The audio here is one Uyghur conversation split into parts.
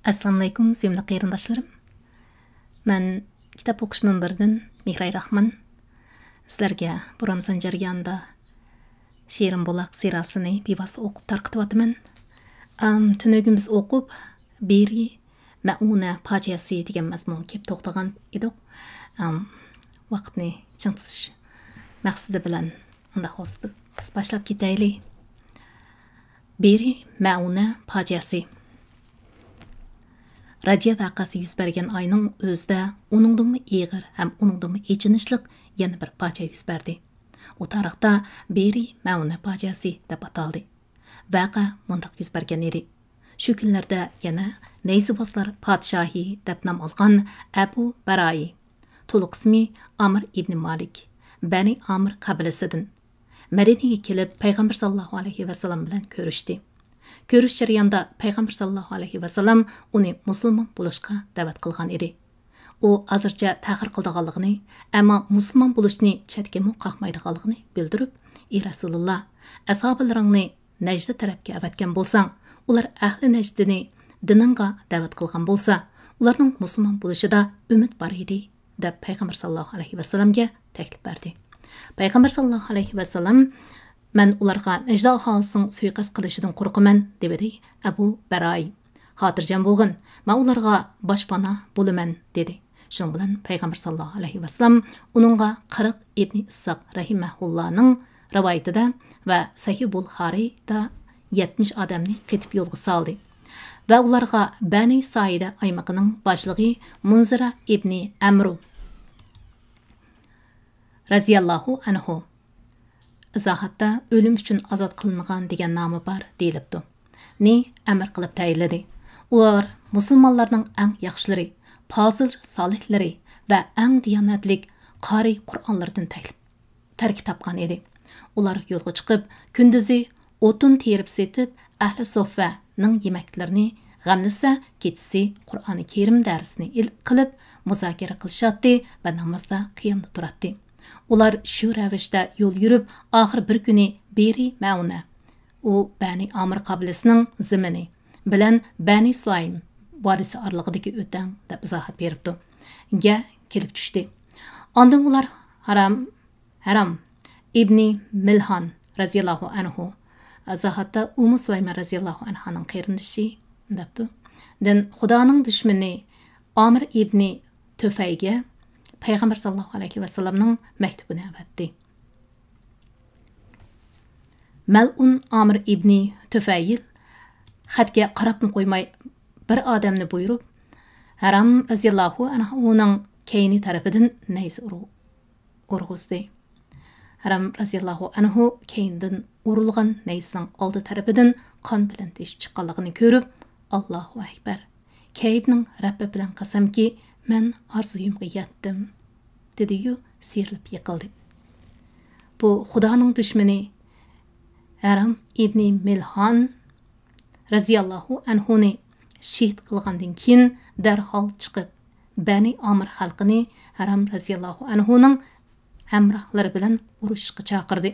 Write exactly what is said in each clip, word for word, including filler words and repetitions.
ئەسسالامۇئەلەيكۇم، سۆيۈملۈك قېرىنداشلىرىم. مەن كىتاب ئوقۇش مۇنبىرىدىن مېھراي راخمان. سىلەرگە بۇ رامىزان جەريانىدا شېرىن بۇلاق سىراسىنى بىۋاسىتە ئوقۇپ تارقىتىۋاتىمەن. ئام، تۈنۈگۈن بىز ئوقۇپ، بېرى مەئۇنە پاجىئەسى دېگەن مەزمۇنغا كېلىپ توختىغان ئىدۇق. ئام، ۋاقىتنى چىڭ تۇتۇش مەقسىتى بىلەن ئۇنداق بولسا بىز باشلاپ كېتەيلى. بېرى مەئۇنە پاجىئەسى. رەجىيە ۋەقەسى يۈز بەرگەن ئاينىڭ ئۆزىدە ئۇنىڭدىنمۇ ئېغىر ھەم ئۇنىڭدىنمۇ ئېچىنىشلىق يەنە بىر پاجىئە يۈز بەردى. ئۇ تارىختا بېرى مەئۇنە پاجىئەسى دەپ ئاتالدى. ۋەقە مۇنداق يۈز بەرگەن ئىدى. شۇ كۈنلەردە يەنە نەيزىۋازلار پادىشاھى دەپ نام ئالغان ئەبۇ بەراي، تولۇق ئىسمى ئامىر ئىبنى مالىك، بەنى ئامىر قەبىلىسىدىن، مەدىنىگە كېلىپ، پەيغەمبەر ساللاللاھۇ ئەلەيھى ۋەسەللەم بىلەن كۆرۈشتى. كۆرۈش جەريانىدا پەيغەمبەر ساللاللاھۇ ئەلەيھى ۋەسەللەم ئۇنى مۇسۇلمان بولۇشقا دەۋەت قىلغان ئىدى. ئۇ ھازىرچە تەخىر قىلىدىغانلىقىنى، ئەمما مۇسۇلمان بولۇشنى چەتكىمۇ قاقمايدىغانلىقىنى بىلدۈرۈپ، ئى رەسۇلۇللا، ئەسھابىلىرىڭنى نەجدى تەرەپكە ئەۋەتكەن بولساڭ، ئۇلار ئەھلى نەجدىنى دىنىڭغا دەۋەت قىلغان بولسا، ئۇلارنىڭ مۇسۇلمان بولۇشىدا ئۈمىد بار ئىدى، دەپ پەيغەمبەر ساللاللاھۇ ئەلەيھى ۋەسەللەمگە تەكلىپ بەردى. پەيغەمبەر ساللاللاھۇ ئەلەيھى ۋەسەللەم، مەن ئۇلارغا نەجدى ئاھالىسىنىڭ سۇيىقەست قىلىشىدىن قورقىمەن، دېۋىدى ئەبۇ بەراي. خاتىرجەم بولغىن، مەن ئۇلارغا باشپاناھ بولىمەن، دېدى. شۇنىڭ بىلەن پەيغەمبەر ساللاللاھۇ ئەلەيھى ۋەسەللەم ئۇنىڭغا قىرىق ئىبنى ئىسساق رەھىمەھۇللانىڭ رىۋايىتىدە ۋە سەھىھ بۇلخارىدا يەتمىش ئادەمنى قېتىپ يولغا سالدى ۋە ئۇلارغا بەنى سائىدە ئايمىقىنىڭ باشلىقى مۇنزىرە ئىبنى ئەمرۇ رەزىياللاھۇ ئەنھۇ، ئىزاھاتتا ئۆلۈم ئۈچۈن ئازاد قىلىنغان دېگەن نامى بار دېيىلىپتۇ، نى ئەمىر قىلىپ تەيىنلىدى. ئۇلار مۇسۇلمانلارنىڭ ئەڭ ياخشىلىرى، پازىل سالىھلىرى ۋە ئەڭ دىيانەتلىك قارىي قۇرئانلىرىدىن تەكلىپ تەركىب تاپقان ئىدى. ئۇلار يولغا چىقىپ، كۈندۈزى ئوتۇن تېرىپ سېتىپ، ئەھلى سوففەنىڭ يېمەكلىرىنى غەملىسە، كېچىسى قۇرئانى كەرىم دەرسىنى ئېلىپ قىلىپ، مۇزاكىرە قىلىشاتتى ۋە نامازدا قىيامدا تۇراتتى. ئۇلار شۇ رەۋىشتە يول يۈرۈپ، ئاخىر بىر كۈنى بېرى مەئۇنە، ئۇ بەنى ئامىر قەبىلىسىنىڭ زېمىنى، بىلەن بەنى سۇلايىم ۋادىسى ئارىلىقىدىكى ئۆتەڭ، دەپ ئىزاھات بېرىپتۇ، گە كېلىپ چۈشتى. ئاندىن ئۇلار ھارام ھەرام ئىبنى مىلھان رەزىياللاھۇ ئەنھۇ، ئىزاھاتتا ئۇمۇ سۇلايمان رەزىياللاھۇ ئەنھانىڭ قېرىندىشى دەپتۇ. دىن خۇدانىڭ دۈشمىنى ئامىر ئىبنى تۆفەيگە پەيغەمبەر ساللاللاھۇ ئەلەيھى ۋەسەللەمنىڭ مەكتۇبىنى ئەۋەتتى. مەلئۇن ئامىر ئىبنى تۆفەيل خەتكە قاراپمۇ قويماي، بىر ئادەمنى بۇيرۇپ، ھەرام رەزىياللاھۇ ئەنھۇنىڭ كەينى تەرىپىدىن نەيزە ئۇرۇ-، ئۇرغۇزدى. ھەرام رەزىياللاھۇ ئەنھۇ كەينىدىن ئۇرۇلغان نەيزىنىڭ ئالدى تەرىپىدىن قان بىلەن تېشىپ چىققانلىقىنى كۆرۈپ، «ئاللاھۇ ئەكبەر! كەيىبنىڭ رەببى بىلەن قەسەمكى، مەن ئارزۇيۇمغا يەتتىم!» دېدىيۇ، سىيرىلىپ يىقىلدى. بۇ خۇدانىڭ دۈشمىنى ھەرام ئىبنى مىلھان رەزىياللاھۇ ئەنھۇنى شېھىت قىلغاندىن كېيىن، دەرھال چىقىپ، بەنى ئامىر خەلقىنى ھەرام رەزىياللاھۇ ئەنھۇنىڭ ھەمراھلىرى بىلەن ئۇرۇشقا چاقىردى.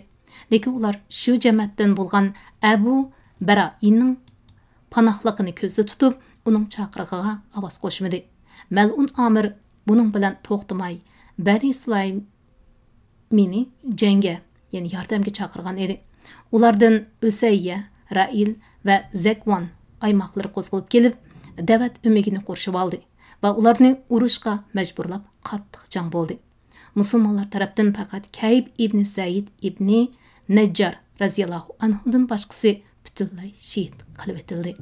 لېكىن ئۇلار شۇ جەمەتتىن بولغان ئەبۇ بەرائىنىڭ پاناھلىقىنى كۆزدە تۇتۇپ، ئۇنىڭ چاقىرىقىغا ئاۋاز قوشمىدى. مەلئۇن ئامىر بۇنىڭ بىلەن توختىماي، بەنى سۇلايمىنى جەڭگە، يەنى ياردەمگە چاقىرغان ئىدى. ئۇلاردىن ئۈسەييە، رەئىل ۋە زەكۋان ئايماقلىرى قوزغىلىپ كېلىپ، دەۋەت ئۆمىكىنى قورشىۋالدى ۋە ئۇلارنى ئۇرۇشقا مەجبۇرلاپ، قاتتىق جەڭ بولدى. مۇسۇلمانلار تەرەپتىن پەقەت كەيب ئىبنى زەيد ئىبنى نەججار رەزىياللاھۇ ئەنھۇدىن باشقىسى پۈتۈنلەي شېھىت قىلىۋېتىلدى.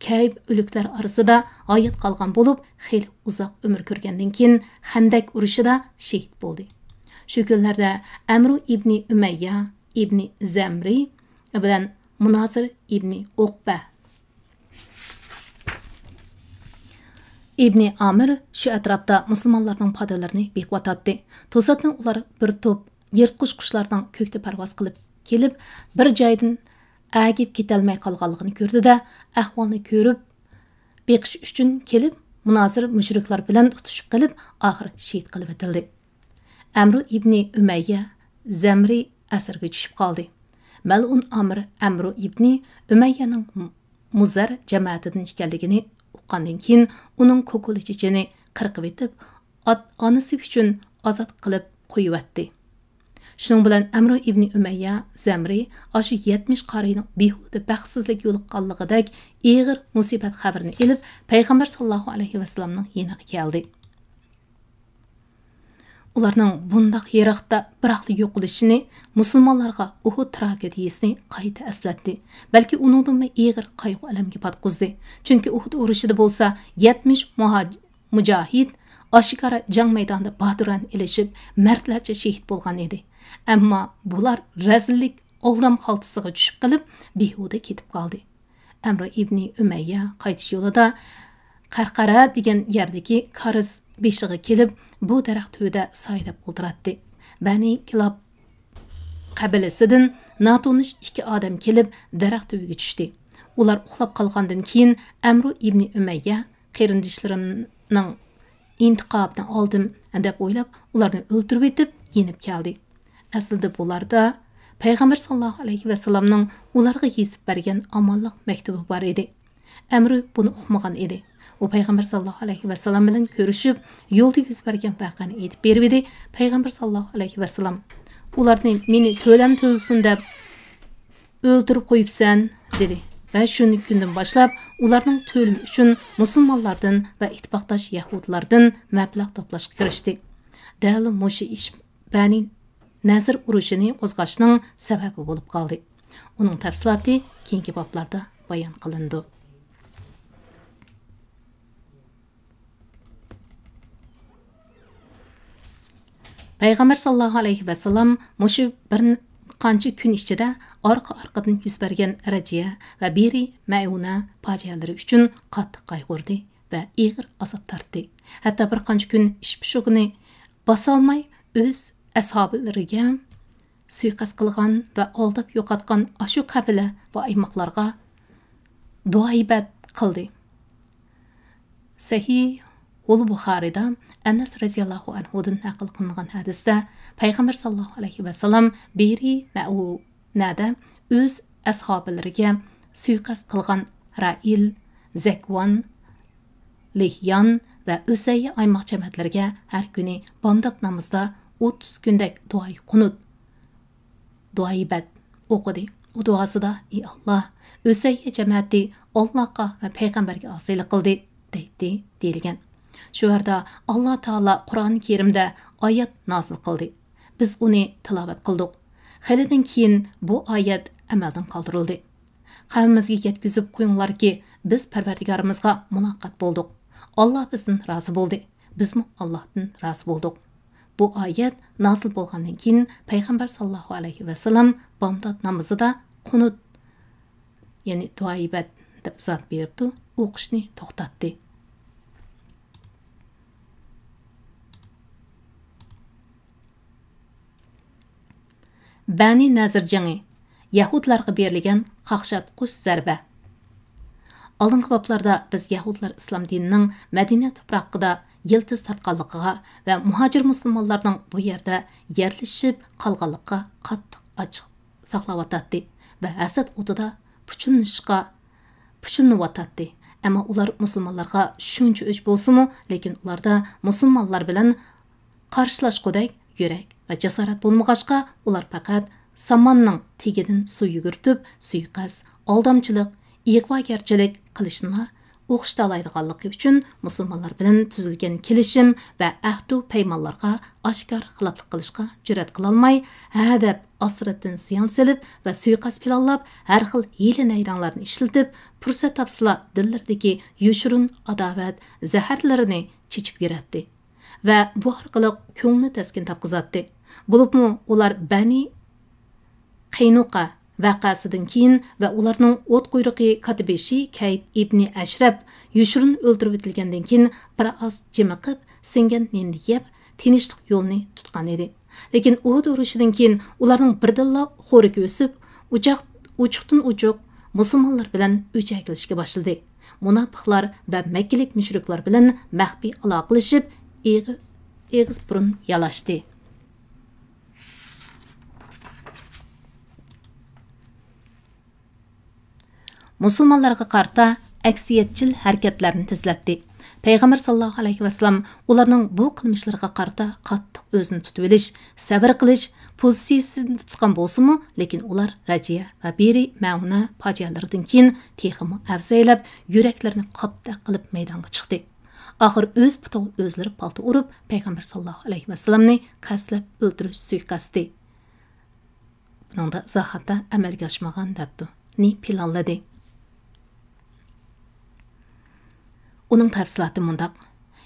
كەيب ئۆلۈكلەر ئارىسىدا ھايات قالغان بولۇپ، خېلى ئۇزاق ئۆمۈر كۆرگەندىن كېيىن، خەندەك ئۇرۇشىدا شېھىت بولدى. شۇ كۈنلەردە ئەمرۇ ئىبنى ئۈمەييە ئىبنى زەمرى بىلەن مۇنازىر ئىبنى ئوقبە ئىبنى ئامىر شۇ ئەتراپتا مۇسۇلمانلارنىڭ پادىلىرىنى بېقىۋاتاتتى. توساتتىن ئۇلار بىر توپ يىرتقۇچ قۇشلارنىڭ كۆكتە پەرۋاز قىلىپ كېلىپ، بىر جايدىن ئەگىپ كېتەلمەي قالغانلىقىنى كۆردى-دە، ئەھۋالنى كۆرۈپ بېقىش ئۈچۈن كېلىپ، مۇنازىر مۇشرىكلار بىلەن تۇتۇشۇپ قېلىپ، ئاخىر شېھىت قىلىۋېتىلدى. ئەمرۇ ئىبنى ئۈمەييە زەمرى ئەسىرىگە چۈشۈپ قالدى. مەلئۇن ئامىر ئەمرۇ ئىبنى ئۈمەييەنىڭ مۇزەر جەمەتىدىن ئىكەنلىكىنى ئۇ چىققاندىن كېيىن، ئۇنىڭ كوكۇلا چېچىنى قىرقىۋېتىپ، ئات-، ئانىسى ئۈچۈن ئازاد قىلىپ قويۇۋەتتى. شۇنىڭ بىلەن ئەمرۇ ئىبنى ئۈمەييە زەمرى ئاشۇ يەتمىش قارىينىڭ بىھۇدە بەختسىزلىككە يولۇققانلىقىدەك ئېغىر مۇسىبەت خەۋىرىنى ئېلىپ، پەيغەمبەر ساللاللاھۇ ئەلەيھى ۋەسەللەمنىڭ يېنىغا كەلدى. ئۇلارنىڭ بۇنداق يىراقتا بىراقلا يوقىلىشىنى، مۇسۇلمانلارغا ئۇھۇد تراگېدىيىسىنى قايتا ئەسلەتتى. بەلكى ئۇنىڭدىنمۇ ئېغىر قايغۇ-ئەلەمگە پاتقۇزدى. چۈنكى ئۇھۇد ئۇرۇشىدا بولسا يەتمىش مۇھاج-، مۇجاھىد ئاشكارا جەڭ مەيدانىدا باتۇرانە ئېلىشىپ، مەردلەرچە شېھىت بولغان ئىدى. ئەمما بۇلار رەزىللىك، ئالدام خالتىسىغا چۈشۈپ قېلىپ، بىھۇدە كېتىپ قالدى. ئەمرۇ ئىبنى ئۈمەييە قايتىش يولىدا قەرقەرە دېگەن يەردىكى كارىز بېشىغا كېلىپ، بۇ دەرەخ تۈۋىدە سايىدەپ ئولتۇراتتى. بەنى كىلاب قەبىلىسىدىن ناتونۇش ئىككى ئادەم كېلىپ، دەرەخ تۈۋىگە چۈشتى. ئۇلار ئۇخلاپ قالغاندىن كېيىن، ئەمرۇ ئىبنى ئۈمەييە قېرىندىشلىرىمنىڭ ئىنتىقامىنى ئالدىم، دەپ ئويلاپ، ئۇلارنى ئۆلتۈرۈۋېتىپ، يېنىپ كەلدى. ئەسلىدە بۇلاردا پەيغەمبەر ساللاللاھۇ ئەلەيھى ۋەسەللەمنىڭ ئۇلارغا يېزىپ بەرگەن ئامانلىق مەكتۇبى بار ئىدى. ئەمرۇ بۇنى ئۇقمىغان ئىدى. ئۇ پەيغەمبەر ساللاللاھۇ ئەلەيھى ۋەسەللەم بىلەن كۆرۈشۈپ، يولدا يۈز بەرگەن ۋەقەنى ئېيتىپ بېرىۋىدى. پەيغەمبەر ساللاللاھۇ ئەلەيھى ۋەسەللەم، «ئۇلارنى مېنى تۆلەم تۆلىسۇن دەپ ئۆلتۈرۈپ قويۇپسەن» دېدى ۋە شۇ كۈندىن باشلاپ ئۇلارنىڭ تۆلىمى ئۈچۈن مۇسۇلمانلاردىن ۋە ئىتتىپاقداش يەھۇدىيلاردىن مەبلەغ توپلاشقا كىرىشتى. دەل مۇشۇ ئىش بەنى نەزىر ئۇرۇشىنى قوزغاشنىڭ سەۋەبى بولۇپ قالدى. ئۇنىڭ تەپسىلاتى كېيىنكى بابلاردا بايان قىلىنىدۇ. پەيغەمبەر ساللاللاھۇ ئەلەيھى ۋەسەللەم مۇشۇ بىر قانچە كۈن ئىچىدە ئارقا-ئارقىدىن يۈز بەرگەن رەجىيە ۋە بىرى مەئۇنە پاجىئەلىرى ئۈچۈن قاتتىق قايغۇردى ۋە ئېغىر ئازاب تارتتى. ھەتتا بىر قانچە كۈن ئىچ پۇشۇقىنى باسالماي، ئۆز ئەسھابىلىرىگە سۇيىقەست قىلغان ۋە ئالداپ يوقاتقان ئاشۇ قەبىلە ۋە ئايماقلارغا دۇئا-ئىبادەت قىلدى. سەھىھۇل بۇخارىدا ئەنەس رەزىياللاھۇ ئەنھۇدىن نەقىل قىلىنغان ھەدىستە، پەيغەمبەر ساللاللاھۇ ئەلەيھى ۋەسەللەم بىرى مەئۇنەدە ئۆز ئەسھابىلىرىگە سۇيىقەست قىلغان رائىل، زەكۋان، لىھيان ۋە ئۈسەييە ئايماق جەمەتلىرىگە ھەر كۈنى بامدات نامىزىدا ئوتتۇز كۈندەك دۇئايى قۇنۇت، دۇئايى بەت ئوقۇدى. ئۇ دۇئاسىدا، «ئى ئاللا، ئۈسەييە جەمەتى ئاللاغا ۋە پەيغەمبەرگە ئاسىيلىق قىلدى» دەيتتى، دېيىلگەن. شۇ يەردە ئاللا تائالا قۇرئان كەرىمدە ئايەت نازىل قىلدى. بىز ئۇنى تىلاۋەت قىلدۇق. خېلىدىن كېيىن بۇ ئايەت ئەمەلدىن قالدۇرۇلدى. «قەۋمىمىزگە يەتكۈزۈپ قويۇڭلاركى، بىز پەرۋەردىگارىمىزغا مۇلاقات بولدۇق. ئاللا بىزدىن رازى بولدى، بىزمۇ ئاللاھتىن رازى بولدۇق.» بۇ ئايەت نازىل بولغاندىن كېيىن، پەيغەمبەر ساللاللاھۇ ئەلەيھى ۋەسەللەم بامدات نامىزىدا قۇنۇت، يەنى دۇئايى بەت دەپ ئىزاھات بېرىپتۇ، ئوقۇشنى توختاتتى. بەنى نەزىر جېڭى، يەھۇدلارغا بېرىلگەن قاقشاتقۇچ زەربە. ئالدىنقى بابلاردا بىز يەھۇدلار ئىسلام دىنىنىڭ مەدىنە تۇپراقىدا يىلتىز تارتقانلىقىغا ۋە مۇھاجىر مۇسۇلمانلارنىڭ بۇ يەردە يەرلىشىپ قالغانلىقىغا قاتتىق ئاچچىق ساقلاۋاتاتتى ۋە ھەسەت ئوتىدا پۇچۇلۇنۇشقا پۇچۇلىنىۋاتاتتى. ئەمما ئۇلار مۇسۇلمانلارغا شۇنچە ئۆچ بولسىمۇ، لېكىن ئۇلاردا مۇسۇلمانلار بىلەن قارشىلاشقۇدەك يۈرەك ۋە جاسارەت بولمىغاچقا، ئۇلار پەقەت ساماننىڭ تېگىدىن سۇ يۈگۈرتۈپ، سۇيىقەست، ئالدامچىلىق، ئىغۋاگەرچىلىك قىلىشنىلا ئوخشىتالايدىغانلىقى ئۈچۈن، مۇسۇلمانلار بىلەن تۈزۈلگەن كېلىشىم ۋە ئەھدۇ پەيمانلارغا ئاشكارا خىلاپلىق قىلىشقا جۈرئەت قىلالماي، ھە دەپ ئاسرىتىن زىيان سېلىپ ۋە سۇيىقەست پىلانلاپ، ھەر خىل ھىيلە-نەيرەڭلارنى ئىشلىتىپ، پۇرسەت تاپسىلا دىللىرىدىكى يوشۇرۇن ئاداۋەت، زەھەرلىرىنى چېچىپ يۈرەتتى. ۋە بۇ ئارقىلىق كۆڭلىنى تەسكىن تاپقۇزاتتى. بولۇپمۇ ئۇلار بەنى قەينۇقا ۋەقەسىدىن كېيىن ۋە ئۇلارنىڭ ئوت قۇيرۇقى كاتىبېشى كەيب ئىبنى ئەشرەپ يوشۇرۇن ئۆلتۈرۈۋېتىلگەندىن كېيىن، بىر ئاز جىمىقىپ، سىڭگەن نېنىنى يەپ، تىنچلىق يولىنى تۇتقان ئىدى. لېكىن ئۇھۇد ئۇرۇشىدىن كېيىن ئۇلارنىڭ بىردىنلا خورىكى ئۆسۈپ، ئوچاق-، ئوچۇقتىن-ئوچۇق مۇسۇلمانلار بىلەن ئۆچەگلىشىشكە باشلىدى. مۇناپىقلار ۋە مەككىلىك مۇشرىكلار بىلەن مەخپىي ئالاقىلىشىپ، ئېغ-، ئېغىز بۇرۇن يالاشتى. مۇسۇلمانلارغا قارىتا ئەكسىيەتچىل ھەرىكەتلەرنى تېزلەتتى. پەيغەمبەر ساللاللاھۇ ئەلەيھى ۋەسەللەم ئۇلارنىڭ بۇ قىلمىشلىرىغا قارىتا قاتتىق ئۆزىنى تۇتۇۋېلىش، سەۋر قىلىش پوزىتسىيىسىنى تۇتقان بولسىمۇ، لېكىن ئۇلار رەجىيە ۋە بىرى مەئۇنە پاجىئەلىرىدىن كېيىن تېخىمۇ ئەۋزەيلەپ، يۈرەكلىرىنى قاپتەك قىلىپ مەيدانغا چىقتى. ئاخىر ئۆز پۇتىغا ئۆزلىرى پالتا ئۇرۇپ، پەيغەمبەر ساللاللاھۇ ئەلەيھى ۋەسەللەمنى قەستلەپ ئۆلتۈرۈش سۇيىقەستى، بۇنىڭدا ئىزاھاتتا ئەمەلگە ئاشمىغان دەپتۇ، نى پىلانلىدى. ئۇنىڭ تەپسىلاتى مۇنداق: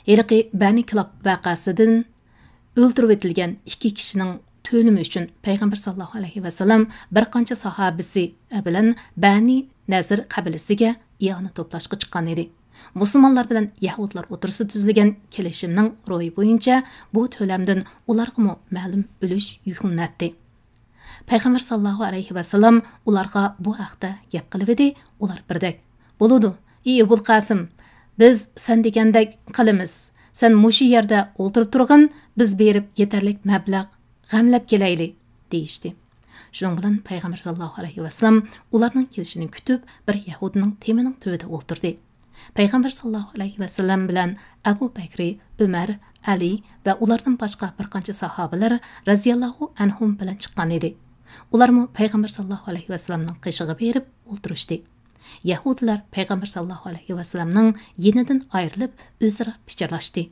ھېلىقى بەنى كىلاب ۋەقەسىدىن ئۆلتۈرۈۋېتىلگەن ئىككى كىشىنىڭ تۆلىمى ئۈچۈن پەيغەمبەر ساللاللاھۇ ئەلەيھى ۋەسەللەم بىر قانچە ساھابىسى بىلەن بەنى نەزىر قەبىلىسىگە ئىئانە توپلاشقا چىققان ئىدى. مۇسۇلمانلار بىلەن يەھۇدلار ئوتتۇرىسىدا تۈزۈلگەن كېلىشىمنىڭ روھى بويىچە بۇ تۆلەمدىن ئۇلارغىمۇ مەلۇم ئۈلۈش يۈكلىنەتتى. پەيغەمبەر ساللاللاھۇ ئەلەيھى ۋەسەللەم ئۇلارغا بۇ ھەقتە گەپ قىلىۋىدى، ئۇلار بىردەك: «بولىدۇ، ئى ئەبۇل قاسىم، بىز سەن دېگەندەك قىلىمىز. سەن مۇشۇ يەردە ئولتۇرۇپ تۇرغىن، بىز بېرىپ يېتەرلىك مەبلەغ غەملەپ كېلەيلى» دېيىشتى. شۇنىڭ بىلەن پەيغەمبەر ساللاللاھۇ ئەلەيھى ۋەسەللەم ئۇلارنىڭ كېلىشىنى كۈتۈپ، بىر يەھۇدىينىڭ تېمىنىڭ تۈۋىدە ئولتۇردى. پەيغەمبەر ساللاللاھۇ ئەلەيھى ۋەسەللەم بىلەن ئەبۇ بەكرى، ئۆمەر، ئەلى ۋە ئۇلاردىن باشقا بىر قانچە ساھابىلەر رەزىياللاھۇ ئەنھۇم بىلەن چىققان ئىدى. ئۇلارمۇ پەيغەمبەر ساللاللاھۇ ئەلەيھى ۋەسەللەمنىڭ قېشىغا بېرىپ ئولتۇرۇشتى. يەھۇدىيلار پەيغەمبەر ساللاللاھۇ ئەلەيھى ۋەسەللەمنىڭ يېنىدىن ئايرىلىپ، ئۆزئارا پىچىرلاشتى.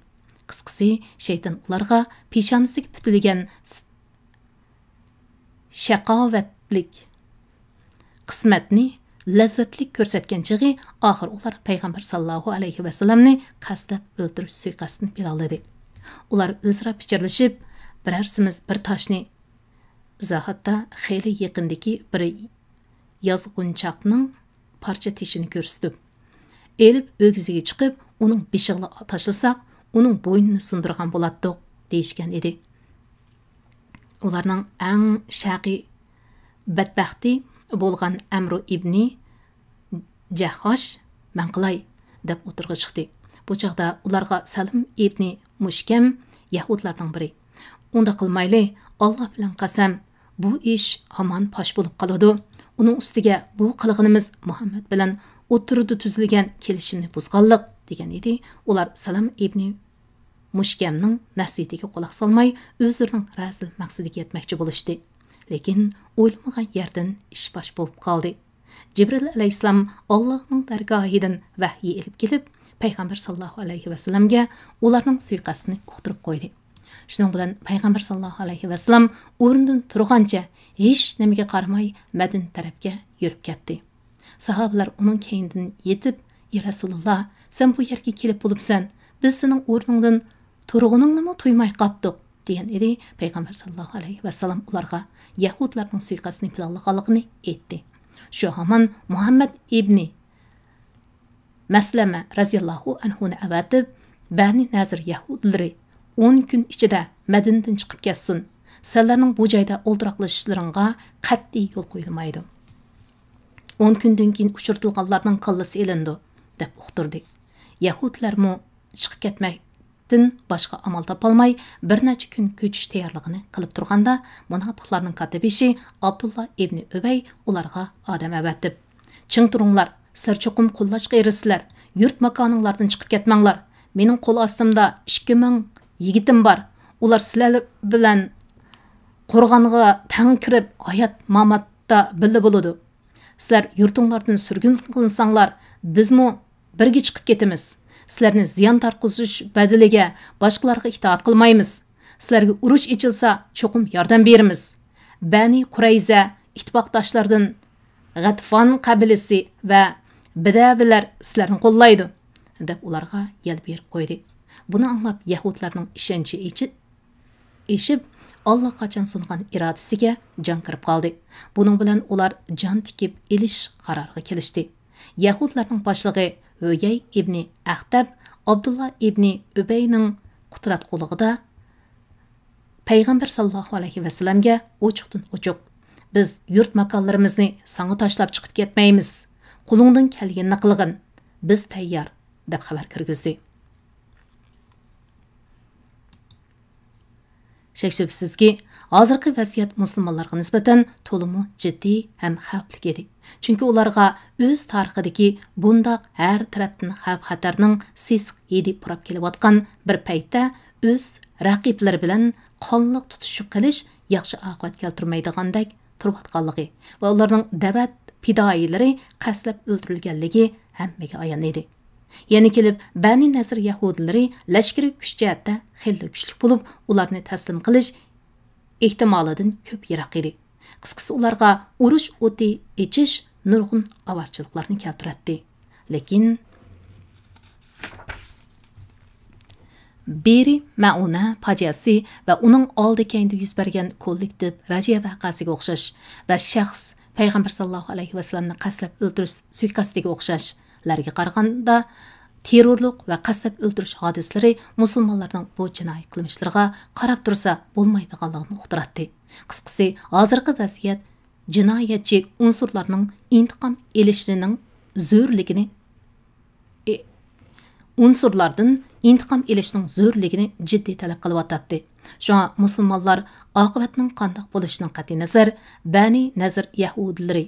قىسقىسى، شەيتان ئۇلارغا پېشانىسىگە پۈتۈلگەن س-، شەقاۋەتلىك قىسمەتنى لەززەتلىك كۆرسەتكەن چېغى، ئاخىر ئۇلار پەيغەمبەر ساللاللاھۇ ئەلەيھى ۋەسەللەمنى قەستلەپ ئۆلتۈرۈش سۇيىقەستىنى پىلانلىدى. ئۇلار ئۆزئارا پىچىرلىشىپ، بىرەرسىمىز بىر تاشنى، ئىزاھاتتا خېلى يېقىندىكى بىر يازغۇنچاقنىڭ پارچە تېشىنى كۆرسىتىپ، ئېلىپ ئۆگزىگە چىقىپ، ئۇنىڭ بېشىغىلا تاشلىساق، ئۇنىڭ بوينىنى سۇندۇرغان بولاتتۇق، دېيىشكەن ئىدى. ئۇلارنىڭ ئەڭ شەقى بەتبەختى بولغان ئەمرۇ ئىبنى جەھھاش «مەن قىلاي» دەپ ئوتتۇرىغا چىقتى. بۇ چاغدا ئۇلارغا سەلىم ئىبنى مۇشكەم، يەھۇدلارنىڭ بىرى: «ئۇنداق قىلمايلى، ئاللا بىلەن قەسەم، بۇ ئىش ھامان پاش بولۇپ قالىدۇ. ئۇنىڭ ئۈستىگە بۇ قىلغىنىمىز مۇھەممەد بىلەن ئوتتۇرىدا تۈزۈلگەن كېلىشىمنى بۇزغانلىق» دېگەن ئىدى. ئۇلار سەلەم ئىبنى مۇشكەمنىڭ نەسىھىتىگە قۇلاق سالماي، ئۆزلىرىنىڭ رەزىل مەقسىتىگە يەتمەكچى بولۇشتى. لېكىن ئويلىمىغان يەردىن ئىش پاش بولۇپ قالدى. جىبرىل ئەلەيھىسسالام ئاللاھنىڭ دەرگاھىدىن ۋەھيى ئېلىپ كېلىپ، پەيغەمبەر ساللاللاھۇ ئەلەيھى ۋەسەللەمگە ئۇلارنىڭ سۇيىقەستىنى ئۇقتۇرۇپ قويدى. شۇنىڭ بىلەن پەيغەمبەر ساللاللاھۇ ئەلەيھى ۋەسەللەم ئورنىدىن تۇرغانچە ھېچ نېمىگە قارىماي مەدىنە تەرەپكە يۈرۈپ كەتتى. ساھابىلەر ئۇنىڭ كەينىدىن يېتىپ، «يا رەسۇلاللا، سەن بۇ يەرگە كېلىپ بولۇپسەن، بىز سېنىڭ ئورنۇڭدىن تۇرغىنىڭنىمۇ تۇيماي قاپتۇق» دېگەن ئىدى. پەيغەمبەر ساللاللاھۇ ئەلەيھى ۋەسەللەم ئۇلارغا يەھۇدلارنىڭ سۇيىقەستىنى پىلانلىغانلىقىنى ئېيتتى. شۇ ھامان مۇھەممەد ئىبنى مەسلەمە رەزىياللاھۇ ئەنھۇنى ئەۋەتىپ، بەنى نەزىر يەھۇدلىرى ئون كۈن ئىچىدە مەدىنىدىن چىقىپ كەتسۇن. سەنلەرنىڭ بۇ جايدا ئولتۇراقلىشىشلىرىڭغا قەتئىي يول قويۇلمايدۇ. ئون كۈندىن كېيىن ئۇچرىتىلغانلارنىڭ كاللىسى ئېلىنىدۇ، دەپ ئۇقتۇردى. يەھۇدلارمۇ چىقىپ كەتمەكتىن باشقا ئامال تاپالماي، بىر نەچچە كۈن كۆچۈش تەييارلىقىنى قىلىپ تۇرغاندا، مۇناپىقلارنىڭ كاتتىبېشى ئابدۇللا ئىبنى ئۈبەي ئۇلارغا ئادەم ئەۋەتىپ، «چىڭ تۇرۇڭلار، سىلەر چوقۇم قوللاشقا ئېرىشىسىلەر، يۇرت ماكانىڭلاردىن چىقىپ كەتمەڭلار، مېنىڭ قول ئاستىمدا ئىككى مىڭ يىگىتىم بار، ئۇلار سىلەر بىلەن قورغانغا تەڭ كىرىپ، ھايات ماماتتا بىللە بولىدۇ. سىلەر يۇرتۇڭلاردىن سۈرگۈن قىلىنساڭلار، بىزمۇ بىرگە چىقىپ كېتىمىز. سىلەرنى زىيان تارقىتىش بەدىلىگە باشقىلارغا ئىتائەت قىلمايمىز. سىلەرگە ئۇرۇش ئېچىلسا، چوقۇم ياردەم بېرىمىز. بەنى قۇرەيزە ئىتتىپاقداشلاردىن غەتىفان قەبىلىسى ۋە بەدەۋىلەر سىلەرنى قوللايدۇ» دەپ ئۇلارغا يەل بېرىپ قويدى. بۇنى ئاڭلاپ يەھۇدلارنىڭ ئىشەنچى ئېچىپ، ئېشىپ، ئاللىقاچان سۇنغان ئىرادىسىگە جان كىرىپ قالدى. بۇنىڭ بىلەن ئۇلار جان تىكىپ ئېلىش قارارىغا كېلىشتى. يەھۇدلارنىڭ باشلىقى ھۈيەي ئىبنى ئەختەب ئابدۇللا ئىبنى ئۈبەينىڭ قۇتراتقۇلۇقىدا پەيغەمبەر ساللاللاھۇ ئەلەيھى ۋەسەللەمگە ئوچۇقتىن ئوچۇق: «بىز يۇرت ماكانلىرىمىزنى ساڭا تاشلاپ چىقىپ كەتمەيمىز. قولۇڭدىن كەلگىنىنى قىلغىن. بىز تەييار» دەپ خەۋەر كىرگۈزدى. شەك-شۈبھىسىزكى، ھازىرقى ۋەزىيەت مۇسۇلمانلارغا نىسبەتەن تولىمۇ جىددىي ھەم خەۋپلىك ئىدى. چۈنكى ئۇلارغا ئۆز تارىخىدىكى بۇنداق ھەر تەرەپتىن خەۋپ-خەتەرنىڭ سېسىق ھىدى پۇراپ كېلىۋاتقان بىر پەيتتە، ئۆز رەقىبلىرى بىلەن قانلىق تۇتۇشۇپ قېلىش ياخشى ئاقىۋەت كەلتۈرمەيدىغاندەك تۇرۇۋاتقانلىقى ۋە ئۇلارنىڭ دەۋەت پىدائىيلىرى قەستلەپ ئۆلتۈرۈلگەنلىكى ھەممىگە ئايان ئىدى. يەنە كېلىپ، بەنى نەزىر يەھۇدىيلىرى لەشكىرىي كۈچ جەھەتتە خېلىلا كۈچلۈك بولۇپ، ئۇلارنى تەسلىم قىلىش ئېھتىمالىدىن كۆپ يىراق ئىدى. قىسقىسى، ئۇلارغا ئۇرۇش ئوتى ئېچىش نۇرغۇن ئاۋارىچىلىقلارنى كەلتۈرەتتى. لېكىن بىرى مەئۇنە پاجىئەسى ۋە ئۇنىڭ ئالدى كەينىدە يۈز بەرگەن كوللېكتىپ رەجىيە ۋەقەسىگە ئوخشاش ۋە شەخس پەيغەمبەر ساللاللاھۇ ئەلەيھى ۋەسەللەمنى قەستلەپ ئۆلتۈرۈش سۇيىقەستىگە ئوخشاشلارغا قارىغاندا، تېررورلۇق ۋە قەستلەپ ئۆلتۈرۈش ھادىسىلىرى مۇسۇلمانلارنىڭ بۇ جىنايى قىلمىشلىرىغا قاراپ تۇرسا بولمايدىغانلىقىنى ئۇقتۇراتتى. قىسقىسى، ھازىرقى ۋەزىيەت جىنايەتچى ئۇنسۇرلارنىڭ ئىنتىقام ئېلىشىنىڭ زۆرلۈكىنى، ئى، ئۇنسۇرلاردىن ئىنتىقام ئېلىشنىڭ زۆرلۈكىنى جىددىي تەلەپ قىلىۋاتاتتى. شۇڭا مۇسۇلمانلار ئاقىۋەتنىڭ قانداق بولۇشىدىن قەتئىينەزەر، بەنى نەزىر يەھۇدىيلىرى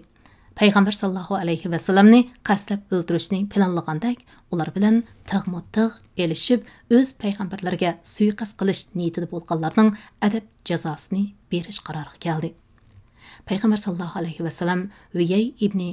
پەيغەمبەر ساللاللاھۇ ئەلەيھى ۋەسەللەمنى قەستلەپ ئۆلتۈرۈشنى پىلانلىغاندەك، ئۇلار بىلەن تىغمۇ تىغ ئېلىشىپ، ئۆز پەيغەمبەرلىرىگە سۇيىقەست قىلىش نىيىتىدە بولغانلارنىڭ ئەدەپ جازاسىنى بېرىش قارارىغا كەلدى. پەيغەمبەر ساللاللاھۇ ئەلەيھى ۋەسەللەم ھۈيەي ئىبنى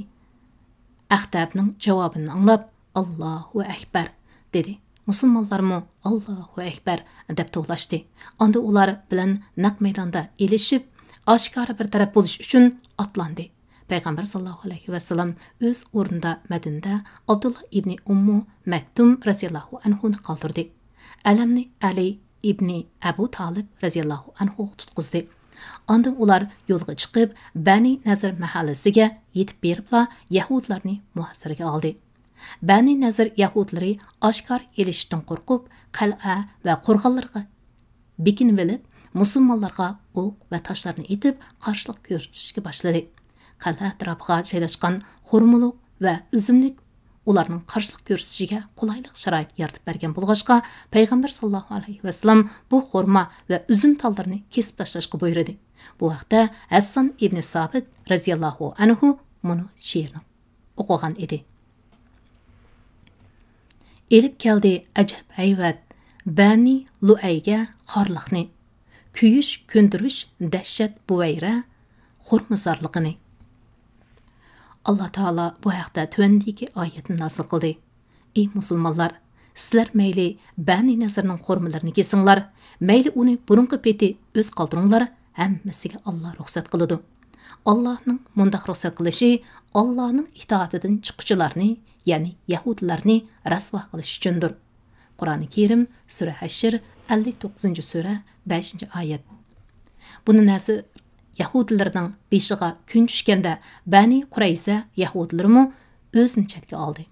ئەختەبنىڭ جاۋابىنى ئاڭلاپ، «ئاللاھۇ ئەكبەر» دېدى. مۇسۇلمانلارمۇ «ئاللاھۇ ئەكبەر» دەپ توۋلاشتى. ئاندىن ئۇلار بىلەن نەق مەيداندا ئېلىشىپ، ئاشكارا بىر تەرەپ بولۇش ئۈچۈن ئاتلاندى. پەيغەمبەر ساللاللاھۇ ئەلەيھى ۋەسەللەم ئۆز ئورنىدا مەدىنىدە ئابدۇللا ئىبنى ئۇممۇ مەكتۇم رەزىياللاھۇ ئەنھۇنى قالدۇردى. ئەلەمنى ئەلى ئىبنى ئەبۇ تالىپ رەزىياللاھۇ ئەنھۇغا تۇتقۇزدى. ئاندىن ئۇلار يولغا چىقىپ، بەنى نەزىر مەھەللىسىگە يېتىپ بېرىپلا يەھۇدىيلارنى مۇھاسىرىگە ئالدى. بەنى نەزىر يەھۇدىيلىرى ئاشكارا ئېلىشىشتىن قورقۇپ، قەلئە ۋە قورغانلىرىغا بېكىنىۋېلىپ، مۇسۇلمانلارغا ئوق ۋە تاشلارنى ئېتىپ، قارشىلىق كۆرسىتىشكە باشلىدى. قەلئە ئەتراپىغا جايلاشقان خورمىلىق ۋە ئۈزۈملۈك ئۇلارنىڭ قارشىلىق كۆرسىتىشىگە قولايلىق شارائىت يارىتىپ بەرگەن بولغاچقا، پەيغەمبەر ساللاللاھۇ ئەلەيھى ۋەسەللەم بۇ خورما ۋە ئۈزۈم تاللىرىنى كېسىپ تاشلاشقا بۇيرۇدى. بۇ ھەقتە ھەسسان ئىبنى سابىت رەزىياللاھۇ ئەنھۇ مۇنۇ شېئىرنى ئوقۇغان ئىدى. ئېلىپ كەلدى ئەجەب ھەيۋەت، بەنى لۇئەيگە خارلىقنى، كۆيۈش، كۆندۈرۈش، دەھشەت، بۇۋەيرە، خورمىزارلىقىنى. ئاللا تائالا بۇ ھەقتە تۆۋەندىكى ئايەتنى نازىل قىلدى: «ئى مۇسۇلمانلار، سىلەر مەيلى بەنى نەزىرنىڭ خورمىلىرىنى كېسىڭلار، مەيلى ئۇنى بۇرۇنقى پېتى ئۆز قالدۇرۇڭلار، ھەممىسىگە ئاللا رۇخسەت قىلىدۇ. ئاللانىڭ مۇنداق رۇخسەت قىلىشى ئاللانىڭ ئىتائىتىدىن چىققۇچىلارنى، يەنى يەھۇدىيلارنى رەسۋا قىلىش ئۈچۈندۇر.» قۇرئانى كەرىم، سۈرە ھەشر، ئەللىك توققۇزىنچى سۈرە، بەشىنچى ئايەت. بۇنى نەزىر يەھۇدىيلىرىنىڭ بېشىغا كۈن چۈشكەندە، بەنى قۇرەيزە يەھۇدىيلىرىمۇ ئۆزىنى چەتكە ئالدى.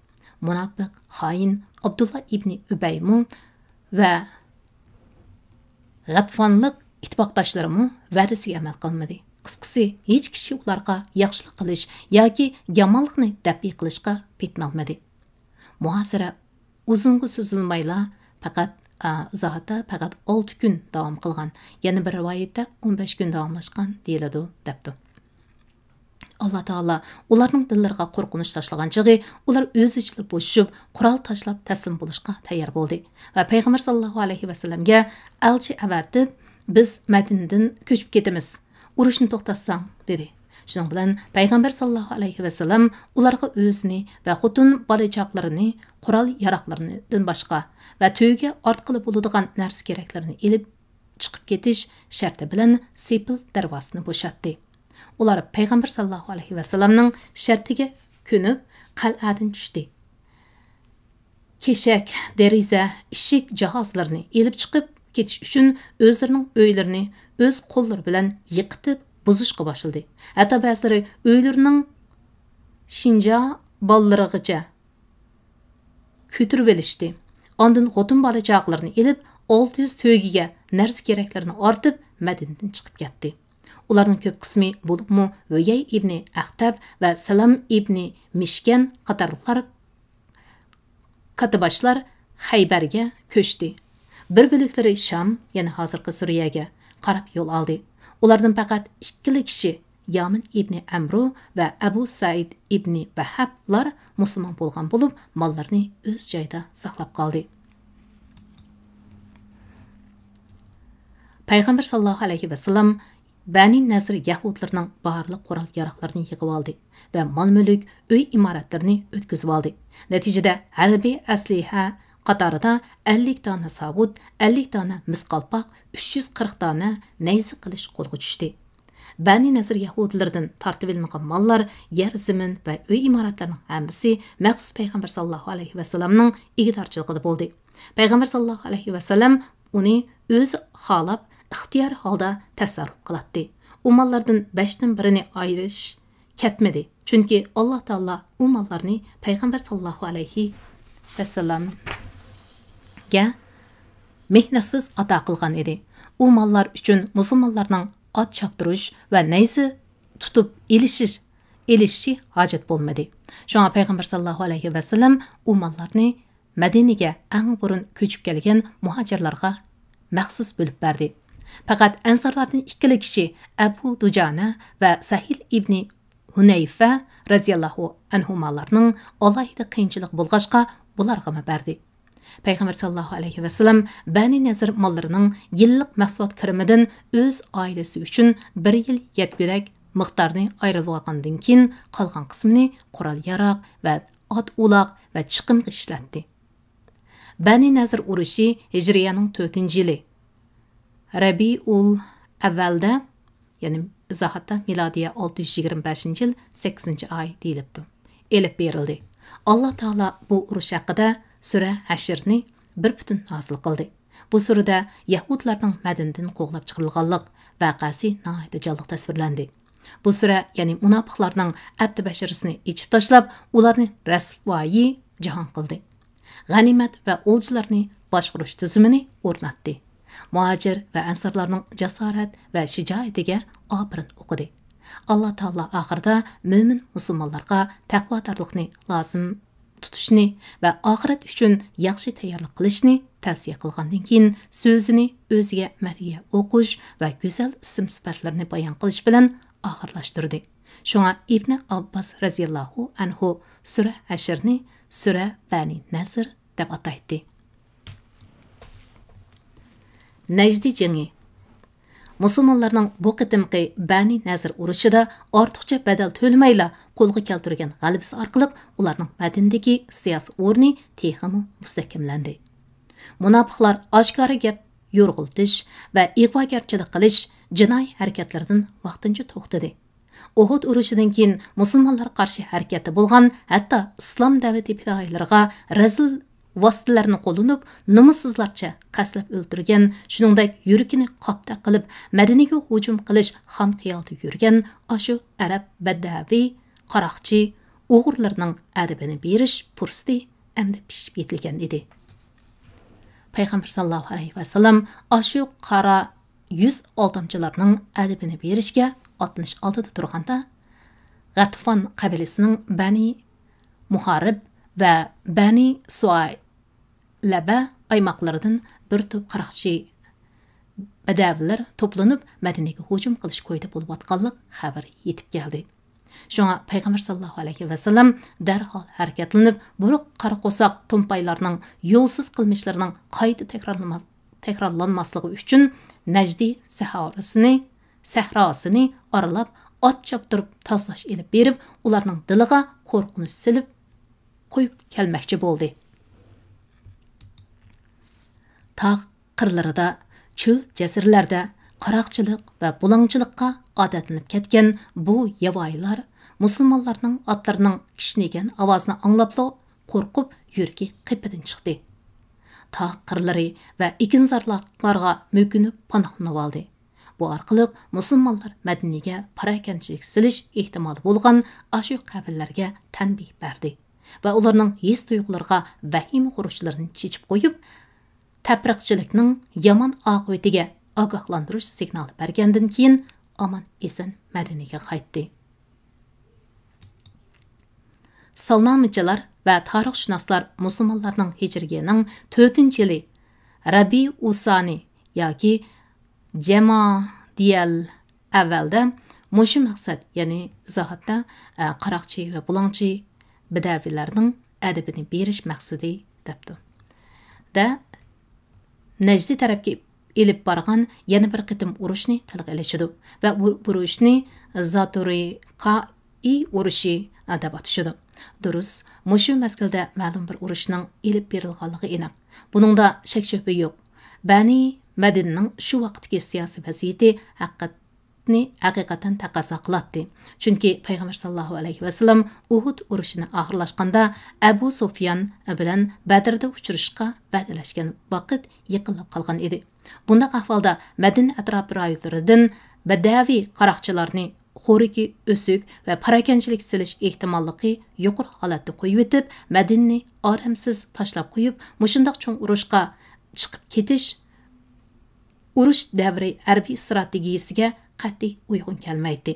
مۇناپىق، خائىن ئابدۇللا ئىبنى ئۈبەيمۇ ۋە غەتفانلىق ئىتتىپاقداشلىرىمۇ ۋەدىسىگە ئەمەل قىلمىدى. قىسقىسى، ھېچ كىشى ئۇلارغا ياخشىلىق قىلىش ياكى يامانلىقنى دەپئى قىلىشقا پېتىنالمىدى. مۇھاسىرە ئۇزۇنغا سوزۇلمايلا، پەقەت، ئا، ئىزاھاتتا پەقەت ئالتە كۈن داۋام قىلغان، يەنە بىر رىۋايەتتە ئون بەش كۈن داۋاملاشقان دېيىلىدۇ، دەپتۇ. ئاللا تائالا ئۇلارنىڭ دىللىرىغا قورقۇنچ تاشلىغان چېغى، ئۇلار ئۆز ئىچىدە بوشىشىپ، قورال تاشلاپ تەسلىم بولۇشقا تەييار بولدى ۋە پەيغەمبەر ساللاللاھۇ ئەلەيھى ۋەسەللەمگە ئەلچى ئەۋەتىپ، «بىز مەدىنىدىن كۆچۈپ كېتىمىز، ئۇرۇشنى توختاتساڭ» دېدى. شۇنىڭ بىلەن پەيغەمبەر ساللاللاھۇ ئەلەيھى ۋەسەللەم ئۇلارغا ئۆزىنى ۋە خوتۇن بالا چاقىلىرىنى، قورال ياراغلىرىدىن باشقا ۋە تۆگە ئارتقىلى بولىدىغان نەرسە كېرەكلىرىنى ئېلىپ چىقىپ كېتىش شەرتى بىلەن سېپىل دەرۋازىسىنى بوشاتتى. ئۇلار پەيغەمبەر ساللاللاھۇ ئەلەيھى ۋەسەللەمنىڭ شەرتىگە كۆنۈپ، قەلئەدىن چۈشتى. كېشەك، دېرىزە، ئىشىك جاھازلىرىنى ئېلىپ چىقىپ كېتىش ئۈچۈن ئۆزلىرىنىڭ ئۆيلىرىنى ئۆز قوللىرى بىلەن يىقىتىپ بۇزۇشقا باشلىدى. ھەتتا بەزىلىرى ئۆيلىرىنىڭ شىنجا باللىرىغىچە كۆتۈرۈۋېلىشتى. ئاندىن خوتۇن بالا چاقىلىرىنى ئېلىپ، ئالتە يۈز تۆگىگە نەرسە كېرەكلىرىنى ئارتىپ، مەدىنىدىن چىقىپ كەتتى. ئۇلارنىڭ كۆپ قىسمى، بولۇپمۇ ھۈيەي ئىبنى ئەختەب ۋە سەلام ئىبنى مىشكەن قاتارلىقلار، كاتتىباشلار خەيبەرگە كۆچتى. بىر بۆلەكلىرى شام، يەنى ھازىرقى سۈرىيەگە، قاراپ يول ئالدى. ئۇلاردىن پەقەت ئىككىلا كىشى، يامىن ئىبنى ئەمرۇ ۋە ئەبۇ سەئىد ئىبنى ۋەھھابلار مۇسۇلمان بولغان بولۇپ، ماللىرىنى ئۆز جايىدا ساقلاپ قالدى. پەيغەمبەر ساللاللاھۇ ئەلەيھى ۋەسەللەم بەنى نەزىر يەھۇدىيلىرىنىڭ بارلىق قورال-ياراغلىرىنى يىغىۋالدى ۋە مال-مۈلۈك، ئۆي-ئىمارەتلىرىنى ئۆتكۈزۈۋالدى. نەتىجىدە، ھەربىي ئەسلىھە قاتارىدا ئەللىك دانە ساۋۇت، ئەللىك دانە مىس قالپاق، ئۈچ يۈز قىرىق دانە نەيزە قىلىچ قولغا چۈشتى. بەنى نەزىر يەھۇدىيلىرىدىن تارتىۋېلىنغان ماللار، يەر-زېمىن ۋە ئۆي-ئىمارەتلەرنىڭ ھەممىسى مەخسۇس پەيغەمبەر ساللاللاھۇ ئەلەيھى ۋەسەللەمنىڭ ئىگىدارچىلىقىدا بولدى. پەيغەمبەر ساللاللاھۇ ئەلەيھى ۋەسەللەم ئۇنى ئۆزى خالاپ، ئىختىيارىي ھالدا تەسەررۇپ قىلاتتى. ئۇ ماللاردىن بەشتىن بىرىنى ئايرىش كەتمىدى، چۈنكى ئاللا تائالا ئۇ ماللارنى پەيغەمبەر ساللاللاھۇ ئەلەيھى ۋەسەللەمگە مېھنەتسىز ئاتا قىلغان ئىدى. ئۇ ماللار ئۈچۈن مۇسۇلمانلارنىڭ ئات چاپتۇرۇش ۋە نەيزە تۇتۇپ ئېلىشىش، ئېلىشىشى ھاجەت بولمىدى. شۇڭا پەيغەمبەر ساللاللاھۇ ئەلەيھى ۋەسەللەم ئۇ ماللارنى مەدىنىگە ئەڭ بۇرۇن كۆچۈپ كەلگەن مۇھاجىرلارغا مەخسۇس بۆلۈپ بەردى. پەقەت ئەنسارلاردىن ئىككىلا كىشى، ئەبۇ دۇجانە ۋە سەھىل ئىبنى ھۇنەيفە رەزىياللاھۇ ئەنھۇمالارنىڭ ئالاھىدە قىيىنچىلىقى بولغاچقا، بۇلارغىمۇ بەردى. پەيغەمبەر ساللاللاھۇ ئەلەيھى ۋەسەللەم بەنى نەزىر ماللىرىنىڭ يىللىق مەھسۇلات كىرىمىدىن ئۆز ئائىلىسى ئۈچۈن بىر يىل يەتكۈدەك مىقدارنى ئايرىۋالغاندىن كېيىن، قالغان قىسمىنى قورال-ياراغ ۋە ئات-ئۇلاغ ۋە چىقىمغا ئىشلەتتى. بەنى نەزىر ئۇرۇشى ھىجرىيەنىڭ تۆتىنچى يىلى، رەبىئۇل ئەۋۋەلدە، يەنى ئىزاھاتتا مىلادىيە ئالتە يۈز يىگىرمە بەشىنچى يىل سەككىزىنچى ئاي دېيىلىپتۇ، ئېلىپ بېرىلدى. ئاللا تائالا بۇ ئۇرۇش ھەققىدە سۈرە ھەشرنى بىر پۈتۈن نازىل قىلدى. بۇ سۈرىدە يەھۇدلارنىڭ مەدىنىدىن قوغلاپ چىقىرىلغانلىق ۋەقەسى ناھايىتى جانلىق تەسۋىرلەندى. بۇ سۈرە، يەنى مۇناپىقلارنىڭ ئەپتى بەشىرىسىنى ئېچىپ تاشلاپ، ئۇلارنى رەسۋايى جاھان قىلدى. غەنىيمەت ۋە ئولجىلارنى باشقۇرۇش تۈزۈمىنى ئورناتتى. مۇھاجىر ۋە ئەنسارلارنىڭ جاسارەت ۋە شىجائىتىگە ئاپىرىن ئوقۇدى. ئاللا تائالا ئاخىرىدا مۆمىن مۇسۇلمانلارغا تەقۋادارلىقنى لازىم تۇتۇشنى ۋە ئاخىرەت ئۈچۈن ياخشى تەييارلىق قىلىشنى تەۋسىيە قىلغاندىن كېيىن، سۆزىنى ئۆزىگە مەرھىيە ئوقۇش ۋە گۈزەل ئىسىم سۈپەتلىرىنى بايان قىلىش بىلەن ئاخىرلاشتۇردى. شۇڭا ئىبنى ئابباس رەزىياللاھۇ ئەنھۇ سۈرە ھەشرنى سۈرە بەنى نەزر دەپ ئاتايتتى. نەجدى جېڭى. مۇسۇلمانلارنىڭ بۇ قېتىمقى بەنى نەزىر ئۇرۇشىدا ئارتۇقچە بەدەل تۆلىمەيلا قولغا كەلتۈرگەن غەلىبىسى ئارقىلىق ئۇلارنىڭ مەدىنىدىكى سىياسىي ئورنى تېخىمۇ مۇستەھكەملەندى. مۇناپىقلار ئاشكارا گەپ يورغىلىتىش ۋە ئىغۋاگەرچىلىك قىلىش جىنايى ھەرىكەتلىرىدىن ۋاقتىنچە توختىدى. ئۇھۇد ئۇرۇشىدىن كېيىن مۇسۇلمانلارغا قارشى ھەرىكەتتە بولغان، ھەتتا ئىسلام دەۋىتى پىدائىيلىرىغا رەزىل ۋاسىتىلەرنى قوللىنىپ، نومۇسسىزلارچە قەستلەپ ئۆلتۈرگەن، شۇنىڭدەك يۈرىكىنى قاپتەك قىلىپ، مەدىنىگە ھۇجۇم قىلىش خام خىيالىدا يۈرگەن ئاشۇ ئەرەب بەدەۋى، قاراقچى، ئۇيغۇرلىرىنىڭ ئەدىپىنى بېرىش پۇرسىتى ئەمدى پىشىپ يېتىلگەن ئىدى. پەيغەمبەر ساللاللاھۇ ئەلەيھى ۋەسەللەم ئاشۇ قارا يۈز ئالدامچىلارنىڭ ئەدىپىنى بېرىشكە ئاتلىنىش ئالدىدا تۇرغاندا، غەتىفان قەبىلىسىنىڭ بەنى مۇھارىب ۋە بەنى سۇئەيلەبە ئايماقلىرىدىن بىر توپ قاراقچى بەدەۋىلەر توپلىنىپ، مەدىنىگە ھۇجۇم قىلىش كويىدا بولۇۋاتقانلىق خەۋىرى يېتىپ كەلدى. شۇڭا پەيغەمبەر ساللاللاھۇ ئەلەيھى ۋەسەللەم دەرھال ھەرىكەتلىنىپ، بۇرۇق قارا قورساق تۇمپايلارنىڭ يولسىز قىلمىشلىرىنىڭ قايتا تەكرارلانما-، تەكرارلانماسلىقى ئۈچۈن، نەجدى سەھراسىنى، سەھراسىنى ئارىلاپ، ئات چاپتۇرۇپ تازىلاش ئېلىپ بېرىپ، ئۇلارنىڭ دىلىغا قورقۇنچ سېلىپ قويۇپ كەلمەكچى بولدى. تاغ قىرلىرىدا، چۆل جەزىرىلەردە قاراقچىلىق ۋە بۇلاڭچىلىققا ئادەتلىنىپ كەتكەن بۇ ياۋايىلار مۇسۇلمانلارنىڭ ئاتلىرىنىڭ كىشنىگەن ئاۋازىنى ئاڭلاپلا قورقۇپ، يۈرىكى قېپىدىن چىقتى. تاغ قىرلىرى ۋە ئېكىنزارلىقلارغا مۆكۈنۈپ پاناھلىنىۋالدى. بۇ ئارقىلىق مۇسۇلمانلار مەدىنىگە پاراكەندىچىلىك سېلىش ئېھتىمالى بولغان ئاشۇ قەبىلىلەرگە تەنبىھ بەردى ۋە ئۇلارنىڭ ھېس-تۇيغۇلىرىغا ۋەھىمە خۇرۇچلىرىنى چېچىپ قويۇپ، تەپرىقىچىلىكنىڭ يامان ئاقىۋىتىگە ئاگاھلاندۇرۇش سىگنالى بەرگەندىن كېيىن، ئامان-ئېسەن مەدىنىگە قايتتى. سالنامىچىلار ۋە تارىخشۇناسلار مۇسۇلمانلارنىڭ ھىجرىيەنىڭ تۆتىنچى يىلى رەبىئۇسسانى ياكى جەما دىيەل ئەۋۋەلدە مۇشۇ مەقسەت، يەنى ئىزاھاتتا، ئە، قاراقچى ۋە بۇلاڭچى بەدەۋىلەرنىڭ ئەدىپىنى بېرىش مەقسىتى دەپتۇ. دە، نەجدى تەرەپكە ئېلىپ بارغان يەنە بىر قېتىم ئۇرۇشنى تىلغا ئېلىشىدۇ ۋە بۇ، بۇ ئۇرۇشنى زاتۇرىقائى ئۇرۇشى دەپ ئاتىشىدۇ. دۇرۇس، مۇشۇ مەزگىلدە مەلۇم بىر ئۇرۇشنىڭ ئېلىپ بېرىلغانلىقى ئېنىق. بۇنىڭدا شەك-شۈبھە يوق. بەنى مەدىنىنىڭ شۇ ۋاقىتتىكى سىياسىي ۋەزىيىتى ھەقىقەتنى، ھەقىقەتەن تەقەززا قىلاتتى. چۈنكى پەيغەمبەر ساللاللاھۇ ئەلەيھى ۋەسەللەم ئۇھۇد ئۇرۇشىنى ئاخىرلاشقاندا ئەبۇ سۇفيان بىلەن بەدرىدە ئۇچرىشىشقا ۋەدىلەشكەن ۋاقىت يېقىنلاپ قالغان ئىدى. بۇنداق ئەھۋالدا مەدىنە ئەتراپى رايونلىرىدىن بەدەۋىي قاراقچىلارنى خورىكى ئۆسۈك ۋە پاراكەندىچىلىك سېلىش ئېھتىماللىقى يۇقىرى ھالەتتە قويۇۋېتىپ، مەدىنىنى ئارامسىز تاشلاپ قويۇپ، مۇشۇنداق چوڭ ئۇرۇشقا چىقىپ كېتىش ئۇرۇش دەۋرى ھەربىي ئىستراتېگىيىسىگە قەتئىي ئۇيغۇن كەلمەيتتى.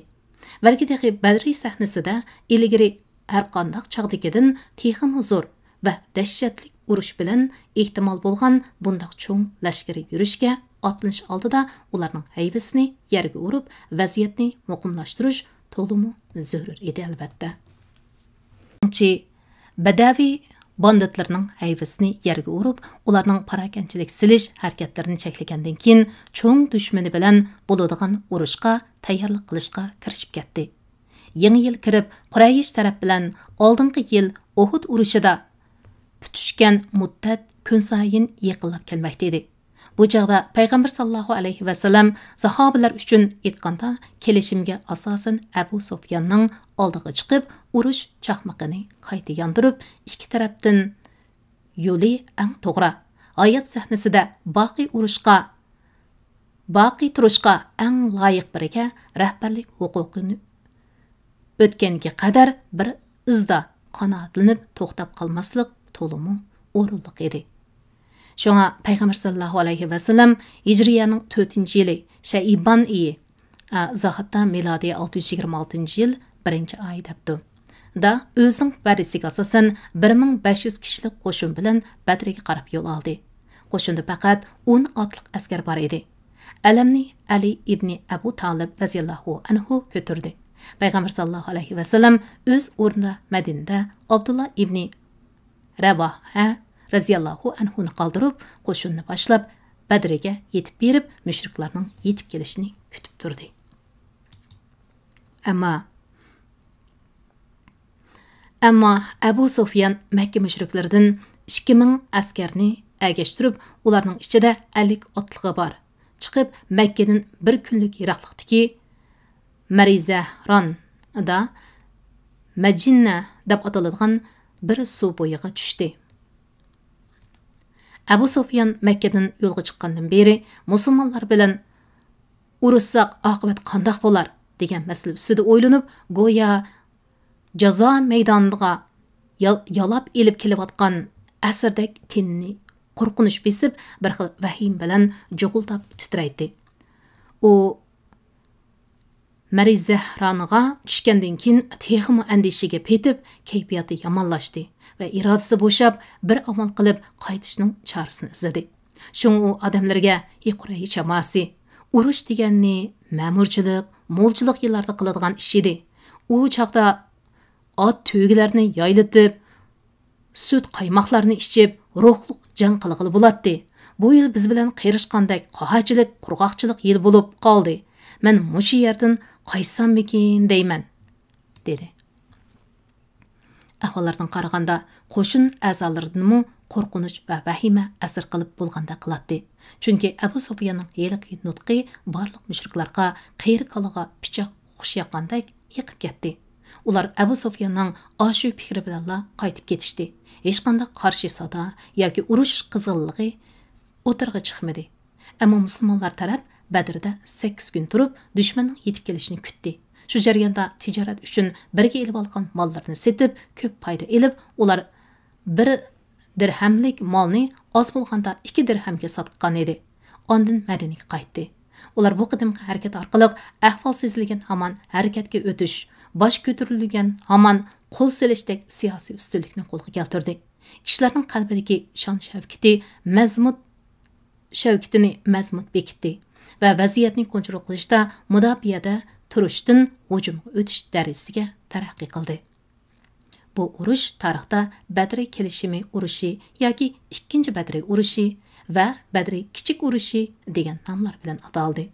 بەلكى تېخى بەدرى سەھنىسىدە ئىلگىرى ھەرقانداق چاغدىكىدىن تېخىمۇ زور ۋە دەھشەتلىك ئۇرۇش بىلەن ئېھتىمال بولغان بۇنداق چوڭ لەشكىرىي يۈرۈشكە ئاتلىنىش ئالدىدا ئۇلارنىڭ ھەيۋىسىنى يەرگە ئۇرۇپ، ۋەزىيەتنى مۇقىملاشتۇرۇش تولىمۇ زۆرۈر ئىدى، ئەلۋەتتە. بەدەۋى باندىتلىرىنىڭ ھەيۋىسىنى يەرگە ئۇرۇپ، ئۇلارنىڭ پاراكەندىچىلىك سېلىش ھەرىكەتلىرىنى چەكلىگەندىن كېيىن، چوڭ دۈشمىنى بىلەن بولىدىغان ئۇرۇشقا تەييارلىق قىلىشقا كىرىشىپ كەتتى. يېڭى يىل كىرىپ، قۇرەيش تەرەپ بىلەن ئالدىنقى يىل ئۇھۇد ئۇرۇشىدا پۈتۈشكەن مۇددەت كۈنسايىن يېقىنلاپ كەلمەكتە ئىدى. بۇ چاغدا پەيغەمبەر ساللاللاھۇ ئەلەيھى ۋەسەللەم ساھابىلەر ئۈچۈن ئېيتقاندا، كېلىشىمگە ئاساسەن ئەبۇ سۇفياننىڭ ئالدىغا چىقىپ، ئۇرۇش چاقمىقىنى قايتا ياندۇرۇپ، ئىككى تەرەپتىن يولى ئەڭ توغرا، ھايات سەھنىسىدە باقىي ئۇرۇشقا، باقىي تۇرۇشقا ئەڭ لايىق بىرىگە رەھبەرلىك ھوقۇقىنى ئۆتكەنگە قەدەر بىر ئىزدا قانائەتلىنىپ توختاپ قالماسلىق تولىمۇ ئورۇنلۇق ئىدى. شۇڭا پەيغەمبەر ساللاللاھۇ ئەلەيھى ۋەسەللەم ھىجرىيەنىڭ تۆتىنچى يىلى شەئىبان ئېيى، ئە، ئىزاھاتتا مىلادىي ئالتە يۈز يىگىرمە ئالتىنچى يىل بىرىنچى ئاي دەپتۇ. دا ئۆزىنىڭ ۋەدىسىگە ئاساسەن بىر مىڭ بەش يۈز كىشىلىك قوشۇن بىلەن بەدرىگە قاراپ يول ئالدى. قوشۇندا پەقەت ئون ئاتلىق ئەسكەر بار ئىدى. ئەلەمنى ئەلى ئىبنى ئەبۇ تالىب رەزىياللاھۇ ئەنھۇ كۆتۈردى. پەيغەمبەر ساللاللاھۇ ئەلەيھى ۋەسەللەم ئۆز ئورنىدا مەدىنىدە ئابدۇللا ئىبنى رەۋاھە رەزىياللاھۇ ئەنھۇنى قالدۇرۇپ، قوشۇننى باشلاپ، بەدرىگە يېتىپ بېرىپ، مۇشرىكلارنىڭ يېتىپ كېلىشىنى كۈتۈپ تۇردى. ئەمما، ئەمما ئەبۇ سۇفيان مەككە مۇشرىكلىرىدىن ئىككى مىڭ ئەسكەرنى ئەگەشتۈرۈپ، ئۇلارنىڭ ئىچىدە ئەللىك ئاتلىقى بار، چىقىپ، مەككىدىن بىر كۈنلۈك يىراقلىقتىكى مەرىزەھراندا مەجىننە دەپ ئاتىلىدىغان بىر سۇ بويىغا چۈشتى. ئەبۇ سۇفيان مەككىدىن يولغا چىققاندىن بېرى مۇسۇلمانلار بىلەن ئۇرۇشساق ئاقىۋەت قانداق بولار دېگەن مەسىلە ئۈستىدە ئويلىنىپ، گويا جازا مەيدانىغا يال-، يالاپ ئېلىپ كېلىۋاتقان ئەسىردەك تېنىنى قورقۇنچ بېسىپ، بىر خىل ۋەھىمە بىلەن جۇغۇلداپ تىترەيتتى. ئۇ مەرىزەھرانغا چۈشكەندىن كېيىن تېخىمۇ ئەندىشىگە پېتىپ، كەيپىياتى يامانلاشتى ۋە ئىرادىسى بوشاپ، بىر ئامال قىلىپ قايتىشنىڭ چارىسىنى ئىزدىدى. شۇڭا ئۇ ئادەملىرىگە، ئى قۇرەيش جاماسى، ئۇرۇش دېگەننى مەمۇرچىلىق، مولچىلىق يىللاردا قىلىدىغان ئىش ئىدى. ئۇ چاغدا ئات تۆگىلەرنى يايلىتىپ، سۈت قايماقلارنى ئىچىپ، روھلۇق جەڭ قىلغىلى بولاتتى. بۇ يىل بىز بىلەن قېرىشقاندەك قاھارچىلىك، قۇرغاقچىلىق يىلى بولۇپ قالدى. مەن مۇشۇ يەردىن قايتساممىكىن دەيمەن، دېدى. ئەھۋاللاردىن قارىغاندا، قوشۇن ئەزالىرىدىنمۇ قورقۇنچ ۋە ۋەھىمە ئەسىر قىلىپ بولغاندەك قىلاتتى. چۈنكى ئەبۇ سۇفياننىڭ ھېلىقى نۇتقى بارلىق مۇشرىكلارغا قېرى كالىغا پىچاق ئوقۇش ياققاندەك يېقىپ كەتتى. ئۇلار ئەبۇ سۇفياننىڭ ئاشۇ پىكرى بىلەنلا قايتىپ كېتىشتى. ھېچقانداق قارشى سادا ياكى ئۇرۇش قىزغىنلىقى ئوتتۇرىغا چىقمىدى. ئەمما مۇسۇلمانلار تەرەپ بەدرىدە سەككىز كۈن تۇرۇپ، دۈشمەننىڭ يېتىپ كېلىشىنى كۈتتى. شۇ جەرياندا تىجارەت ئۈچۈن بىرگە ئېلىۋالغان ماللىرىنى سېتىپ، كۆپ پايدا ئېلىپ، ئۇلار بىر دىرھەملىك مالنى ئاز بولغاندا ئىككى دىرھەمگە ساتقان ئىدى. ئاندىن مەدىنىگە قايتتى. ئۇلار بۇ قېتىمقى ھەرىكەت ئارقىلىق ئەھۋال سېزىلگەن ھامان ھەرىكەتكە ئۆتۈش، باش كۆتۈرۈلگەن ھامان قول سېلىشتەك سىياسىي ئۈستۈنلۈكنى قولغا كەلتۈردى. كىشىلەرنىڭ قەلبىدىكى شان-شەۋكىتى مەزمۇت، شەۋكىتىنى مەزمۇت بېكىتتى. ۋە ۋەزىيەتنى كونترول قىلىشتا مۇداپىئەدە تۇرۇشتىن ھۇجۇمغا ئۆتۈش دەرىجىسىگە تەرەققىي قىلدى. بۇ ئۇرۇش تارىختا بەدرى كېلىشىمى ئۇرۇشى ياكى ئىككىنچى بەدرى ئۇرۇشى ۋە بەدرى كىچىك ئۇرۇشى دېگەن ناملار بىلەن ئاتالدى.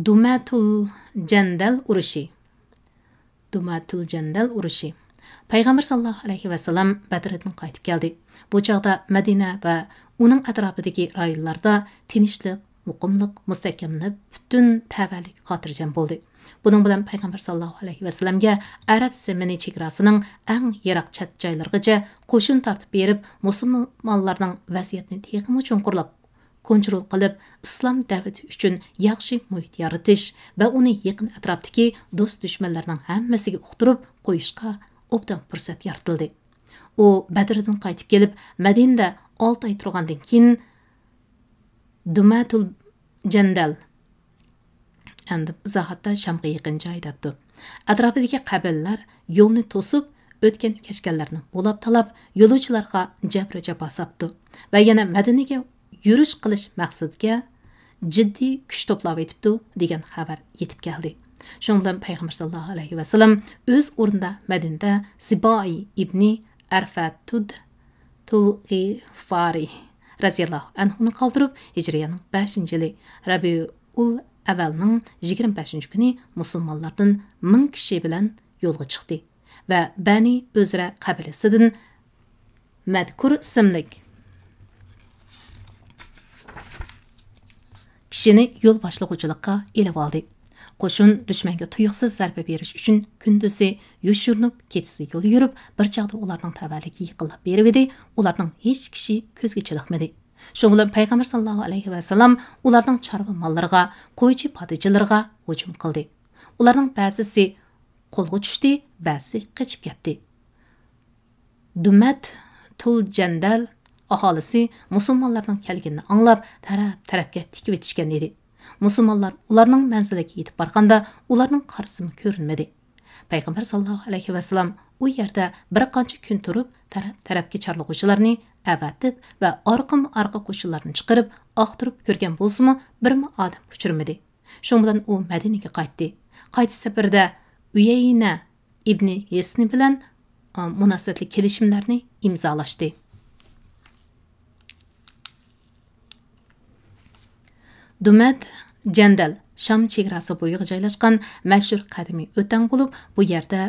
دۇمەتۇل جەندەل ئۇرۇشى. دۇمەتۇل جەندەل ئۇرۇشى. پەيغەمبەر ساللاللاھۇ ئەلەيھى ۋەسەللەم بەدردىن قايتىپ كەلدى. بۇ چاغدا مەدىنە ۋە ئۇنىڭ ئەتراپىدىكى رايونلاردا تىنچلىق، مۇقىملىق مۇستەھكەملىنىپ، پۈتۈن تەۋەلىك خاتىرجەم بولدى. بۇنىڭ بىلەن پەيغەمبەر ساللاللاھۇ ئەلەيھى ۋەسەللەمگە ئەرەب زېمىنى چېگراسىنىڭ ئەڭ يىراق چەت جايلىرىغىچە قوشۇن تارتىپ بېرىپ، مۇسۇلمانلارنىڭ ۋەزىيەتنى تېخىمۇ چوڭقۇرلاپ، كونترول قىلىپ، ئىسلام دەۋىتى ئۈچۈن ياخشى مۇھىت يارىتىش ۋە ئۇنى يېقىن ئەتراپتىكى دوست-دۈشمەنلەرنىڭ ھەممىسىگە ئۇقتۇرۇپ قويۇشقا ئوبدان پۇرسەت يارىتىلدى. ئۇ بەدردىن قايتىپ كېلىپ، مەدىنىدە ئالتە ئاي تۇرغاندىن كېيىن، دۇمەتۇل جەندەل، ئەمدى ئىزاھاتتا شامغا يېقىن جاي دەپتۇ. ئەتراپىدىكى قەبىلىلەر يولنى توسۇپ، ئۆتكەن-كەچكەنلەرنى بولاپ-تالاپ، يولۇچىلارغا جەبرى جاپا ساپتۇ ۋە يەنە مەدىنىگە يۈرۈش قىلىش مەقسىتىگە جىددىي كۈچ توپلاۋېتىپتۇ، دېگەن خەۋەر يېتىپ كەلدى. شۇنىڭ بىلەن پەيغەمبەر ساللاللاھۇ ئەلەيھى ۋەسەللەم ئۆز ئورنىدا مەدىنىدە زىبائى ئىبنى ئەرفەتۇد تۇلغىفارى رەزىياللاھۇ ئەنھۇنى قالدۇرۇپ، ھىجرىيەنىڭ بەشىنچى يىلى رەبىئۇل ئەۋۋەلنىڭ يىگىرمە بەشىنچى كۈنى مۇسۇلمانلاردىن مىڭ كىشى بىلەن يولغا چىقتى ۋە بەنى ئۆزرە قەبىلىسىدىن مەزكۇر ئىسىملىك كىشىنى يول باشلىغۇچىلىققا ئېلىۋالدى. قوشۇن دۈشمەنگە تۇيۇقسىز زەربە بېرىش ئۈچۈن كۈندۈزى يوشۇرۇنۇپ، كېچىسى يول يۈرۈپ، بىر چاغدا ئۇلارنىڭ تەۋەلىكى يېقىنلاپ بېرىۋىدى، ئۇلارنىڭ ھېچ كىشى كۆزگە چېلىقمىدى. شۇنىڭ بىلەن پەيغەمبەر ساللاللاھۇ ئەلەيھى ۋەسەللەم ئۇلارنىڭ چارۋا ماللىرىغا، قويچى پادىچىلىرىغا ھۇجۇم قىلدى. ئۇلارنىڭ بەزىسى قولغا چۈشتى، بەزىسى قېچىپ كەتتى. دۇمەت تۇل جەندەل ئاھالىسى مۇسۇلمانلارنىڭ كەلگىنىنى ئاڭلاپ، تەرەپ-تەرەپكە تىكىۋېتىشكەن ئىدى. مۇسۇلمانلار ئۇلارنىڭ مەنزىلىگە يېتىپ بارغاندا، ئۇلارنىڭ قارىسىمۇ كۆرۈنمىدى. پەيغەمبەر ساللاللاھۇ ئەلەيھى ۋەسەللەم ئۇ يەردە بىر قانچە كۈن تۇرۇپ، تەرەپ-تەرەپكە چارلىغۇچىلارنى ئەۋەتىپ ۋە ئارقىمۇ ئارقا قوشۇنلارنى چىقىرىپ، ئاختۇرۇپ كۆرگەن بولسىمۇ، بىرمۇ ئادەم ئۇچرىمىدى. شۇنىڭ بىلەن ئۇ مەدىنىگە قايتتى. قايتىش سەپىرىدە ئۇيەينە ئىبنى ھېسنى بىلەن، ئا، مۇناسىۋەتلىك كېلىشىملەرنى ئىمزالاشتى. دۇمەت جەندەل شام چېگراسى بويىغا جايلاشقان مەشھۇر قەدىمىي ئۆتەڭ بولۇپ، بۇ يەردە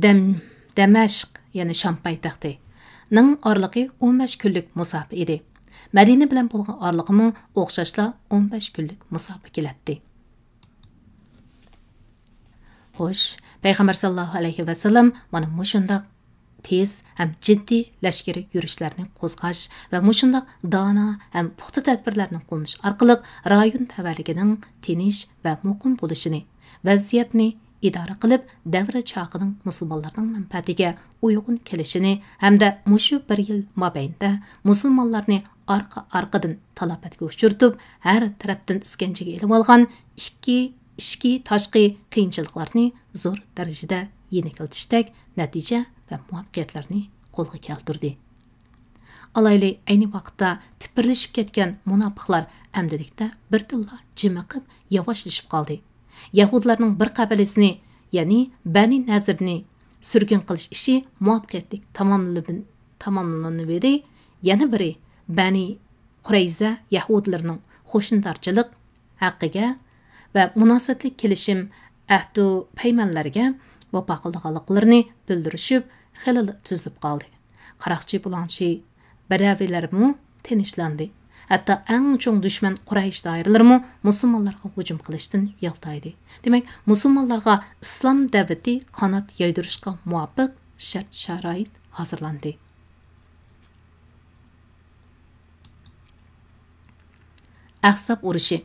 دەم-، دەمەشق، يەنى شام پايتەختى، نىڭ ئارىلىقى ئون بەش كۈنلۈك مۇساپە ئىدى. مەدىنە بىلەن بولغان ئارىلىقىمۇ ئوخشاشلا ئون بەش كۈنلۈك مۇساپە كېلەتتى. خوش، پەيغەمبەر ساللاللاھۇ ئەلەيھى ۋەسەللەم مانا مۇشۇنداق تېز ھەم جىددىي لەشكىرىي يۈرۈشلەرنى قوزغاش ۋە مۇشۇنداق دانا ھەم پۇختا تەدبىرلەرنى قوللىنىش ئارقىلىق رايون تەۋەلىكىنىڭ تىنچ ۋە مۇقىم بولۇشىنى، ۋەزىيەتنى ئىدارە قىلىپ، دەۋر چاغىنىڭ مۇسۇلمانلارنىڭ مەنپەئەتىگە ئۇيغۇن كېلىشىنى ھەمدە مۇشۇ بىر يىل مابەينىدە مۇسۇلمانلارنى ئارقا-ئارقىدىن تالاپەتكە ئۇچرىتىپ، ھەر تەرەپتىن ئىسكەنجىگە ئېلىۋالغان ئىچكى، ئىچكى، تاشقى قىيىنچىلىقلارنى زور دەرىجىدە يېنىكلىتىشتەك نەتىجە ۋە مۇۋەپپەقىيەتلەرنى قولغا كەلتۈردى. ئالايلى، ئەينى ۋاقىتتا تىپىرلىشىپ كەتكەن مۇناپىقلار ئەمدىلىكتە بىردىنلا جىمىقىپ، ياۋاشلىشىپ قالدى. يەھۇدىيلارنىڭ بىر قەبىلىسىنى، يەنى بەنى نەزىرنى سۈرگۈن قىلىش ئىشى مۇۋەپپەقىيەتلىك تاماملىنىۋىدى. يەنە بىرى، بەنى قۇرەيزە يەھۇدىيلىرىنىڭ قوشۇندارچىلىق ھەققىگە ۋە مۇناسىۋەتلىك كېلىشىم، ئەھدۇ پەيمانلەرگە ۋاپا قىلىدىغانلىقلىرىنى بىلدۈرۈشۈپ، خېلىلا تۈزۈلۈپ قالدى. قاراقچى بۇلاڭچى بەدەۋىيلەرمۇ تىنچلاندى. ھەتتا ئەڭ چوڭ دۈشمەن قۇرەيش دائىرىلىرىمۇ مۇسۇلمانلارغا ھۇجۇم قىلىشتىن يالتايدى. دېمەك، مۇسۇلمانلارغا ئىسلام دەۋىتى قانات يايدۇرۇشقا مۇۋاپىق شەرت-شارائىت ھازىرلاندى. ئەھزاب ئۇرۇشى.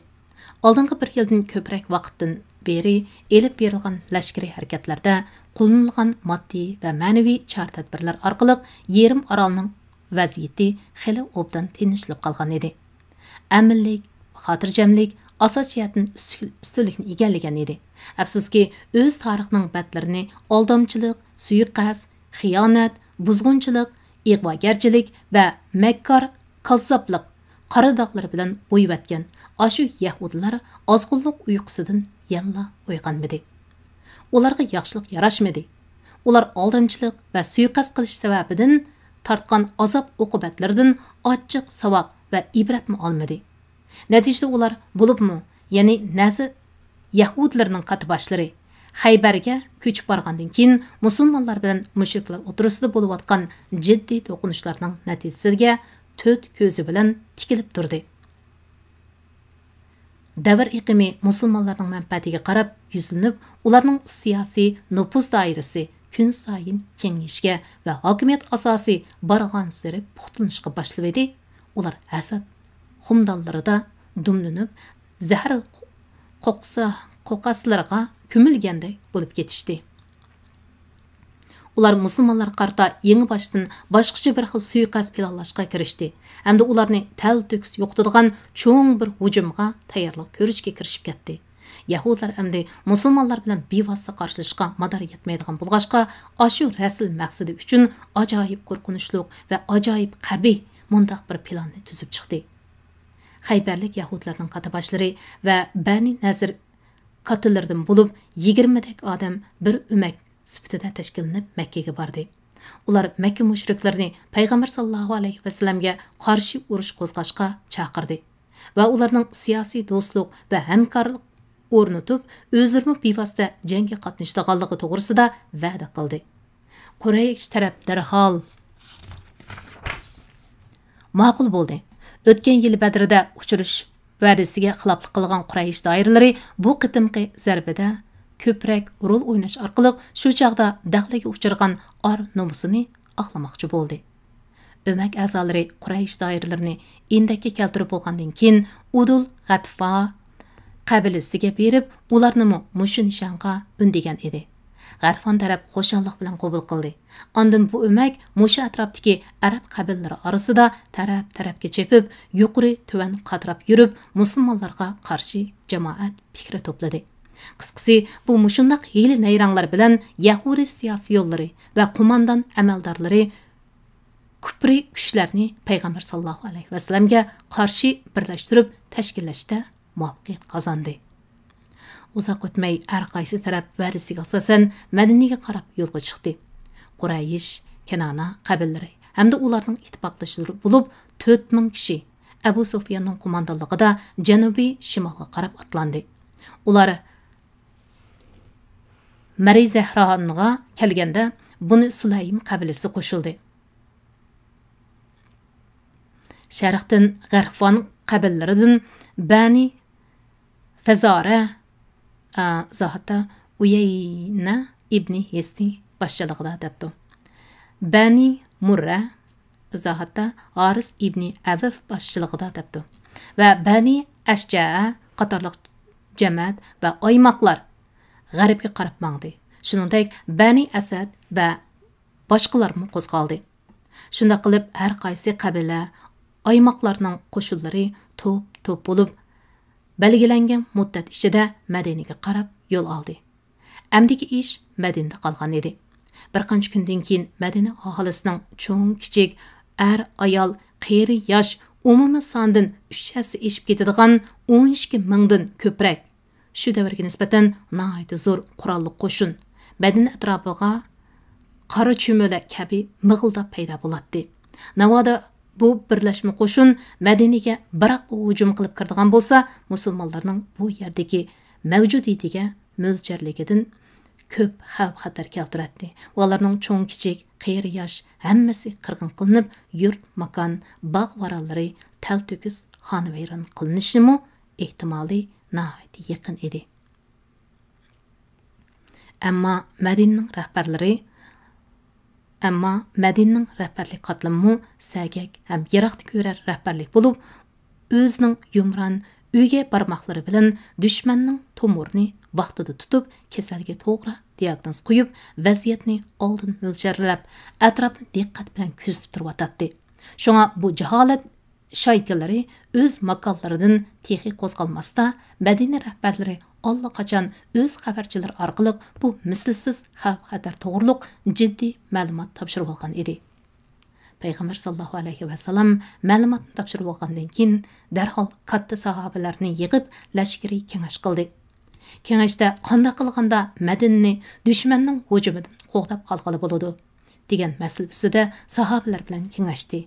ئالدىنقى بىر يىلدىن كۆپرەك ۋاقىتتىن بېرى ئېلىپ بېرىلغان لەشكىرىي ھەرىكەتلەردە قوللىنىلغان ماددىي ۋە مەنىۋى چارە-تەدبىرلەر ئارقىلىق يېرىم ئارالنىڭ ۋەزىيىتى خېلى ئوبدان تىنچلىنىپ قالغان ئىدى. ئەمىنلىك، خاتىرجەملىك ئاساسىي جەھەتتىن ئۈستۈن-، ئۈستۈنلۈكنى ئىگىلىگەن ئىدى. ئەپسۇسكى، ئۆز تارىخىنىڭ بەتلىرىنى ئالدامچىلىق، سۇيىقەست، خىيانەت، بۇزغۇنچىلىق، ئىغۋاگەرچىلىك ۋە مەككار كاززاپلىق قارا داغلىرى بىلەن بويىۋەتكەن ئاشۇ يەھۇدىيلار ئازغۇنلۇق ئۇيقۇسىدىن يەنىلا ئويغانمىدى. ئۇلارغا ياخشىلىق ياراشمىدى. ئۇلار ئالدامچىلىق ۋە سۇيىقەست قىلىش سەۋەبىدىن تارتقان ئازاب-ئوقۇبەتلىرىدىن ئاچچىق ساۋاق ۋە ئىبرەتمۇ ئالمىدى. نەتىجىدە ئۇلار، بولۇپمۇ، يەنى نەزىر يەھۇدىيلىرىنىڭ كاتتىباشلىرى خەيبەرگە كۆچۈپ بارغاندىن كېيىن، مۇسۇلمانلار بىلەن مۇشرىكلار ئوتتۇرىسىدا بولۇۋاتقان جىددىي توقۇنۇشلارنىڭ نەتىجىسىگە تۆت كۆزى بىلەن تىكىلىپ تۇردى. دەۋر ئېقىمى مۇسۇلمانلارنىڭ مەنپەئەتىگە قاراپ يۈزلىنىپ، ئۇلارنىڭ سىياسىي نوپۇز دائىرىسى كۈنسايىن كېڭىيىشكە ۋە ھاكىمىيەت ئاساسى بارغانسېرى پۇختىلىنىشقا باشلىۋىدى. ئۇلار ھەسەت خۇمدانلىرىدا دۈملىنىپ، زەھەر قوقسا-، قوقاسلىرىغا كۆمۈلگەندەك بولۇپ كېتىشتى. ئۇلار مۇسۇلمانلارغا قارىتا يېڭىباشتىن باشقىچە بىر خىل سۇيىقەست پىلانلاشقا كىرىشتى ھەمدە ئۇلارنى تەلتۆكۈس يوقىتىدىغان چوڭ بىر ھۇجۇمغا تەييارلىق كۆرۈشكە كىرىشىپ كەتتى. يەھۇدىيلار ئەمدى مۇسۇلمانلار بىلەن بىۋاسىتە قارشىلىشىشقا مادارى يەتمەيدىغان بولغاچقا، ئاشۇ رەزىل مەقسىتى ئۈچۈن ئاجايىپ قورقۇنچلۇق ۋە ئاجايىپ قەبىھ مۇنداق بىر پىلاننى تۈزۈپ چىقتى. خەيبەرلىك يەھۇدىيلارنىڭ كاتتىباشلىرى ۋە بەنى نەزىر كاتتىلىرىدىن بولۇپ يىگىرمىدەك ئادەم بىر ئۆمەك سۈپىتىدە تەشكىللىنىپ مەككىگە باردى. ئۇلار مەككە مۇشرىكلىرىنى پەيغەمبەر ساللاللاھۇ ئەلەيھى ۋەسەللەمگە قارشى ئۇرۇش قوزغاشقا چاقىردى ۋە ئۇلارنىڭ سىياسىي دوستلۇق ۋە ھەمكارلىق ئورنىتىپ، ئۆزلىرىمۇ بىۋاسىتە جەڭگە قاتنىشىدىغانلىقى توغرىسىدا ۋەدە قىلدى. قۇرەيش تەرەپ دەرھال ماقۇل بولدى. ئۆتكەن يىلى بەدرىدە ئۇچرىشىش ۋەدىسىگە خىلاپلىق قىلغان قۇرەيش دائىرىلىرى بۇ قېتىمقى زەربىدە كۆپرەك رول ئويناش ئارقىلىق شۇ چاغدا دەخلىگە ئۇچرىغان ئار نومۇسىنى ئاقلىماقچى بولدى. ئۆمەك ئەزالىرى قۇرەيش دائىرىلىرىنى ئىندەككە كەلتۈرۈپ بولغاندىن كېيىن، ئۇدۇل غەتفا قەبىلىسىگە بېرىپ، ئۇلارنىمۇ مۇشۇ نىشانغا ئۈندىگەن ئىدى. غەتفان تەرەپ خۇشاللىق بىلەن قوبۇل قىلدى. ئاندىن بۇ ئۆمەك مۇشۇ ئەتراپتىكى ئەرەب قەبىلىلىرى ئارىسىدا تەرەپ-تەرەپكە چېپىپ، يۇقىرى-تۆۋەن قاتراپ يۈرۈپ، مۇسۇلمانلارغا قارشى جامائەت پىكرى توپلىدى. قىسقىسى، بۇ مۇشۇنداق ھىيلە-نەيرەڭلەر بىلەن يەھۇدىي سىياسىيونلىرى ۋە قوماندان ئەمەلدارلىرى كۇپرى كۈچلەرنى پەيغەمبەر ساللاللاھۇ ئەلەيھى ۋەسەللەمگە قارشى بىرلەشتۈرۈپ تەشكىللەشتە مۇۋەپپەقىيەت قازاندى. ئۇزاق ئۆتمەي، ھەر قايسى تەرەپ ۋەدىسىگە ئاساسەن، مەدىنىگە قاراپ يولغا چىقتى. قۇرەيش، كەنانە قەبىلىلىرى ھەمدە ئۇلارنىڭ ئىتتىپاقداشلىرى بولۇپ تۆت مىڭ كىشى ئەبۇ سۇفياننىڭ قوماندانلىقىدا جەنۇبىي شىمالغا قاراپ ئاتلاندى. ئۇلار مەرىزەھرانغا كەلگەندە، بۇنى سۇلەيم قەبىلىسى قوشۇلدى. شەرقتىن غەرفان قەبىلىلىرىدىن بەنى فەزارە، ئە، ئىزاھاتتا ئۇيەينە ئىبنى ھېسنى باشچىلىقىدا دەپتۇ. بەنى مۇررە، ئىزاھاتتا ھارىس ئىبنى ئەۋف باشچىلىقىدا دەپتۇ. ۋە بەنى ئەشجەئە قاتارلىق جەمەت ۋە ئايماقلار غەربكە قاراپ ماڭدى. شۇنىڭدەك بەنى ئەسەد ۋە باشقىلارمۇ قوزغالدى. شۇنداق قىلىپ، ھەر قايسى قەبىلە ئايماقلارنىڭ قوشۇنلىرى توپ-توپ بولۇپ، بەلگىلەنگەن مۇددەت ئىچىدە مەدىنىگە قاراپ يول ئالدى. ئەمدىكى ئىش مەدىنىدە قالغان ئىدى. بىر قانچە كۈندىن كېيىن مەدىنە ئاھالىسىنىڭ چوڭ-كىچىك، ئەر-ئايال، قېرى-ياش، ئومۇمىي ساندىن ئۈچ ھەسسە ئېشىپ كېتىدىغان ئون ئىككى مىڭدىن كۆپرەك شۇ دەۋرگە نىسبەتەن ناھايىتى زور قوراللىق قوشۇن مەدىنە ئەتراپىغا قارا چۈمۈلە كەبى مىغىلداپ پەيدا بولاتتى. ناۋادا بۇ بىرلەشمە قوشۇن مەدىنىگە بىراقلا ھۇجۇم قىلىپ كىرىدىغان بولسا، مۇسۇلمانلارنىڭ بۇ يەردىكى مەۋجۇدىيىتىگە مۆلچەرلىكىدىن كۆپ خەۋپ-خەتەر كەلتۈرەتتى. ئۇلارنىڭ چوڭ-كىچىك، قېرى-ياش ھەممىسى قىرغىن قىلىنىپ، يۇرت-ماكان، باغ-ۋارانلىرى تەلتۆكۈس خانىۋەيران قىلىنىشىمۇ ئېھتىمالى ناھايىتى يېقىن ئىدى. ئەمما مەدىنىنىڭ رەھبەرلىرى، ئەمما مەدىنىنىڭ رەھبەرلىك قاتلىمىمۇ سەگەك ھەم يىراقنى كۆرەر رەھبەرلىك بولۇپ، ئۆزىنىڭ يۇمران ئۆگە بارماقلىرى بىلەن دۈشمەننىڭ تومۇرىنى ۋاقتىدا تۇتۇپ، كېسەلگە توغرا دىياگنوز قويۇپ، ۋەزىيەتنى ئالدىن مۆلچەرلەپ، ئەتراپنى دىققەت بىلەن كۆزىتىپ تۇرۇۋاتاتتى. شۇڭا بۇ جاھالەت شايكىلىرى ئۆز ماكانلىرىدىن تېخى قوزغالماستا، مەدىنە رەھبەرلىرى ئاللىقاچان ئۆز خەۋەرچىلىرى ئارقىلىق بۇ مىسلىسىز خەۋپ-خەتەر توغرۇلۇق جىددىي مەلۇمات تاپشۇرۇۋالغان ئىدى. پەيغەمبەر ساللاللاھۇ ئەلەيھى ۋەسەللەم مەلۇماتنى تاپشۇرۇۋالغاندىن كېيىن، دەرھال كاتتا ساھابىلەرنى يىغىپ، لەشكىرىي كېڭەش قىلدى. كېڭەشتە قانداق قىلغاندا مەدىنىنى دۈشمەننىڭ ھۇجۇمىدىن قوغداپ قالغىلى بولىدۇ، دېگەن مەسىلە ئۈستىدە ساھابىلەر بىلەن كېڭەشتى.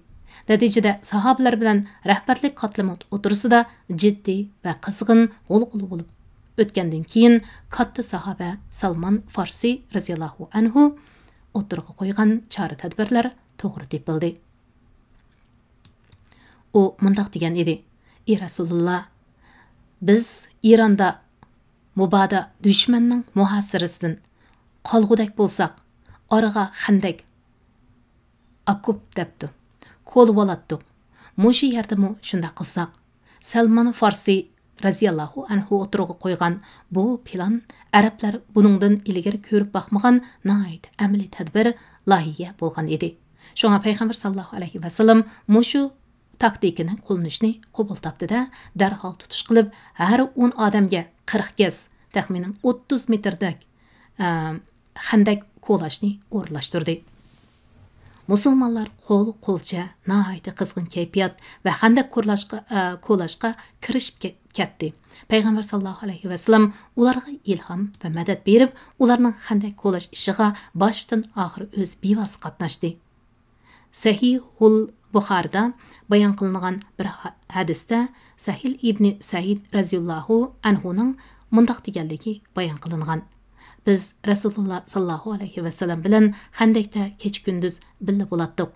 نەتىجىدە، ساھابىلەر بىلەن رەھبەرلىك قاتلىمى ئوتتۇرىسىدا جىددىي ۋە قىزغىن غۇلغۇلا بولۇپ ئۆتكەندىن كېيىن، كاتتا ساھابە سالمان فارسى رەزىياللاھۇ ئەنھۇ ئوتتۇرىغا قويغان چارە-تەدبىرلەر توغرا تېپىلدى. ئۇ مۇنداق دېگەن ئىدى: «ئى رەسۇلۇللا، بىز ئىراندا مۇبادا دۈشمەننىڭ مۇھاسىرىسىدىن قالغۇدەك بولساق، ئارىغا خەندەك، ئاكوپ دەپتۇ، كولىۋالاتتۇق. مۇشۇ يەردىمۇ شۇنداق قىلساق.» سەلمان فارسى رەزىياللاھۇ ئەنھۇ ئوتتۇرىغا قويغان بۇ پىلان ئەرەبلەر بۇنىڭدىن ئىلگىرى كۆرۈپ باقمىغان ناھايىتى ئەمەلىي تەدبىر، لايىھە بولغان ئىدى. شۇڭا پەيغەمبەر ساللاللاھۇ ئەلەيھى ۋەسەللەم مۇشۇ تاكتىكىنى قوللىنىشنى قوبۇل تاپتى-دە، دەرھال تۇتۇش قىلىپ، ھەر ئون ئادەمگە قىرىق گەز، تەخمىنەن ئوتتۇز مېتىردەك، ئە، خەندەك كولاشنى ئورۇنلاشتۇردى. مۇسۇلمانلار قول-قولچە، ناھايىتى قىزغىن كەيپىيات ۋە خەندەك كولاشقا، ئە، كولاشقا كىرىشىپ كە-، كەتتى. پەيغەمبەر ساللاللاھۇ ئەلەيھى ۋەسەللەم ئۇلارغا ئىلھام ۋە مەدەت بېرىپ، ئۇلارنىڭ خەندەك كولاش ئىشىغا باشتىن ئاخىر ئۆزى بىۋاسىتە قاتناشتى. سەھىھۇل بۇخارىدا بايان قىلىنغان بىر ھە-، ھەدىستە سەھىل ئىبنى سەئىد رەزىياللاھۇ ئەنھۇنىڭ مۇنداق دېگەنلىكى بايان قىلىنغان: «بىز رەسۇلۇللا ساللاللاھۇ ئەلەيھى ۋەسەللەم بىلەن خەندەكتە كېچە-كۈندۈز بىللە بولاتتۇق.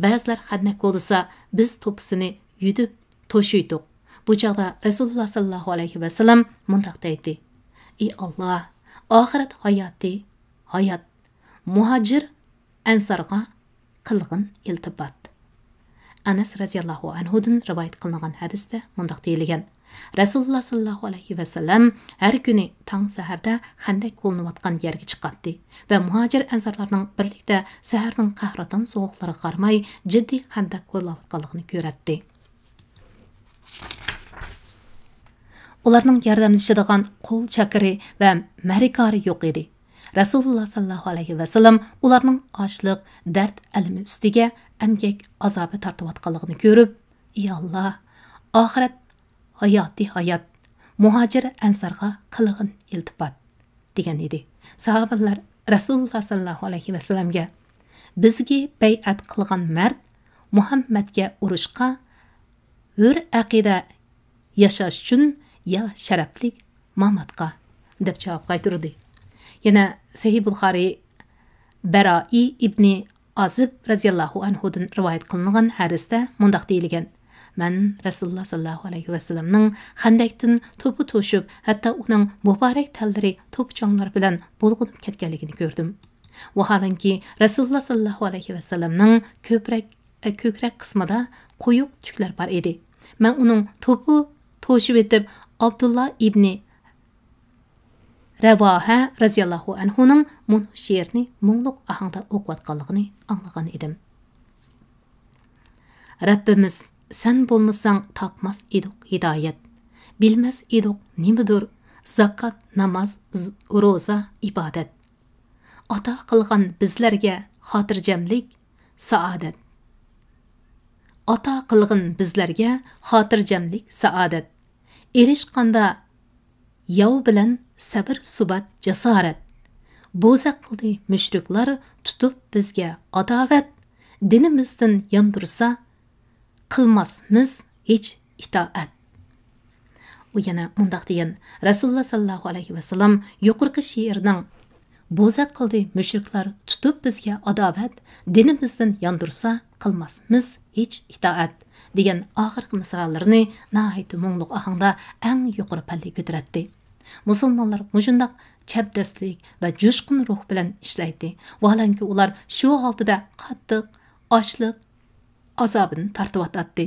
بەزىلەر خەندەك كولىسا، بىز توپىسىنى يۈدۈپ توشۇيتتۇق. بۇ چاغدا رەسۇلۇللا ساللاللاھۇ ئەلەيھى ۋەسەللەم مۇنداق دەيتتى: ئى ئاللا، ئاخىرەت ھاياتى ھايات، مۇھاجىر ئەنسارغا قىلغىن ئىلتىپات.» ئەنەس رەزىياللاھۇ ئەنھۇدىن رىۋايەت قىلىنغان ھەدىستە مۇنداق دېيىلگەن: رەسۇلۇللا ساللاللاھۇ ئەلەيھى ۋەسەللەم ھەر كۈنى تاڭ سەھەردە خەندەك كولىنىۋاتقان يەرگە چىقاتتى ۋە مۇھاجىر ئەنسارلارنىڭ بىرلىكتە سەھەرنىڭ قەھرىتان سوغۇقلىرىغا قارىماي جىددىي خەندەك كولىلاۋاتقانلىقىنى كۆرەتتى. ئۇلارنىڭ ياردەملىشىدىغان قول چاكىرى ۋە مەرىكارى يوق ئىدى. رەسۇلۇللا ساللاللاھۇ ئەلەيھى ۋەسەللەم ئۇلارنىڭ ئاچلىق، دەرد، ئەلىمى ئۈستىگە ئەمگەك ئازابى تارتىۋاتقانلىقىنى كۆرۈپ، ئى ئاللا، ئاخىرەت ھاياتى ھايات، مۇھاجىر ئەنسارغا قىلغىن ئىلتىپات، دېگەن ئىدى. ساھابىلەر رەسۇلۇللا ساللاللاھۇ ئەلەيھى ۋەسەللەمگە: «بىزگە بەيئەت قىلغان مەرد مۇھەممەدكە ئۇرۇشقا، ھۆر ئەقىدە ياشاش ئۈچۈن يا شەرەپلىك ماماتقا» دەپ جاۋاب قايتۇردى. يەنە سەھىھ بۇخارىي بەرائى ئىبنى ئازىب رەزىياللاھۇ ئەنھۇدىن رىۋايەت قىلىنغان ھەدىستە مۇنداق دېيىلگەن: «مەن رەسۇلۇللا ساللاللاھۇ ئەلەيھى ۋەسەللەمنىڭ خەندەكتىن توپا توشۇپ، ھەتتا ئۇنىڭ مۇبارەك تەنلىرى توپا-چاڭلار بىلەن بۇلغىنىپ كەتكەنلىكىنى كۆردۈم. ۋاھالەنكى، رەسۇلۇللا ساللاللاھۇ ئەلەيھى ۋەسەللەمنىڭ كۆپرەك، كۆكرەك قىسمىدا قويۇق تۈكلەر بار ئىدى. مەن ئۇنىڭ توپا توشۇۋېتىپ، ئابدۇللا ئىبنى رەۋاھە رەزىياللاھۇ ئەنھۇنىڭ مۇنۇ شېئىرنى مۇڭلۇق ئاھاڭدا ئوقۇۋاتقانلىقىنى ئاڭلىغان ئىدىم: رەببىمىز، سەن بولمىساڭ تاپماس ئىدۇق ھىدايەت، بىلمەس ئىدۇق نېمىدۇر زاكات، ناماز، ز-، روزا، ئىبادەت. ئاتا قىلغان بىزلەرگە خاتىرجەملىك، سائادەت. ئاتا قىلغىن بىزلەرگە خاتىرجەملىك، سائادەت. ئېلىشقاندا ياۋ بىلەن سەۋر، سۇبات، جاسارەت. بوزەك قىلدى مۇشرىكلار تۇتۇپ بىزگە ئاداۋەت، دىنىمىزدىن ياندۇرسا، قىلماسمىز ھېچ ئىتائەت. ئۇ يەنە مۇنداق دېگەن: رەسۇلۇللا ساللاللاھۇ ئەلەيھى ۋەسەللەم يۇقىرىقى شېئىرنىڭ «بوزەك قىلدى مۇشرىكلار تۇتۇپ بىزگە ئاداۋەت، دىنىمىزدىن ياندۇرسا، قىلماسمىز ھېچ ئىتائەت» دېگەن ئاخىرقى مىسرالىرىنى ناھايىتى مۇڭلۇق ئاھاڭدا ئەڭ يۇقىرى پەللىگە كۆتۈرەتتى. مۇسۇلمانلار مۇشۇنداق چەبدەسلىك ۋە جۇشقۇن روھ بىلەن ئىشلەيتتى. ۋاھالەنكى، ئۇلار شۇ ھالىتىدە قاتتىق ئاچلىق ئازابىنى تارتىۋاتاتتى.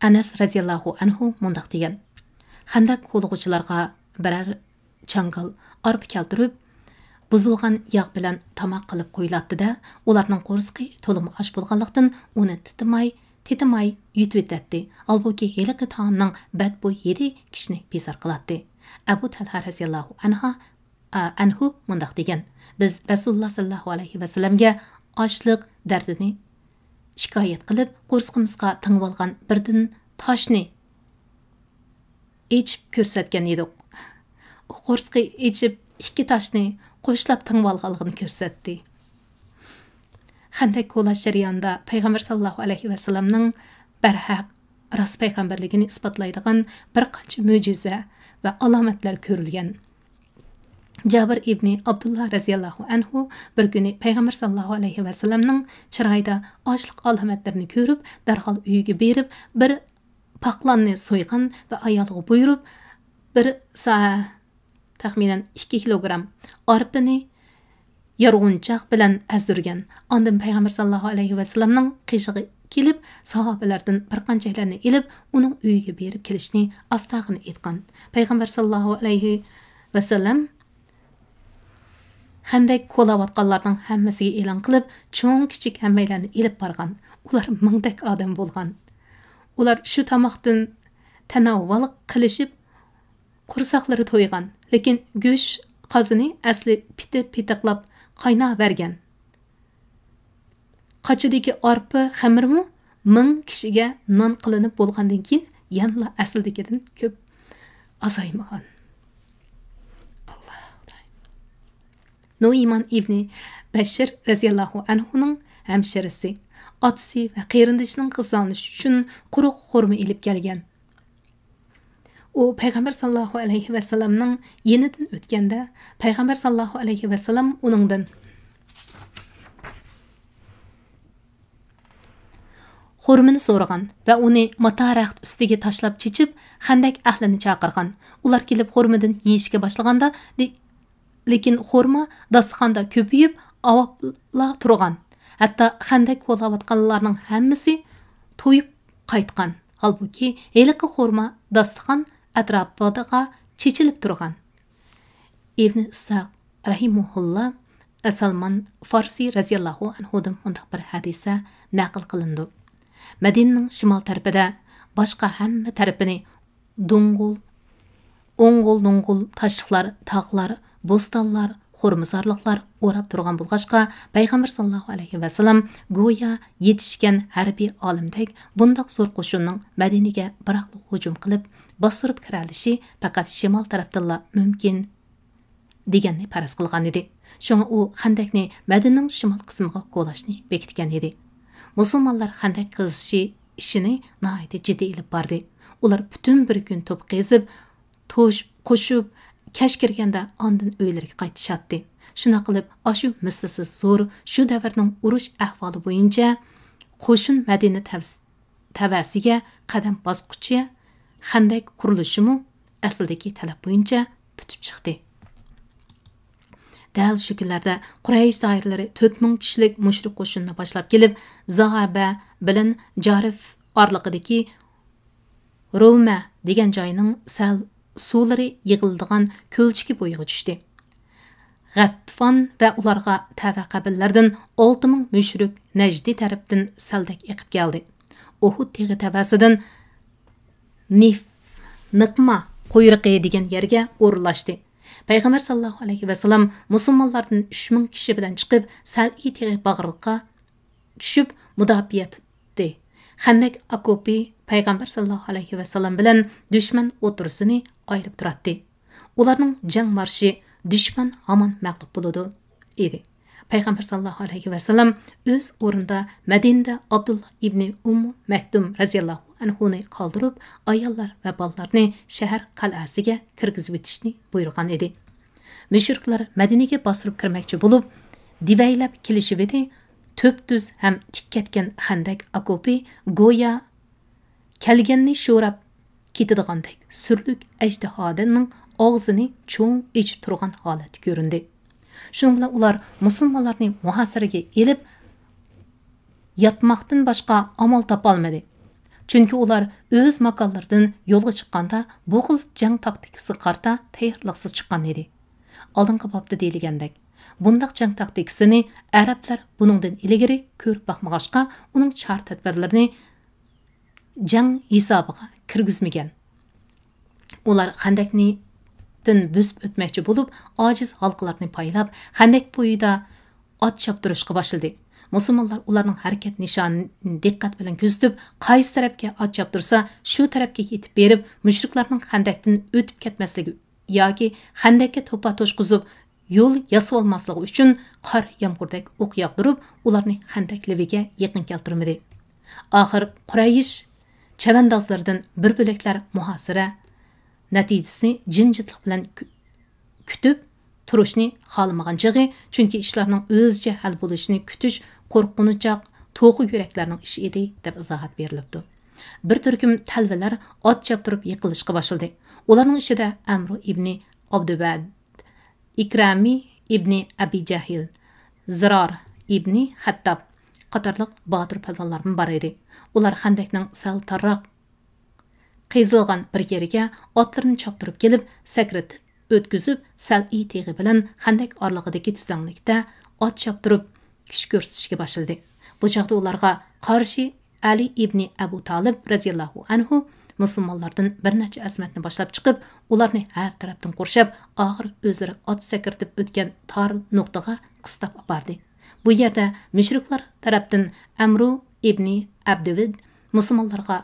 ئەنەس رەزىياللاھۇ ئەنھۇ مۇنداق دېگەن: خەندەك كولىغۇچىلارغا بىرەر چاڭگال ئارپا كەلتۈرۈپ، بۇزۇلغان ياغ بىلەن تاماق قىلىپ قويۇلاتتى-دە، ئۇلارنىڭ قورسىقى تولىمۇ ئاچ بولغانلىقتىن، ئۇنى تېتىماي تېتىماي يۇتۇۋېتەتتى. ھالبۇكى، ھېلىقى تائامنىڭ بەدبۇ ھىدى كىشىنى بىزار قىلاتتى. ئەبۇ تەلھە رەزىياللاھۇ ئەنھا، ئە، ئەنھۇ مۇنداق دېگەن: «بىز رەسۇلۇللا ساللاللاھۇ ئەلەيھى ۋەسەللەمگە ئاچلىق دەردىنى شىكايەت قىلىپ، قورسىقىمىزغا تېڭىۋالغان بىردىن تاشنى ئېچىپ كۆرسەتكەن ئىدۇق.» ئۇ قورسىقى ئېچىپ، ئىككى تاشنى قوشلاپ تېڭىۋالغانلىقىنى كۆرسەتتى. خەندەك كولاش جەريانىدا پەيغەمبەر ساللاللاھۇ ئەلەيھى ۋەسەللەمنىڭ بەرھەق راست پەيغەمبەرلىكىنى ئىسپاتلايدىغان بىر قانچە مۆجىزە ۋە ئالامەتلەر كۆرۈلگەن. جابىر ئىبنى ئابدۇللا رەزىياللاھۇ ئەنھۇ بىر كۈنى پەيغەمبەر ساللاللاھۇ ئەلەيھى ۋەسەللەمنىڭ چىرايىدا ئاچلىق ئالامەتلىرىنى كۆرۈپ، دەرھال ئۆيىگە بېرىپ، بىر پاقلاننى سويغان ۋە ئايالىغا بۇيرۇپ، بىر سا-، تەخمىنەن ئىككى كىلوگرام ئارپىنى يارغۇنچاق بىلەن ئەزدۈرگەن. ئاندىن پەيغەمبەر ساللاللاھۇ ئەلەيھى ۋەسەللەمنىڭ قېشىغا كېلىپ، ساھابىلەردىن بىر قانچەيلەننى ئېلىپ، ئۇنىڭ ئۆيىگە بېرىپ كېلىشنى ئاستاغىنا ئېيتقان. پەيغەمبەر ساللاللاھۇ ئەلەيھى ۋەسەللەم خەندەك كولاۋاتقانلارنىڭ ھەممىسىگە ئېلان قىلىپ، چوڭ-كىچىك ھەممەيلەننى ئېلىپ بارغان. ئۇلار مىڭدەك ئادەم بولغان. ئۇلار شۇ تاماقتىن تەناۋۋال قىلىشىپ، قورساقلىرى تويغان، لېكىن گۆش قازىنى ئەسلى پىتى-پىتىقلاپ قايناۋەرگەن. قاچىدىكى ئارپا خېمىرمۇ مىڭ كىشىگە نان قىلىنىپ بولغاندىن كېيىن يەنىلا ئەسلىدىكىدىن كۆپ ئازايمىغان. ئاللاھ خۇداي. نۇئىمان ئىبنى بەشىر رەزىياللاھۇ ئەنھۇنىڭ ھەمشىرىسى، ئاتىسى ۋە قېرىندىشىنىڭ غىزالىنىشى ئۈچۈن قۇرۇق خورما ئېلىپ كەلگەن. ئۇ پەيغەمبەر ساللاللاھۇ ئەلەيھى ۋەسەللەمنىڭ يېنىدىن ئۆتكەندە، پەيغەمبەر ساللاللاھۇ ئەلەيھى ۋەسەللەم ئۇنىڭدىن خورمىنى سورىغان ۋە ئۇنى ماتا رەخت ئۈستىگە تاشلاپ چېچىپ، خەندەك ئەھلىنى چاقىرغان. ئۇلار كېلىپ خورمىدىن يېيىشكە باشلىغاندا، لې-، لېكىن خورما داستىخاندا كۆپىيىپ، ئاۋاپلا تۇرغان. ھەتتا خەندەك كولاۋاتقانلارنىڭ ھەممىسى تويۇپ قايتقان. ھالبۇكى، ھېلىقى خورما داستىخان ئەتراپىدا چېچىلىپ تۇرغان. ئىبن ئىسھاق رەھىمەھۇللا سالمان فارسى رەزىياللاھۇ ئەنھۇدىن مۇنداق بىر ھەدىسە نەقىل قىلىنىدۇ: مەدىنىنىڭ شىمال تەرىپىدە باشقا ھەممە تەرىپىنى دوڭغۇل، ئوڭغۇل-دوڭغۇل تاشلىقلار، تاغلار، بوستانلار، خورمىزارلىقلار ئوراپ تۇرغان بولغاچقا، پەيغەمبەر ساللاللاھۇ ئەلەيھى ۋەسەللەم گويا يېتىشكەن ھەربىي ئالىمدەك بۇنداق زور قوشۇننىڭ مەدىنىگە بىراقلا ھۇجۇم قىلىپ، باستۇرۇپ كىرەلىشى پەقەت شىمال تەرەپتىنلا مۇمكىن دېگەننى پەرەز قىلغانىدى. شۇڭا ئۇ خەندەكنى مەدىنىنىڭ شىمال قىسمىغا كولاشنى بېكىتكەن ئىدى. مۇسۇلمانلار خەندەك قېزىشى ئىشىنى ناھايىتى جىددىي ئېلىپ باردى. ئۇلار پۈتۈن بىر كۈن توپا قېزىپ، توش قوشۇپ، كەچ كىرگەندە ئاندىن ئۆيلىرىگە قايتىشاتتى. شۇنداق قىلىپ، ئاشۇ مىسلىسىز زور، شۇ دەۋرنىڭ ئۇرۇش ئەھۋالى بويىچە قوشۇن مەدىنە تەۋس-، تەۋەسىگە قەدەم باسقۇچە خەندەك قۇرۇلۇشىمۇ ئەسلىدىكى تەلەپ بويىچە پۈتۈپ چىقتى. دەل شۇ كۈنلەردە قۇرەيش دائىرىلىرى تۆت مىڭ كىشىلىك مۇشرىك قوشۇننى باشلاپ كېلىپ، زاھابە بىلەن جارىف ئارىلىقىدىكى روۋمە دېگەن جاينىڭ سەل سۇلىرى يىغىلىدىغان كۆلچىكى بويىغا چۈشتى. غەتفان ۋە ئۇلارغا تەۋە قەبىلىلەردىن ئالتە مىڭ مۈشرىك نەجدى تەرەپتىن سەلدەك ئېقىپ كەلدى. ئۇھۇد تېغى تەۋەسىدىن نىف-، نىقما قۇيرۇقى دېگەن يەرگە ئورۇنلاشتى. پەيغەمبەر ساللاللاھۇ ئەلەيھى ۋەسەللەم مۇسۇلمانلاردىن ئۈچ مىڭ كىشى بىلەن چىقىپ، سەلئى تېغى باغرىغا چۈشۈپ مۇداپىئە تۇتتى. خەندەك ئاكوپى پەيغەمبەر ساللاللاھۇ ئەلەيھى ۋەسەللەم بىلەن دۈشمەن ئوتتۇرىسىنى ئايرىپ تۇراتتى. ئۇلارنىڭ جەڭ مارشى «دۈشمەن ھامان مەغلۇپ بولىدۇ» ئىدى. پەيغەمبەر ساللاللاھۇ ئەلەيھى ۋەسەللەم ئۆز ئورنىدا مەدىنىدە ئابدۇللا ئىبنى ئۇممۇ مەكتۇم رەزىياللاھۇ ئەنھۇنى قالدۇرۇپ، ئاياللار ۋە بالىلارنى شەھەر قەلئەسىگە كىرگۈزۈۋېتىشنى بۇيرۇغان ئىدى. مۈشرىكلەر مەدىنىگە باستۇرۇپ كىرمەكچى بولۇپ، دېۋەيلەپ كېلىشىۋىدى، تۈپتۈز ھەم تىك كەتكەن خەندەك ئاكوپى گويا كەلگەننى شوراپ كېتىدىغاندەك سۈرلۈك ئەجدىھادىنىڭ ئاغزىنى چوڭ ئېچىپ تۇرغان ھالەتتە كۆرۈندى. شۇنىڭ بىلەن ئۇلار مۇسۇلمانلارنى مۇھاسىرىگە ئېلىپ، ياتماقتىن باشقا ئامال تاپالمىدى. چۈنكى ئۇلار ئۆز ماكانلىرىدىن يولغا چىققاندا، بۇ خىل جەڭ تاكتىكىسىغا قارىتا تەييارلىقسىز چىققان ئىدى. ئالدىنقى بابتا دېيىلگەندەك، بۇنداق جەڭ تاكتىكىسىنى ئەرەبلەر بۇنىڭدىن ئىلگىرى كۆرۈپ باقمىغاچقا، ئۇنىڭ چارە-تەدبىرلىرىنى جەڭ ھېسابىغا كىرگۈزمىگەن. ئۇلار خەندەكنى دىن بۆسۈپ ئۆتمەكچى بولۇپ، ئاجىز ھالقىلارنى پايلاپ، خەندەك بويىدا ئات چاپتۇرۇشقا باشلىدى. مۇسۇلمانلار ئۇلارنىڭ ھەرىكەت نىشانىنى دىققەت بىلەن كۆزىتىپ، قايسى تەرەپكە ئات چاپتۇرسا، شۇ تەرەپكە يېتىپ بېرىپ، مۇشرىكلارنىڭ خەندەكتىن ئۆتۈپ كەتمەسلىكى ياكى خەندەككە توپا توشقۇزۇپ، يول ياسىۋالماسلىقى ئۈچۈن قار يامغۇردەك ئوق ياغدۇرۇپ، ئۇلارنى خەندەك لېۋىگە يېقىن كەلتۈرمىدى. ئاخىر قۇرەيش چەۋەندازلىرىدىن بىر بۆلەكلەر مۇھاسىرە نەتىجىسىنى جىمجىتلىق بىلەن كۈ-، كۈتۈپ تۇرۇشنى خالىمىغان چېغى، چۈنكى ئىشلارنىڭ ئۆزىچە ھەل بولۇشىنى كۈتۈش قورقۇنچاق، توخۇ يۈرەكلەرنىڭ ئىشى ئىدى، دەپ ئىزاھات بېرىلىپتۇ. بىر تۈركۈم تەلۋىلەر ئات چاپتۇرۇپ يىقىلىشقا باشلىدى. ئۇلارنىڭ ئىچىدە ئەمرۇ ئىبنى ئابدۇۋەد، ئىكرامى ئىبنى ئەبى جەھىل، زىرار ئىبنى خەتتاب قاتارلىق باتۇر پەلۋانلارمۇ بار ئىدى. ئۇلار خەندەكنىڭ سەل تارراق قېزىلغان بىر يېرىگە ئاتلىرىنى چاپتۇرۇپ كېلىپ، سەكرىتىپ ئۆتكۈزۈپ، سەلئى تېغى بىلەن خەندەك ئارىلىقىدىكى تۈزلەڭلىكتە ئات چاپتۇرۇپ كۈچ كۆرسىتىشكە باشلىدى. بۇ چاغدا ئۇلارغا قارشى ئەلى ئىبنى ئەبۇ تالىب رەزىياللاھۇ ئەنھۇ مۇسۇلمانلاردىن بىر نەچچە ئەزىمەتنى باشلاپ چىقىپ، ئۇلارنى ھەر تەرەپتىن قورشاپ، ئاخىر ئۆزلىرى ئات سەكرىتىپ ئۆتكەن تار نۇقتىغا قىستاپ ئاپاردى. بۇ يەردە مۇشرىكلار تەرەپتىن ئەمرۇ ئىبنى ئەبدىۋىد مۇسۇلمانلارغا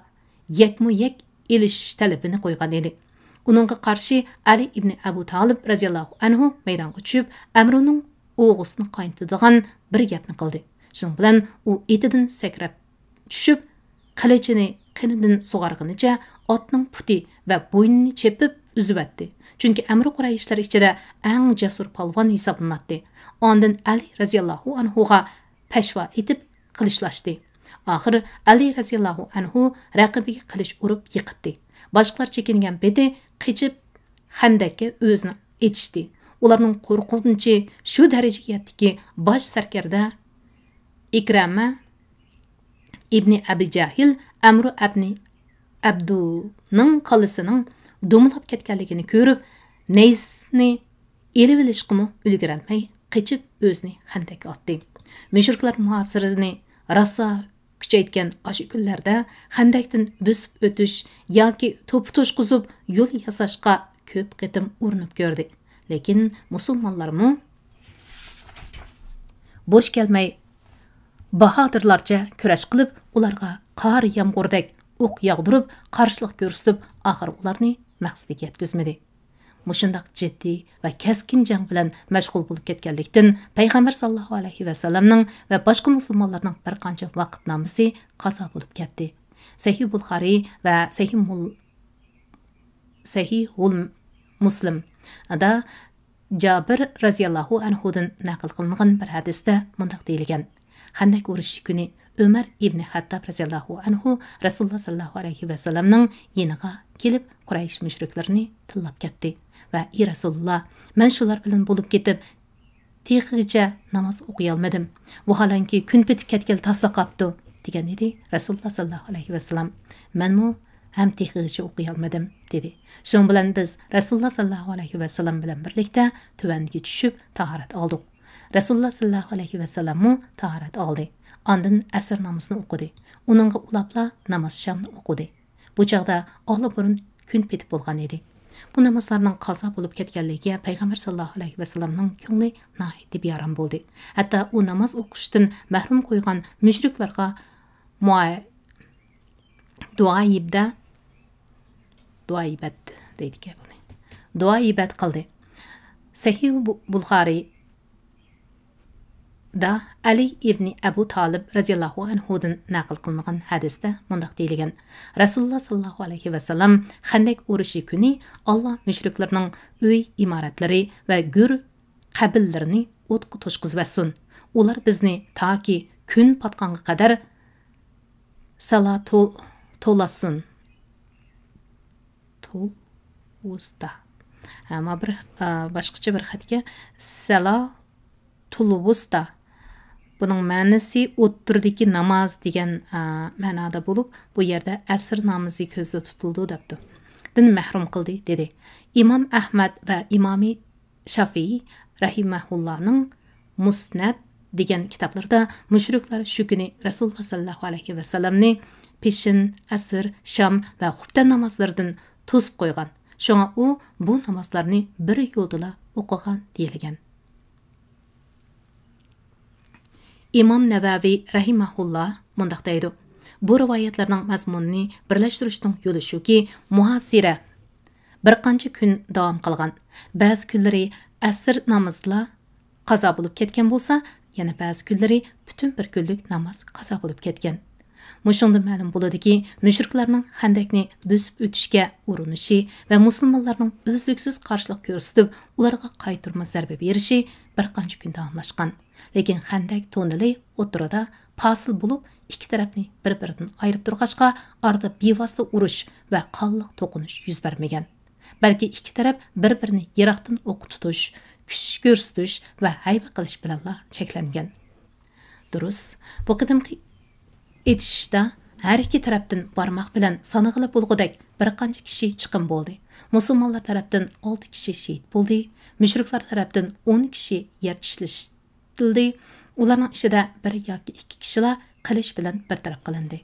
يەكمۇ يەك ئېلىشىش تەلىپىنى قويغان ئىدى. ئۇنىڭغا قارشى ئەلى ئىبنى ئەبۇ تالىب رەزىياللاھۇ ئەنھۇ مەيدانغا چۈشۈپ، ئەمرۇنىڭ ئوغىسىنى قاينىتىدىغان بىر گەپنى قىلدى. شۇنىڭ بىلەن ئۇ ئېتىدىن سەكرەپ چۈشۈپ، قىلىچىنى قېنىدىن سۇغارغىنىچە ئاتنىڭ پۇتى ۋە بوينىنى چېپىپ ئۈزۈۋەتتى. چۈنكى ئەمرۇ قۇرەيشلەر ئىچىدە ئەڭ جەسۇر پالۋان ھېسابلىناتتى. ئاندىن ئەلى رەزىياللاھۇ ئەنھۇغا پەشۋا ئېتىپ قىلىچلاشتى. ئاخىر ئەلى رەزىياللاھۇ ئەنھۇ رەقىبىگە قىلىچ ئۇرۇپ يىقىتتى. باشقىلار چېكىنگەن پېتى قېچىپ خەندەككە ئۆزىنى ئېتىشتى. ئۇلارنىڭ قورقۇنچى شۇ دەرىجىگە يەتتىكى، باش سەركەردە ئىكرەمە ئىبنى ئەبى جەھىل ئەمرۇ ئەبنى ئەبدۇنىڭ كاللىسىنىڭ دومىلاپ كەتكەنلىكىنى كۆرۈپ، نەيزىسىنى ئېلىۋېلىشقىمۇ ئۈلگۈرەلمەي، قېچىپ ئۆزىنى خەندەككە ئاتتى. مۇشرىكلار مۇھاسىرىنى راسا كۈچەيتكەن ئاشۇ كۈنلەردە خەندەكتىن بۆسۈپ ئۆتۈش ياكى توپا توشقۇزۇپ يول ياساشقا كۆپ قېتىم ئۇرۇنۇپ كۆردى. لېكىن مۇسۇلمانلارمۇ بوش كەلمەي، باھادىرلارچە كۈرەش قىلىپ، ئۇلارغا قار يامغۇردەك ئوق ياغدۇرۇپ، قارشىلىق كۆرسىتىپ، ئاخىر ئۇلارنى مەقسىتىگە يەتكۈزمىدى. مۇشۇنداق جىددىي ۋە كەسكىن جەڭ بىلەن مەشغۇل بولۇپ كەتكەنلىكتىن، پەيغەمبەر ساللاللاھۇ ئەلەيھى ۋەسەللەمنىڭ ۋە باشقا مۇسۇلمانلارنىڭ بىر قانچە ۋاقىتنامىسى قازا بولۇپ كەتتى. سەھىھ بۇلخارىي ۋە سەھىھ مۇل-، سەھىھۇل مۇسلىمدا جابىر رەزىياللاھۇ ئەنھۇدىن نەقىل قىلىنغان بىر ھەدىستە مۇنداق دېيىلگەن: خەندەك ئۇرۇشى كۈنى ئۆمەر ئىبنى خەتتاب رەزىياللاھۇ ئەنھۇ رەسۇلۇللا ساللاللاھۇ ئەلەيھى ۋەسەللەمنىڭ يېنىغا كېلىپ، قۇرەيش مۇشرىكلىرىنى تىللاپ كەتتى ۋە: «ئى رەسۇلۇللا، مەن شۇلار بىلەن بولۇپ كېتىپ، تېخىگىچە ناماز ئوقۇيالمىدىم. ۋاھالەنكى، كۈن پېتىپ كەتكىلى تاسلا قاپتۇ» دېگەن ئىدى. رەسۇلۇللا ساللاللاھۇ ئەلەيھى ۋەسەللەم: «مەنمۇ ھەم تېخىگىچە ئوقۇيالمىدىم» دېدى. شۇنىڭ بىلەن بىز رەسۇلۇللا ساللاللاھۇ ئەلەيھى ۋەسەللەم بىلەن بىرلىكتە تۆۋەنگە چۈشۈپ تاھارەت ئالدۇق. رەسۇلۇللا ساللاللاھۇ ئەلەيھى ۋەسەللەممۇ تاھارەت ئالدى. ئاندىن ئەسىر نامىزىنى ئوقۇدى. ئۇنىڭغا ئۇلاپلا ناماز شامنى ئوقۇدى. بۇ چاغدا ئاللىبۇرۇن كۈن پېتىپ بولغان ئىدى. بۇ نامازلارنىڭ قازا بولۇپ كەتكەنلىكىگە پەيغەمبەر ساللاللاھۇ ئەلەيھى ۋەسەللەمنىڭ كۆڭلى ناھايىتى بىئارام بولدى. ھەتتا ئۇ ناماز ئوقۇشتىن مەھرۇم قويغان مۇشرىكلارغا مۇئا-، دۇئايىبدە، دۇئايىبەت دەيدىكەن بۇنى. دۇئايىبەت قىلدى. سەھىھ بۇ-، بۇلخارىي دا ئەلى ئىبنى ئەبۇ تالىب رەزىياللاھۇ ئەنھۇدىن نەقىل قىلىنغان ھەدىستە مۇنداق دېيىلگەن: رەسۇلۇللا ساللاللاھۇ ئەلەيھى ۋەسەللەم خەندەك ئۇرۇشى كۈنى، «ئاللا مۇشرىكلىرىنىڭ ئۆي ئىمارەتلىرى ۋە گۆر قەبىلىلىرىنى ئوتقا توشقۇزۇۋەتسۇن. ئۇلار بىزنى تاكى كۈن پاتقانغا قەدەر سالاتۇ-، تولاسسۇن.» تۇل ۋۇستا. ھە، ما بىر، ئا، باشقىچە بىر خەتكە سەلا تۇل ۋۇستا. بۇنىڭ مەنىسى ئوتتۇرىدىكى ناماز دېگەن، ئا، مەنادا بولۇپ، بۇ يەردە ئەسىر نامىزى كۆزدە تۇتۇلىدۇ دەپتۇ. دىن مەھرۇم قىلدى دېدى. ئىمام ئەھمەد ۋە ئىمامى شافىئىي رەھىمەھۇللانىڭ مۇسنەد دېگەن كىتابلىرىدا مۇشرىكلار شۇ كۈنى رەسۇلۇللا ساللاللاھۇ ئەلەيھى ۋەسەللەمنى پېشىن، ئەسىر، شام ۋە خۇپتەن نامازلىرىدىن توسۇپ قويغان. شۇڭا ئۇ بۇ نامازلارنى بىر يولدىلا ئوقۇغان دېيىلگەن. ئىمام نەۋەۋى رەھىمەھۇللا مۇنداق دەيدۇ: بۇ رىۋايەتلەرنىڭ مەزمۇنىنى بىرلەشتۈرۈشنىڭ يولى شۇكى، مۇھاسىرە بىر قانچە كۈن داۋام قىلغان. بەزى كۈنلىرى ئەسىر نامىزىلا قازا بولۇپ كەتكەن بولسا، يەنە بەزى كۈنلىرى پۈتۈن بىر كۈنلۈك ناماز قازا بولۇپ كەتكەن. مۇشۇنىڭدىن مەلۇم بولىدۇكى، مۈشرىكلەرنىڭ خەندەكنى بۆسۈپ ئۆتۈشكە ئۇرۇنۇشى ۋە مۇسۇلمانلارنىڭ ئۈزلۈكسىز قارشىلىق كۆرسىتىپ، ئۇلارغا قايتۇرما زەربە بېرىشى بىر قانچە كۈن داۋاملاشقان. لېكىن خەندەك توننېلى ئوتتۇرىدا پاسىل بولۇپ، ئىككى تەرەپنى بىر-بىرىدىن ئايرىپ تۇرغاچقا، ئارىدا بىۋاسىتە ئۇرۇش ۋە قانلىق توقۇنۇش يۈز بەرمىگەن. بەلكى ئىككى تەرەپ بىر-بىرىنى يىراقتىن ئوققا تۇتۇش، كۈچ كۆرسىتىش ۋە ھەيۋە قىلىش بىلەنلا چەكلەنگەن. دۇرۇس، بۇ قېتىمقى ئېتىشىشتا ھەر ئىككى تەرەپتىن بارماق بىلەن سانىغىلى بولغۇدەك بىر قانچە كىشى چىقىم بولدى. مۇسۇلمانلار تەرەپتىن ئالتە كىشى شېھىت بولدى، مۈشرىكلەر تەرەپتىن ئون كىشى يەر چىشلىتىلدى. ئۇلارنىڭ ئىچىدە بىر ياكى ئىككى كىشىلا قىلىچ بىلەن بىر تەرەپ قىلىندى.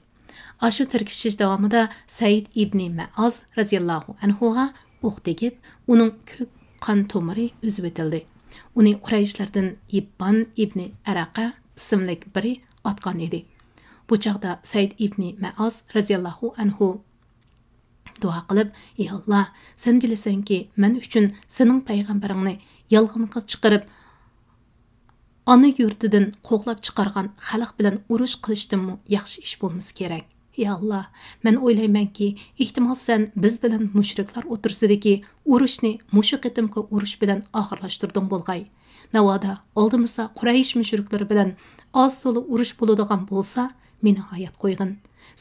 ئاشۇ تىركىشىش داۋامىدا سەئىد ئىبنى مەئاز رەزىياللاھۇ ئەنھۇغا ئوق تېگىپ، ئۇنىڭ كۆك قان تومۇرى ئۈزۈۋېتىلدى. ئۇنى قۇرەيشلەردىن ھىببان ئىبنى ئەرەقە ئىسىملىك بىرى ئاتقان ئىدى. بۇ چاغدا سەئىد ئىبنى مەئاز رەزىياللاھۇ ئەنھۇ دۇئا قىلىپ: «ئى ئاللا، سەن بىلىسەنكى، مەن ئۈچۈن سېنىڭ پەيغەمبىرىڭنى يالغانغا چىقىرىپ، ئانا يۇرتىدىن قوغلاپ چىقارغان خەلق بىلەن ئۇرۇش قىلىشتىنمۇ ياخشى ئىش بولمىسا كېرەك. ئى ئاللا، مەن ئويلايمەنكى، ئېھتىمال سەن بىز بىلەن مۇشرىكلار ئوتتۇرىسىدىكى ئۇرۇشنى مۇشۇ قېتىمقى ئۇرۇش بىلەن ئاخىرلاشتۇردۇڭ بولغاي. ناۋادا ئالدىمىزدا قۇرەيش مۇشرىكلىرى بىلەن ئاز تولا ئۇرۇش بولىدىغان بولسا، مېنى ھايات قويغىن.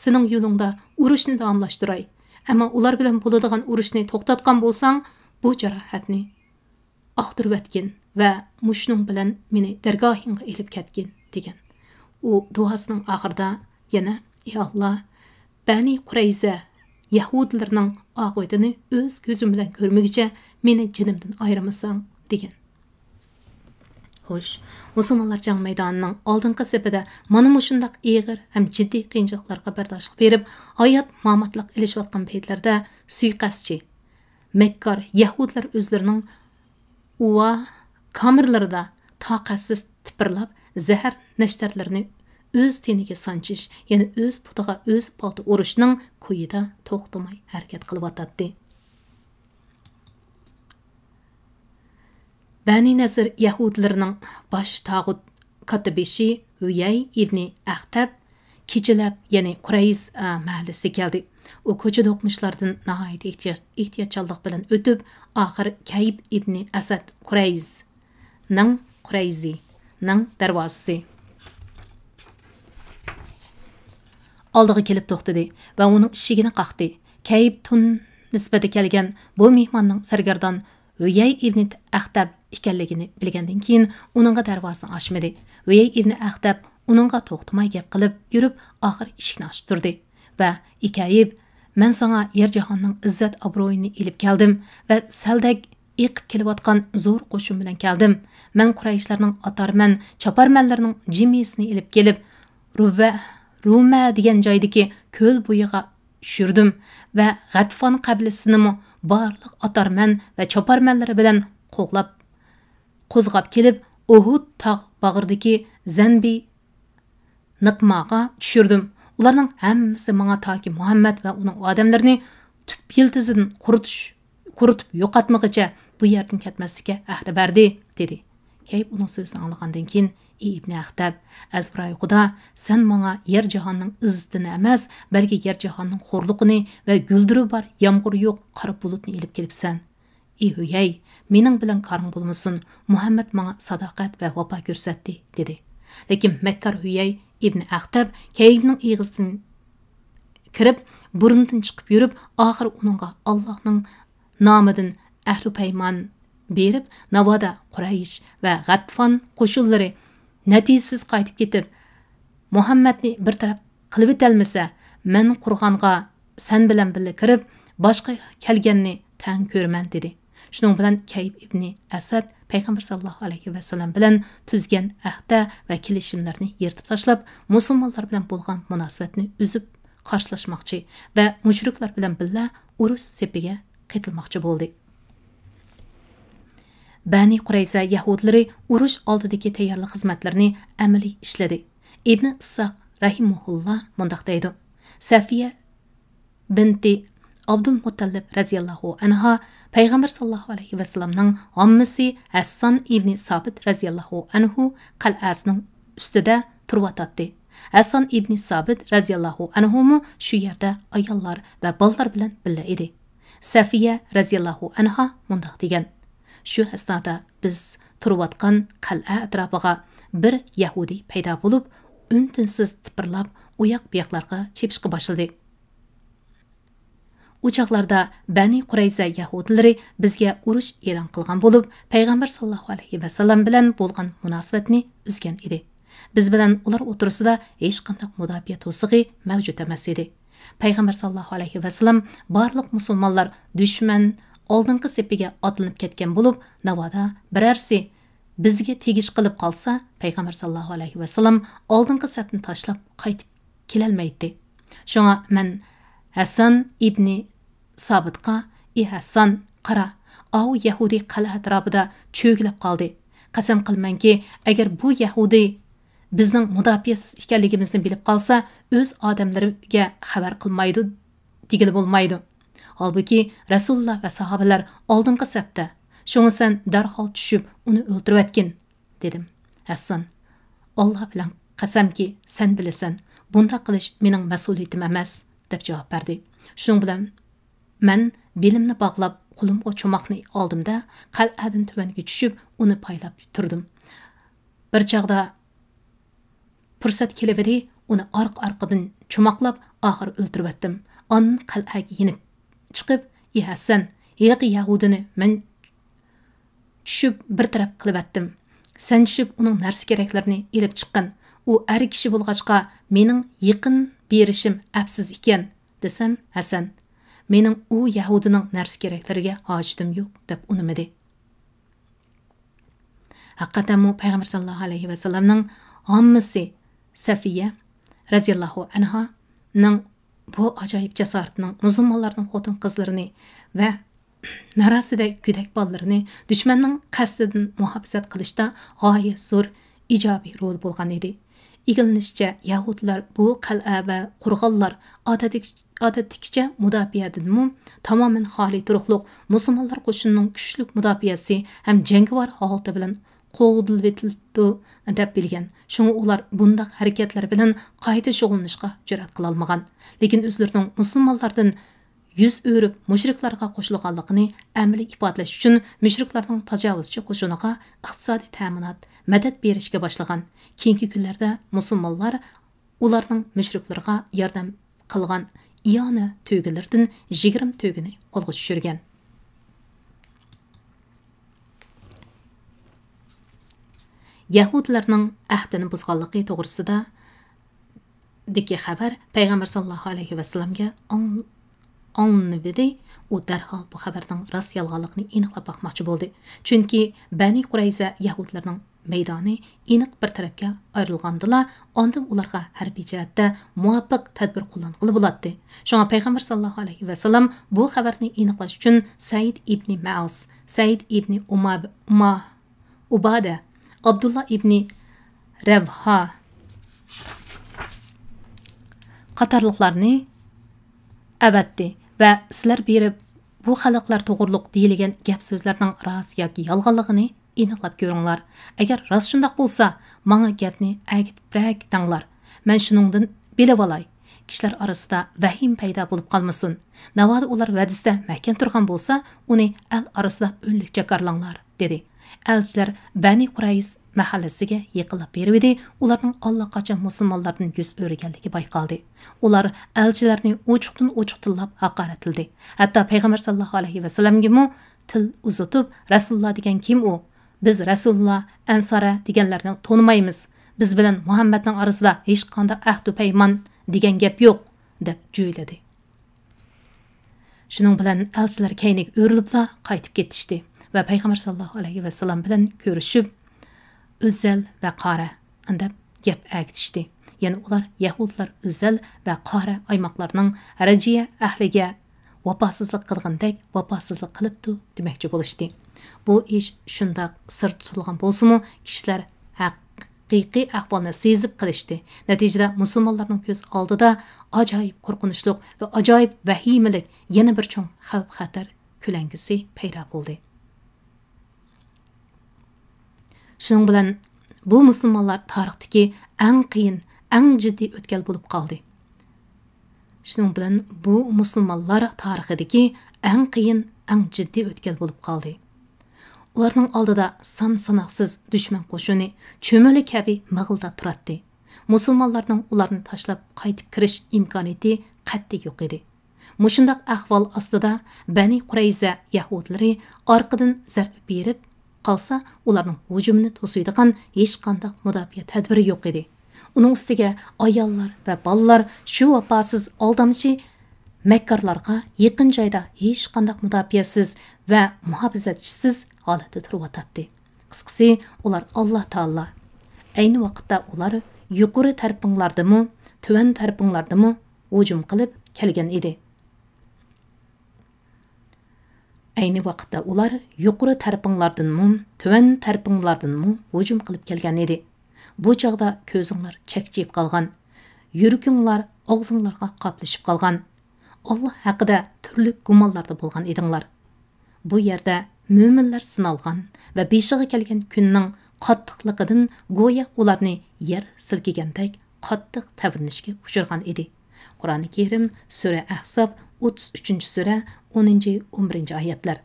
سېنىڭ يولۇڭدا ئۇرۇشنى داۋاملاشتۇراي. ئەمما ئۇلار بىلەن بولىدىغان ئۇرۇشنى توختاتقان بولساڭ، بۇ جاراھەتنى ئاختۇرۇۋەتكىن ۋە مۇشۇنىڭ بىلەن مېنى دەرگاھىڭغا ئېلىپ كەتكىن» دېگەن. ئۇ دۇئاسىنىڭ ئاخىرىدا يەنە: «ئى ئاللا، بەنى قۇرەيزە يەھۇدىيلىرىنىڭ ئاقىۋىتىنى ئۆز كۆزۈم بىلەن كۆرمىگۈچە مېنى جېنىمدىن ئايرىمىساڭ» دېگەن. خوش، مۇسۇلمانلار جەڭ مەيدانىنىڭ ئالدىنقى سېپىدە مانا مۇشۇنداق ئېغىر ھەم جىددىي قىيىنچىلىقلارغا بەرداشلىق بېرىپ، ھايات-ماماتلىق ئېلىشىۋاتقان پەيتلەردە سۇيىقەستچى، مەككار يەھۇدىيلار ئۆزلىرىنىڭ ئۇۋا كامېرلىرىدا تاقەتسىز تىپىرلاپ، زەھەر نەشتەرلىرىنى ئۆز تېنىگە سانچىش، يەنى ئۆز پۇتىغا ئۆزى پالتا ئۇرۇشنىڭ كويىدا توختىماي ھەرىكەت قىلىۋاتاتتى. بەنى نەزىر يەھۇدىيلىرىنىڭ باش تاغۇت كاتتىبېشى ھۈيەي ئىبنى ئەختەب كېچىلەپ، يەنى قۇرەيز، ئە، مەھەللىسىگە كەلدى. ئۇ كوچا دوقمۇشلاردىن ناھايىتى ئېھتىيات-، ئېھتىياتچانلىق بىلەن ئۆتۈپ، ئاخىر كەيب ئىبنى ئەسەد قۇرەيزنىڭ، قۇرەيزىنىڭ دەرۋازىسى ئالدىغا كېلىپ توختىدى ۋە ئۇنىڭ ئىشىكىنى قاقتى. كەيب تۇنىسىدىن كەلگەن بۇ مېھماننىڭ سەرگەردان ھۈيەي ئىبنى ئەختەب ئىكەنلىكىنى بىلگەندىن كېيىن، ئۇنىڭغا دەرۋازىنى ئاچمىدى. ھۈيەي ئىبنى ئەختەب ئۇنىڭغا توختىماي گەپ قىلىپ يۈرۈپ، ئاخىر ئىشىكنى ئاچتۇردى ۋە: «ئى كەيب، مەن ساڭا يەر جاھاننىڭ ئىززەت ئابرۇيىنى ئېلىپ كەلدىم ۋە سەلدەك ئېقىپ كېلىۋاتقان زور قوشۇن بىلەن كەلدىم. مەن قۇرەيشلەرنىڭ ئاتارمەن، چاپارمەنلىرىنىڭ جىمىسىنى ئېلىپ كېلىپ، رۇۋە، رۇمە دېگەن جايدىكى كۆل بويىغا چۈشۈردۈم ۋە غەتفان قەبىلىسىنىمۇ بارلىق ئاتارمەن ۋە چاپارمەنلىرى بىلەن قوغلاپ، قوزغاپ كېلىپ، ئۇھۇد تاغ باغرىدىكى زەنبى نىقماغا چۈشۈردۈم. ئۇلارنىڭ ھەممىسى ماڭا تاكى مۇھەممەد ۋە ئۇنىڭ ئادەملىرىنى تۈپ يىلتىزىدىن قۇرۇتۇش، قۇرۇتۇپ يوقاتمىغىچە بۇ يەردىن كەتمەسلىككە ئەھدە بەردى» دېدى. كەيب ئۇنىڭ سۆزىنى ئاڭلىغاندىن كېيىن، ئى ئىبنى ئەختەب، ئەزبىرايى خۇدا، سەن ماڭا يەر جاھاننىڭ ئىززىتىنى ئەمەس، بەلكى يەر جاھاننىڭ خورلۇقىنى ۋە گۈلدۈرى بار يامغۇرى يوق قارا بۇلۇتنى ئېلىپ كېلىپسەن. ئى ھۈيەي، مېنىڭ بىلەن كارىڭ بولمىسۇن، مۇھەممەد ماڭا ساداقەت ۋە ۋاپا كۆرسەتتى، دېدى. لېكىن مەككار ھۈيەي ئىبنى ئەختەب كەيبنىڭ ئېغىزىدىن كىرىپ، بۇرنىدىن چىقىپ يۈرۈپ، ئاخىر ئۇنىڭغا ئاللاھنىڭ نامىدىن ئەھدۇ پەيمان بېرىپ، ناۋادا قۇرەيش ۋە غەتفان قوشۇنلىرى نەتىجىسىز قايتىپ كېتىپ، مۇھەممەدنى بىر تەرەپ قىلىۋېتەلمىسە، مەن قورغانغا سەن بىلەن بىللە كىرىپ، باشقا كەلگەننى تەڭ كۆرىمەن، دېدى. شۇنىڭ بىلەن كەيب ئىبنى ئەسەد پەيغەمبەر ساللاللاھۇ ئەلەيھى ۋەسەللەم بىلەن تۈزگەن ئەھدە ۋە كېلىشىملەرنى يىرتىپ تاشلاپ، مۇسۇلمانلار بىلەن بولغان مۇناسىۋەتنى ئۈزۈپ، قارشىلاشماقچى ۋە مۇشرىكلار بىلەن بىللە ئۇرۇش سېپىگە قېتىلماقچى بولدى. بەنى قۇرەيزە يەھۇدىيلىرى ئۇرۇش ئالدىدىكى تەييارلىق خىزمەتلىرىنى ئەمەلىي ئىشلىدى. ئىبنى ئىسساق رەھىمەھۇللا مۇنداق دەيدۇ: سەفىيە بىنتى ئابدۇلمۇتتەلىب رەزىياللاھۇ ئەنھا پەيغەمبەر ساللاللاھۇ ئەلەيھى ۋەسەللەمنىڭ ئاممىسى ھەسسان ئىبنى سابىت رەزىياللاھۇ ئەنھۇ قەلئەسىنىڭ ئۈستىدە تۇرۇۋاتاتتى. ھەسسان ئىبنى سابىت رەزىياللاھۇ ئەنھۇمۇ شۇ يەردە ئاياللار ۋە بالىلار بىلەن بىللە ئىدى. سەفىيە رەزىياللاھۇ ئەنھا مۇنداق دېگەن: شۇ ئەسنادا بىز تۇرۇۋاتقان قەلئە ئەتراپىغا بىر يەھۇدىي پەيدا بولۇپ، ئۈن-تىنسىز تىپىرلاپ، ئۇياق-بۇياقلارغا چېپىشقا باشلىدى. ئۇ چاغلاردا بەنى قۇرەيزە يەھۇدىيلىرى بىزگە ئۇرۇش ئېلان قىلغان بولۇپ، پەيغەمبەر ساللاللاھۇ ئەلەيھى ۋەسەللەم بىلەن بولغان مۇناسىۋەتنى ئۈزگەن ئىدى. بىز بىلەن ئۇلار ئوتتۇرىسىدا ھېچقانداق مۇداپىئە توسۇقى مەۋجۇت ئەمەس ئىدى. پەيغەمبەر ساللاللاھۇ ئەلەيھى ۋەسەللەم بارلىق مۇسۇلمانلار دۈشمەن ئالدىنقى سېپىگە ئاتلىنىپ كەتكەن بولۇپ، ناۋادا بىرەرسى بىزگە تېگىش قىلىپ قالسا، پەيغەمبەر ساللاللاھۇ ئەلەيھى ۋەسەللەم ئالدىنقى سەپنى تاشلاپ قايتىپ كېلەلمەيتتى. شۇڭا مەن ھەسسان ئىبنى سابىتقا: «ئى ھەسسان، قارا، ئاۋۇ يەھۇدىي قەلئە ئەتراپىدا چۆگىلەپ قالدى. قەسەم قىلىمەنكى، ئەگەر بۇ يەھۇدىي بىزنىڭ مۇداپىئەسىز ئىكەنلىكىمىزنى بىلىپ قالسا، ئۆز ئادەملىرىگە خەۋەر قىلمايدۇ دېگىلى بولمايدۇ. ھالبۇكى، رەسۇلۇللا ۋە ساھابىلەر ئالدىنقى سەپتە. شۇڭا سەن دەرھال چۈشۈپ، ئۇنى ئۆلتۈرۈۋەتكىن» دېدىم. ھەسسان: «ئاللا بىلەن قەسەمكى، سەن بىلىسەن، بۇنداق قىلىش مېنىڭ مەسئۇلىيىتىم ئەمەس» دەپ جاۋاب بەردى. شۇنىڭ بىلەن مەن بېلىمنى باغلاپ، قولۇمغا چوماقنى ئالدىمدا، قەلئەدىن تۆۋەنگە چۈشۈپ، ئۇنى پايلاپ تۇردۇم. بىر چاغدا پۇرسەت كېلىۋىدى، ئۇنى ئارقا-ئارقىدىن چوماقلاپ، ئاخىرى ئۆلتۈرۈۋەتتىم. ئاندىن قەلئەگە يېنىپ چىقىپ: «ئى ھەسسەن، ھېلىقى يەھۇدىينى مەن چۈشۈپ بىر تەرەپ قىلىۋەتتىم. سەن چۈشۈپ ئۇنىڭ نەرسە-كېرەكلىرىنى ئېلىپ چىققىن. ئۇ ئەر كىشى بولغاچقا، مېنىڭ يېقىن بېرىشىم ئەپسىز ئىكەن» دېسەم، ھەسەن: «مېنىڭ ئۇ يەھۇدىينىڭ نەرسە-كېرەكلىرىگە ھاجىتىم يوق» دەپ ئۇنىمىدى. ھەقىقەتەنمۇ پەيغەمبەر ساللاللاھۇ ئەلەيھى ۋەسەللەمنىڭ ھاممىسى سەفىيە رەزىياللاھۇ ئەنھانىڭ بۇ ئاجايىپ جاسارىتىنىڭ مۇسۇلمانلارنىڭ خوتۇن-قىزلىرىنى ۋە نارەسىدە گۆدەك بالىلىرىنى دۈشمەننىڭ قەستىدىن مۇھاپىزەت قىلىشتا غايەت زور ئىجابىي رولى بولغان ئىدى. ئىگىلىنىشىچە، يەھۇدىيلار بۇ قەلئە ۋە قورغانلار ئادەتتىكىچە، ئادەتتىكىچە مۇداپىئەدىنمۇ تامامەن خالىي تۇرۇقلۇق مۇسۇلمانلار قوشۇنىنىڭ كۈچلۈك مۇداپىئەسى ھەم جەڭگىۋار ھالىتى بىلەن قوغدىلىۋېتىلىدۇ دەپ بىلگەن. شۇڭا ئۇلار بۇنداق ھەرىكەتلەر بىلەن قايتا شۇغۇللىنىشقا جۈرئەت قىلالمىغان. لېكىن ئۆزلىرىنىڭ مۇسۇلمانلاردىن يۈز ئۆرۈپ، مۇشرىكلارغا قوشۇلغانلىقىنى ئەمەلىي ئىپادىلەش ئۈچۈن، مۇشرىكلارنىڭ تاجاۋۇزچى قوشۇنىغا ئىقتىسادىي تەمىنات، مەدەت بېرىشكە باشلىغان. كېيىنكى كۈنلەردە مۇسۇلمانلار ئۇلارنىڭ مۇشرىكلارغا ياردەم قىلغان ئىئانە تۆگىلىرىدىن يىگىرمە تۆگىنى قولغا چۈشۈرگەن. يەھۇدىيلارنىڭ ئەھدىنى بۇزغانلىقى توغرىسىدا دىكى خەۋەر پەيغەمبەر ساللاللاھۇ ئەلەيھى ۋەسەللەمگە ئاڭ-، ئاڭلىنىۋىدى. ئۇ دەرھال بۇ خەۋەرنىڭ راست يالغانلىقىنى ئېنىقلاپ باقماقچى بولدى. چۈنكى بەنى قۇرەيزە يەھۇدىيلىرىنىڭ مەيدانى ئېنىق بىر تەرەپكە ئايرىلغاندىلا، ئاندىن ئۇلارغا ھەربىي جەھەتتە مۇۋاپىق تەدبىر قوللانغىلى بولاتتى. شۇڭا پەيغەمبەر ساللاللاھۇ ئەلەيھى ۋەسەللەم بۇ خەۋەرنى ئېنىقلاش ئۈچۈن سەئىد ئىبنى مەئاز، سەئىد ئىبنى ئۇما-، ئۇما-، ئۇبادە، ئابدۇللا ئىبنى رەۋھا قاتارلىقلارنى ئەۋەتتى ۋە سىلەر بېرىپ بۇ خەلقلەر توغرۇلۇق دېيىلگەن گەپ-سۆزلەرنىڭ راست ياكى يالغانلىقىنى ئېنىقلاپ كۆرۈڭلار. ئەگەر راست شۇنداق بولسا، ماڭا گەپنى ئەگىتىپرەك دەڭلار. مەن شۇنىڭدىن بىلىۋالاي. كىشىلەر ئارىسىدا ۋەھىمە پەيدا بولۇپ قالمىسۇن. ناۋادا ئۇلار ۋەدىسىدە مەھكەم تۇرغان بولسا، ئۇنى ئەل ئارىسىدا ئۈنلۈك جاكارلاڭلار، دېدى. ئەلچىلەر بەنى قۇرەيز مەھەللىسىگە يېقىنلاپ بېرىۋىدى، ئۇلارنىڭ ئاللىقاچان مۇسۇلمانلاردىن يۈز ئۆرۈگەنلىكى بايقالدى. ئۇلار ئەلچىلەرنى ئوچۇقتىن ئوچۇق تىللاپ ھاقارەتلىدى. ھەتتا پەيغەمبەر ساللاللاھۇ ئەلەيھى ۋەسەللەمگىمۇ تىل ئۇزىتىپ، «رەسۇلۇللا دېگەن كىم ئۇ؟ بىز رەسۇلۇللا، ئەنسارە دېگەنلەرنى تونۇمايمىز. بىز بىلەن مۇھەممەدنىڭ ئارىسىدا ھېچقانداق ئەھدۇ پەيمان دېگەن گەپ يوق» دەپ جۆيلىدى. شۇنىڭ بىلەن ئەلچىلەر كەينىگە ئۆرۈلۈپلا قايتىپ كېتىشتى ۋە پەيغەمبەر ساللاللاھۇ ئەلەيھى ۋەسەللەم بىلەن كۆرۈشۈپ، «ئۆزەل ۋە قارە» دەپ گەپ ئەگىتىشتى. يەنى ئۇلار يەھۇدىيلار ئۆزەل ۋە قارە ئايماقلارنىڭ رەجىيە ئەھلىگە ۋاپاسىزلىق قىلغىنىدەك ۋاپاسىزلىق قىلىپتۇ دېمەكچى بولۇشتى. بۇ ئىش شۇنداق سىر تۇتۇلغان بولسىمۇ، كىشىلەر ھەقىقىي ئەھۋالنى سېزىپ قېلىشتى. نەتىجىدە مۇسۇلمانلارنىڭ كۆز ئالدىدا ئاجايىپ قورقۇنچلۇق ۋە ئاجايىپ ۋەھىمىلىك يەنە بىر چوڭ خەۋپ-خەتەر كۆلەڭگىسى پەيدا بولدى. شۇنىڭ بىلەن بۇ مۇسۇلمانلار تارىختىكى ئەڭ قىيىن، ئەڭ جىددىي ئۆتكەل بولۇپ قالدى. شۇنىڭ بىلەن بۇ مۇسۇلمانلار تارىخىدىكى ئەڭ قىيىن، ئەڭ جىددىي ئۆتكەل بولۇپ قالدى. ئۇلارنىڭ ئالدىدا سان-ساناقسىز دۈشمەن قوشۇنى چۆمۈلە كەبى مىغىلداپ تۇراتتى. مۇسۇلمانلارنىڭ ئۇلارنى تاشلاپ قايتىپ كىرىش ئىمكانىيىتى قەتئىي يوق ئىدى. مۇشۇنداق ئەھۋال ئاستىدا بەنى قۇرەيزە يەھۇدىيلىرى ئارقىدىن زەربە بېرىپ قالسا، ئۇلارنىڭ ھۇجۇمىنى توسۇيدىغان ھېچقانداق مۇداپىئە تەدبىرى يوق ئىدى. ئۇنىڭ ئۈستىگە ئاياللار ۋە بالىلار شۇ ۋاپاسىز ئالدامچى مەككارلارغا يېقىن جايدا ھېچقانداق مۇداپىئەسىز ۋە مۇھاپىزەتچىسىز ھالەتتە تۇرۇۋاتاتتى. قىسقىسى، ئۇلار ئاللا تائالا. ئەينى ۋاقىتتا ئۇلار يۇقىرى تەرىپىڭلاردىمۇ، تۆۋەن تەرىپىڭلاردىمۇ ھۇجۇم قىلىپ كەلگەن ئىدى. ئەينى ۋاقىتتا ئۇلار يۇقىرى تەرىپىڭلاردىنمۇ، تۆۋەن تەرىپىڭلاردىنمۇ ھۇجۇم قىلىپ كەلگەن ئىدى. بۇ چاغدا كۆزۈڭلار چەكچىيىپ قالغان، يۈرىكىڭلار ئاغزىڭلارغا قاپلىشىپ قالغان، ئاللا ھەققىدە تۈرلۈك گۇمانلاردا بولغان ئىدىڭلار. بۇ يەردە مۆمىنلەر سىنالغان ۋە بېشىغا كەلگەن كۈننىڭ قاتتىقلىقىدىن گويا ئۇلارنى يەر سىلكىگەندەك قاتتىق تەۋرىنىشكە ئۇچرىغان ئىدى. قۇرئانى كەرىم، سۈرە ئەھزاب، ئوتتۇز ئۈچىنچى سۈرە، ئونىنچى، ئون بىرىنچى ئايەتلەر،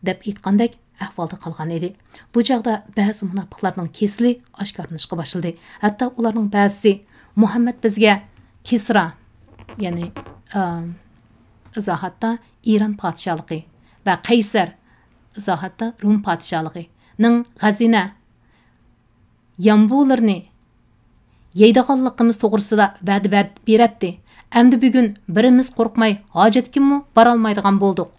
دەپ ئېيتقاندەك ئەھۋالدا قالغان ئىدى. بۇ چاغدا بەزى مۇناپىقلارنىڭ كېسىلى ئاشكارىلىنىشقا باشلىدى. ھەتتا ئۇلارنىڭ بەزىسى، مۇھەممەد بىزگە كىسرا، يەنى، ئىزاھاتتا ئىران پادىشاھلىقى، ۋە قەيسەر، ئىزاھاتتا رۇم پادىشاھلىقىنىڭ غەزىنە يامبۇلىرىنى يەيدىغانلىقىمىز توغرىسىدا ۋەدە بەر-، بېرەتتى. ئەمدى بۈگۈن بىرىمىز قورقماي ھاجەتكىمۇ بارالمايدىغان بولدۇق،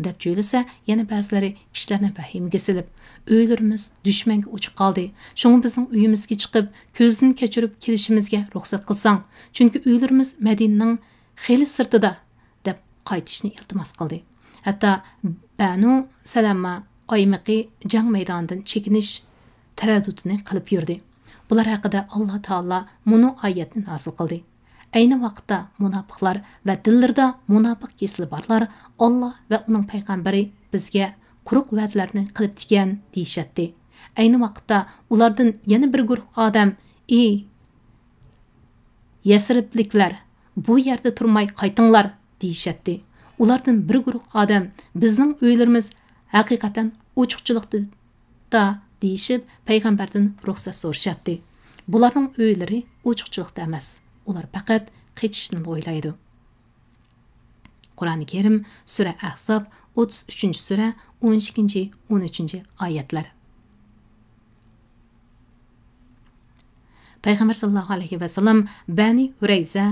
دەپ جۆيلىسە، يەنە بەزىلىرى كىشىلەرنى ۋەھىمىگە سېلىپ، ئۆيلىرىمىز دۈشمەنگە ئوچۇق قالدى. شۇڭا بىزنىڭ ئۆيىمىزگە چىقىپ، كۆزدىن كەچۈرۈپ كېلىشىمىزگە رۇخسەت قىلساڭ، چۈنكى ئۆيلىرىمىز مەدىنىنىڭ خېلى سىرتىدا، دەپ قايتىشنى ئىلتىماس قىلدى. ھەتتا بەنۇ سەلەمە ئايمىقى جەڭ مەيدانىدىن چېكىنىش تەرەددۇتىنى قىلىپ يۈردى. بۇلار ھەققىدە ئاللا تائالا مۇنۇ ئايەتنى نازىل قىلدى. ئەينى ۋاقىتتا مۇناپىقلار ۋە دىللىرىدا مۇناپىق كېسىلى بارلار، «ئاللا ۋە ئۇنىڭ پەيغەمبىرى بىزگە قۇرۇق ۋەدىلەرنى قىلىپتىكەن» دېيىشەتتى. ئەينى ۋاقىتتا ئۇلاردىن يەنە بىر گۇرۇھ ئادەم، «ئى يەسرىبلىكلەر، بۇ يەردە تۇرماي قايتىڭلار» دېيىشەتتى. ئۇلاردىن بىر گۇرۇھ ئادەم، «بىزنىڭ ئۆيلىرىمىز ھەقىقەتەن ئوچۇقچىلىقتا» دېيىشىپ، پەيغەمبەردىن رۇخسەت سورىشاتتى. بۇلارنىڭ ئۆيلىرى ئوچۇقچىلىقتا ئەمەس، ئۇلار پەقەت قېچىشنى ئويلايدۇ. قۇرئانى كەرىم، سۈرە ئەھزاب، ئوتتۇز ئۈچىنچى سۈرە، ئون ئىككىنچى، ئون ئۈچىنچى ئايەتلەر. پەيغەمبەر ساللاللاھۇ ئەلەيھى ۋەسەللەم بەنى ھۇرەيزە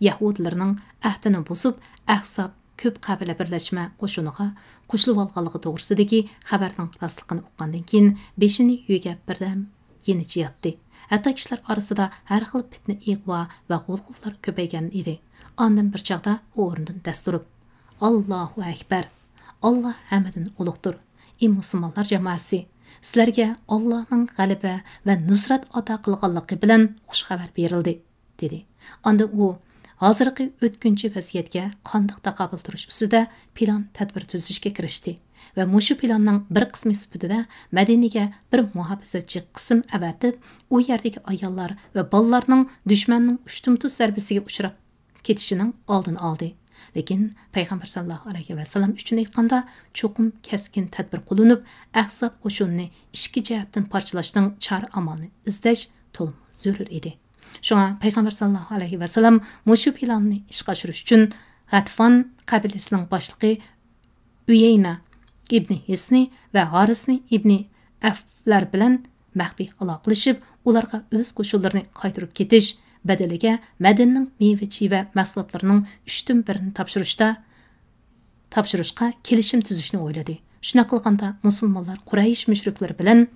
يەھۇدىيلىرىنىڭ ئەھدىنى بۇزۇپ، ئەھزاب كۆپ قەبىلە بىرلەشمە قوشۇنىغا قوشۇلۇۋالغانلىقى توغرىسىدىكى خەۋەرنىڭ راستلىقىنى ئۇققاندىن كېيىن، بېشىنى يۆگەپ بىردەم يېنىچە ياتتى. ھەتتا كىشىلەر ئارىسىدا ھەر خىل پىتنە-ئىغۋا ۋە غۇلغۇلىلار كۆپەيگەن ئىدى. ئاندىن بىر چاغدا ئۇ ئورنىدىن دەس تۇرۇپ، «ئاللاھۇ ئەكبەر! ئاللا ھەممىدىن ئۇلۇغدۇر! ئى مۇسۇلمانلار جامائەسى! سىلەرگە ئاللانىڭ غەلىبە ۋە نۇسرەت ئاتا قىلغانلىقى بىلەن خۇش خەۋەر بېرىلدى!» دېدى. ئاندىن ئۇ ھازىرقى ئۆتكۈنچى ۋەزىيەتكە قانداق تاقابىل تۇرۇش ئۈستىدە پىلان، تەدبىر تۈزۈشكە كىرىشتى ۋە مۇشۇ پىلاننىڭ بىر قىسمى سۈپىتىدە مەدىنىگە بىر مۇھاپىزەتچى قىسىم ئەۋەتىپ، ئۇ يەردىكى ئاياللار ۋە بالىلارنىڭ دۈشمەننىڭ ئۇشتۇمتۇت زەربىسىگە ئۇچراپ كېتىشىنىڭ ئالدىنى ئالدى. لېكىن پەيغەمبەر ساللاللاھۇ ئەلەيھى ۋەسەللەم ئۈچۈن ئېيتقاندا، چوقۇم كەسكىن تەدبىر قوللىنىپ، ئەھزاب قوشۇنىنى ئىككى جەھەتتىن پارچىلاشنىڭ چارە ئامالىنى ئىزدەش تولىمۇ زۆرۈر ئىدى. شۇڭا پەيغەمبەر ساللاللاھۇ ئەلەيھى ۋەسەللەم مۇشۇ پىلاننى ئىشقا ئاشۇرۇش ئۈچۈن غەتفان قەبىلىسىنىڭ باشلىقى ئۈيەينە ئىبنى ھىسنى ۋە ھارىسنى ئىبنى ئەفلەر بىلەن مەخپىي ئالاقىلىشىپ، ئۇلارغا ئۆز قوشۇنلىرىنى قايتۇرۇپ كېتىش بەدىلىگە مەدىنىنىڭ مېۋە-چىۋە مەھسۇلاتلىرىنىڭ ئۈچتىن بىرىنى تاپشۇرۇشتا، تاپشۇرۇشقا كېلىشىم تۈزۈشنى ئويلىدى. شۇنداق قىلغاندا، مۇسۇلمانلار قۇرەيش مۇشرىكلىرى بىلەن،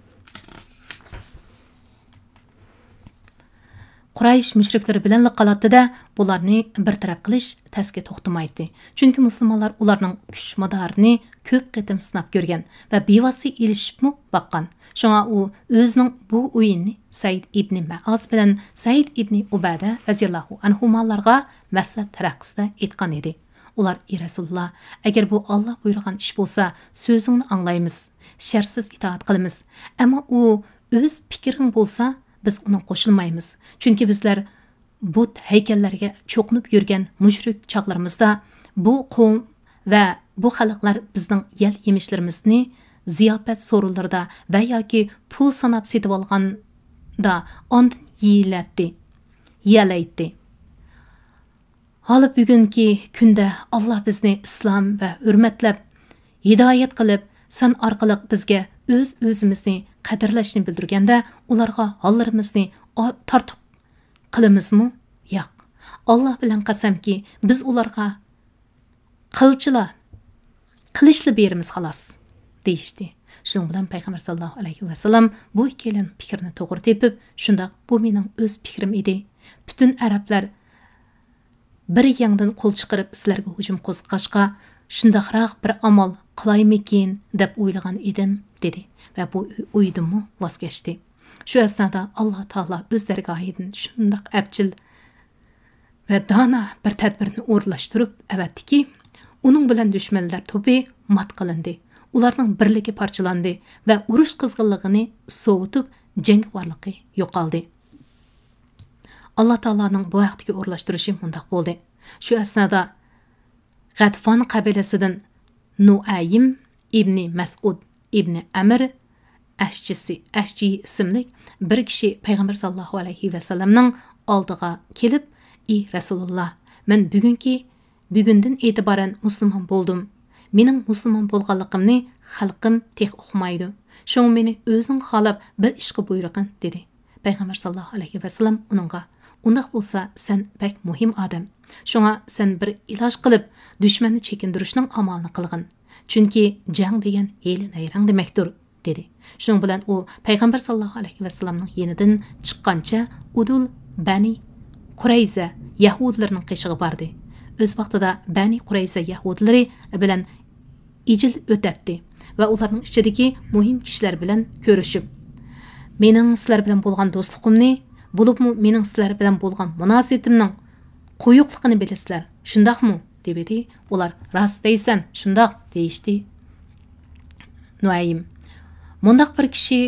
قۇرەيش مۇشرىكلىرى بىلەنلا قالاتتى-دە، بۇلارنى بىر تەرەپ قىلىش تەسكە توختىمايتتى. چۈنكى مۇسۇلمانلار ئۇلارنىڭ كۈچ مادارىنى كۆپ قېتىم سىناپ كۆرگەن ۋە بىۋاسىتە ئېلىشىپمۇ باققان. شۇڭا ئۇ ئۆزىنىڭ بۇ ئويىنىنى سەئىد ئىبنى مەئاز بىلەن سەئىد ئىبنى ئۇبادە رەزىياللاھۇ ئەنھۇمالارغا مەسلىھەت تەرەققىسىدە ئېيتقان ئىدى. ئۇلار: «ئى رەسۇلۇللا، ئەگەر بۇ ئاللا بۇيرۇغان ئىش بولسا، سۆزۈڭنى ئاڭلايمىز، شەرتسىز ئىتائەت قىلىمىز. ئەمما ئۇ ئۆز پىكرىڭ بولسا، بىز ئۇنىڭ قوشۇلمايمىز. چۈنكى بىزلەر بۇت ھەيكەللەرگە چوقۇنۇپ يۈرگەن مۇشرىك چاغلىرىمىزدا بۇ قوۋم ۋە بۇ خەلقلەر بىزنىڭ يەل يېمىشلىرىمىزنى زىياپەت سورۇنلىرىدا ۋە ياكى پۇل ساناپ سېتىۋالغاندا ئاندىن يېيىلەتتى، يېيەلەيتتى. ھالا بۈگۈنكى كۈندە ئاللا بىزنى ئىسلام ۋە ھۆرمەتلەپ، ھىدايەت قىلىپ، سەن ئارقىلىق بىزگە ئۆز-ئۆزىمىزنى قەدىرلەشنى بىلدۈرگەندە، ئۇلارغا ھاللىرىمىزنى ئا-، تارتۇق قىلىمىزمۇ؟ ياق. ئاللا بىلەن قەسەمكى، بىز ئۇلارغا قىلچىلا، قىلىچلا بېرىمىز خالاس» دېيىشتى. شۇنىڭ بىلەن پەيغەمبەر ساللاللاھۇ ئەلەيھى ۋەسەللەم بۇ ئىككىيلەننىڭ پىكرىنى توغرا تېپىپ، «شۇنداق، بۇ مېنىڭ ئۆز پىكرىم ئىدى. پۈتۈن ئەرەبلەر بىر يەڭدىن قول چىقىرىپ سىلەرگە ھۇجۇم قوزغىغاچقا، شۇنداقراق بىر ئامال قىلايمىكىن دەپ ئويلىغان ئىدىم» دېدى ۋە بۇ ئويىدىنمۇ ۋاز كەچتى. شۇ ئەسنادا ئاللا تائالا ئۆز دەرگاھىدىن شۇنداق ئەپچىل ۋە دانا بىر تەدبىرنى ئورۇنلاشتۇرۇپ ئەۋەتتىكى، ئۇنىڭ بىلەن دۈشمەنلەر توپى مات قىلىندى، ئۇلارنىڭ بىرلىكى پارچىلاندى ۋە ئۇرۇش قىزغىنلىقىنى سوۋۇتۇپ، جەڭگىۋارلىقى يوقالدى. ئاللا تائالانىڭ بۇ ھەقتىكى ئورۇنلاشتۇرۇشى مۇنداق بولدى. شۇ ئەسنادا غەتفان قەبىلىسىدىن نۇئەيم ئىبنى مەسئۇد ئىبنى ئەمر ئەشجىسى، ئەشجى ئىسىملىك بىر كىشى پەيغەمبەر ساللاللاھۇ ئەلەيھى ۋەسەللەمنىڭ ئالدىغا كېلىپ، «ئى رەسۇلۇللا، مەن بۈگۈنكى، بۈگۈندىن ئېتىبارەن مۇسۇلمان بولدۇم. مېنىڭ مۇسۇلمان بولغانلىقىمنى خەلقىم تېخى ئۇقمايدۇ. شۇڭا مېنى ئۆزۈڭ خالاپ بىر ئىشقا بۇيرۇغىن» دېدى. پەيغەمبەر ساللاللاھۇ ئەلەيھى ۋەسەللەم ئۇنىڭغا، «ئۇنداق بولسا، سەن بەك مۇھىم ئادەم. شۇڭا سەن بىر ئىلاج قىلىپ، دۈشمەننى چېكىندۈرۈشنىڭ ئامالىنى قىلغىن. چۈنكى جەڭ دېگەن ھىيلە-نەيرەڭ دېمەكتۇر» دېدى. شۇنىڭ بىلەن ئۇ پەيغەمبەر ساللاللاھۇ ئەلەيھى ۋەسەللەمنىڭ يېنىدىن چىققانچە ئۇدۇل بەنى قۇرەيزە يەھۇدىيلىرىنىڭ قېشىغا باردى. ئۆز ۋاقتىدا بەنى قۇرەيزە يەھۇدىيلىرى بىلەن ئىجىل ئۆتەتتى ۋە ئۇلارنىڭ ئىچىدىكى مۇھىم كىشىلەر بىلەن كۆرۈشۈپ، «مېنىڭ سىلەر بىلەن بولغان دوستلۇقۇمنى، بولۇپمۇ مېنىڭ سىلەر بىلەن بولغان مۇناسىۋىتىمنىڭ قويۇقلۇقىنى بىلىسىلەر، شۇنداقمۇ؟» دېۋىدى. ئۇلار، «راست دەيسەن، شۇنداق» دېيىشتى. نۇئەيم، مۇنداق بىر كىشى،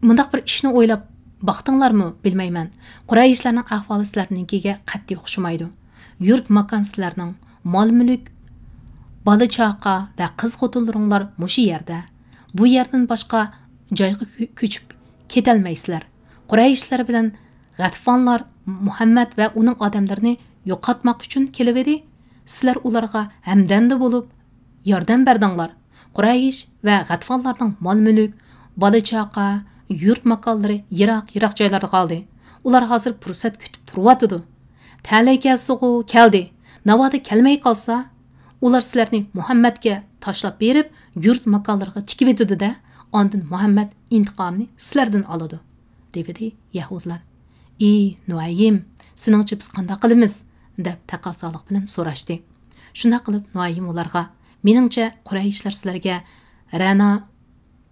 مۇنداق بىر ئىشنى ئويلاپ باقتىڭلارمۇ بىلمەيمەن. قۇرەيشلەرنىڭ ئەھۋالى سىلەرنىڭكىگە قەتئىي ئوخشىمايدۇ. يۇرت ماكان سىلەرنىڭ، مال مۈلۈك، بالا چاقا ۋە قىز خوتۇنلىرىڭلار مۇشۇ يەردە. بۇ يەردىن باشقا جايغا كۆ-، كۆچۈپ كېتەلمەيسىلەر. قۇرەيشلەر بىلەن غەتفانلار مۇھەممەد ۋە ئۇنىڭ ئادەملىرىنى يوقاتماق ئۈچۈن كېلىۋىدى. سىلەر ئۇلارغا ھەمدەمدە بولۇپ، ياردەم بەردىڭلار. قۇرەيش ۋە غەتفانلارنىڭ مال-مۈلۈك، بالا-چاقا، يۇرت-ماكانلىرى يىراق-يىراق جايلاردا قالدى. ئۇلار ھازىر پۇرسەت كۈتۈپ تۇرۇۋاتىدۇ. تەلەي كەلسىغۇ كەلدى. ناۋادا كەلمەي قالسا، ئۇلار سىلەرنى مۇھەممەدكە تاشلاپ بېرىپ، يۇرت-ماكانلىرىغا تىكىۋېتىدۇ-دە، ئاندىن مۇھەممەد ئىنتىقامىنى سىلەردىن ئالىدۇ، دېۋىدى يەھۇدىيلار. «ئى نۇئەيم، سېنىڭچە بىز قانداق قىلىمىز؟» دەپ تەقەززالىق بىلەن سوراشتى. شۇنداق قىلىپ نۇئەيم ئۇلارغا، «مېنىڭچە، قۇرەيشلەر سىلەرگە رەنا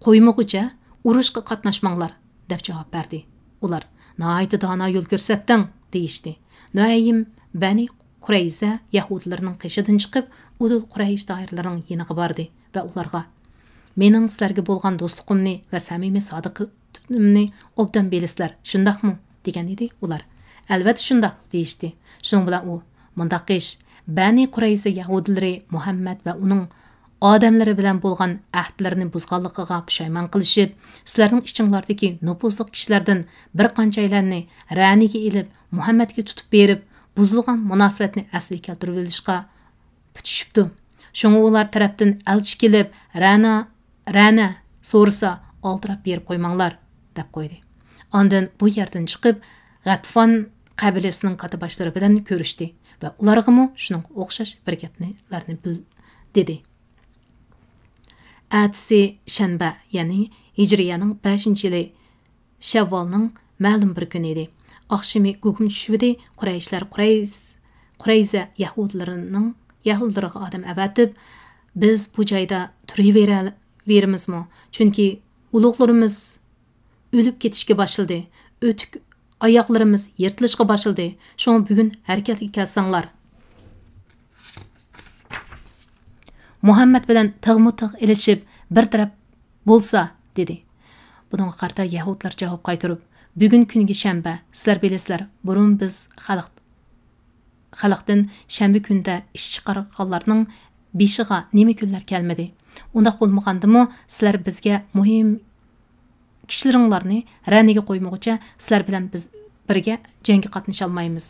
قويمىغۇچە ئۇرۇشقا قاتناشماڭلار» دەپ جاۋاب بەردى. ئۇلار، «ناھايىتى دانا يول كۆرسەتتىڭ» دېيىشتى. نۇئەيم بەنى قۇرەيزە يەھۇدىيلىرىنىڭ قېشىدىن چىقىپ، ئۇدۇل قۇرەيش دائىرىلىرىنىڭ يېنىغا باردى ۋە ئۇلارغا، «مېنىڭ سىلەرگە بولغان دوستلۇقۇمنى ۋە سەمىمىي سادىقىتىمنى ئوبدان بىلىسىلەر، شۇنداقمۇ؟» دېگەن ئىدى. ئۇلار، «ئەلۋەتتە شۇنداق» دېيىشتى. شۇنىڭ بىلەن ئۇ، «مۇنداق ئىش، بەنى قۇرەيزە يەھۇدىيلىرى مۇھەممەد ۋە ئۇنىڭ ئادەملىرى بىلەن بولغان ئەھدىلىرىنى بۇزغانلىقىغا پۇشايمان قىلىشىپ، سىلەرنىڭ ئىچىڭلاردىكى نوپۇزلۇق كىشىلەردىن بىر قانچەيلەننى رەنىگە ئېلىپ، مۇھەممەدكە تۇتۇپ بېرىپ، بۇزۇلغان مۇناسىۋەتنى ئەسلىگە كەلتۈرۈۋېلىشقا پۈتۈشۈپتۇ. شۇڭا ئۇلار تەرەپتىن ئەلچى كېلىپ، رەنا، رەنە سورىسا، ئالدىراپ بېرىپ قويماڭلار» دەپ قويدى. ئاندىن بۇ يەردىن چىقىپ، غەتفان قەبىلىسىنىڭ كاتتىباشلىرى بىلەن كۆرۈشتى ۋە ئۇلارغىمۇ شۇنىڭغا ئوخشاش بىر گەپنى بىل-، دېدى. ئەتىسى شەنبە، يەنى ھىجرىيەنىڭ بەشىنچى يىلى شەۋۋالنىڭ مەلۇم بىر كۈنى ئىدى. ئاخشىمى گۇگۇم چۈشۈۋىدى. قۇرەيشلەر قۇرەيز-، قۇرەيزە يەھۇدىلىرىنىڭ، يەھۇدىلىرىغا ئادەم ئەۋەتىپ، «بىز بۇ جايدا تۇرۇۋېرەلمىزمۇ؟ چۈنكى ئۇلۇغلىرىمىز ئۆلۈپ كېتىشكە باشلىدى. ئۆتۈك ئاياغلىرىمىز يىرتىلىشقا باشلىدى. شۇڭا بۈگۈن ھەرىكەتكە كەلسەڭلار.» مۇھەممەد بىلەن تىغمۇ تىغ ئېلىشىپ، بىر تەرەپ بولسا، دېدى. بۇنىڭغا قارىتا يەھۇدلار جاۋاب قايتۇرۇپ، بۈگۈن كۈنگى شەنبە، سىلەر بىلىسىلەر، بۇرۇن بىز خەلق، خەلقتىن شەنبە كۈندە ئىش چىقارغانلارنىڭ بېشىغا نېمە كۈنلەر كەلمىدى؟ ئۇنداق بولمىغاندىمۇ، سىلەر بىزگە مۇھىم كىشىلىرىڭلارنى رەنىگە قويمىغۇچە، سىلەر بىلەن بىز بىرگە جەڭگە قاتنىشالمايمىز،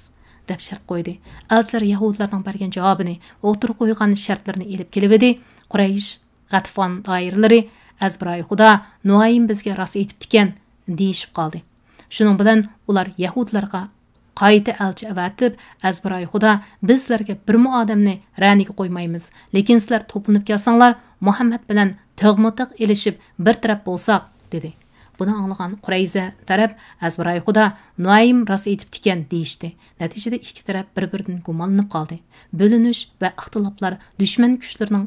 دەپ شەرت قويدى. ئەلچىلەر يەھۇدىيلارنىڭ بەرگەن جاۋابىنى ۋە ئوتتۇرىغا قويغان شەرتلىرىنى ئېلىپ كېلىۋىدى. قۇرەيش، غەتىفان دائىرىلىرى، «ئەزبىرايى خۇدا، نۇئەيم بىزگە راست ئېيتىپتىكەن» دېيىشىپ قالدى. شۇنىڭ بىلەن ئۇلار يەھۇدىيلارغا قايتا ئەلچى ئەۋەتىپ، «ئەزبىرايى خۇدا، بىز سىلەرگە بىرمۇ ئادەمنى رەنىگە قويمايمىز، لېكىن سىلەر توپلىنىپ كەلسەڭلار، مۇھەممەد بىلەن تىغمۇ تىغ ئېلىشىپ، بىر تەرەپ بولساق» دېدى. بۇنى ئاڭلىغان قۇرەيزە تەرەپ، «ئەزبىرايى خۇدا، نۇئەيم راست ئېيتىپتىكەن» دېيىشتى. نەتىجىدە ئىككى تەرەپ بىر-بىرىدىن گۇمانلىنىپ قالدى. بۆلۈنۈش ۋە ئىختىلاپلار دۈشمەن كۈچلىرىنىڭ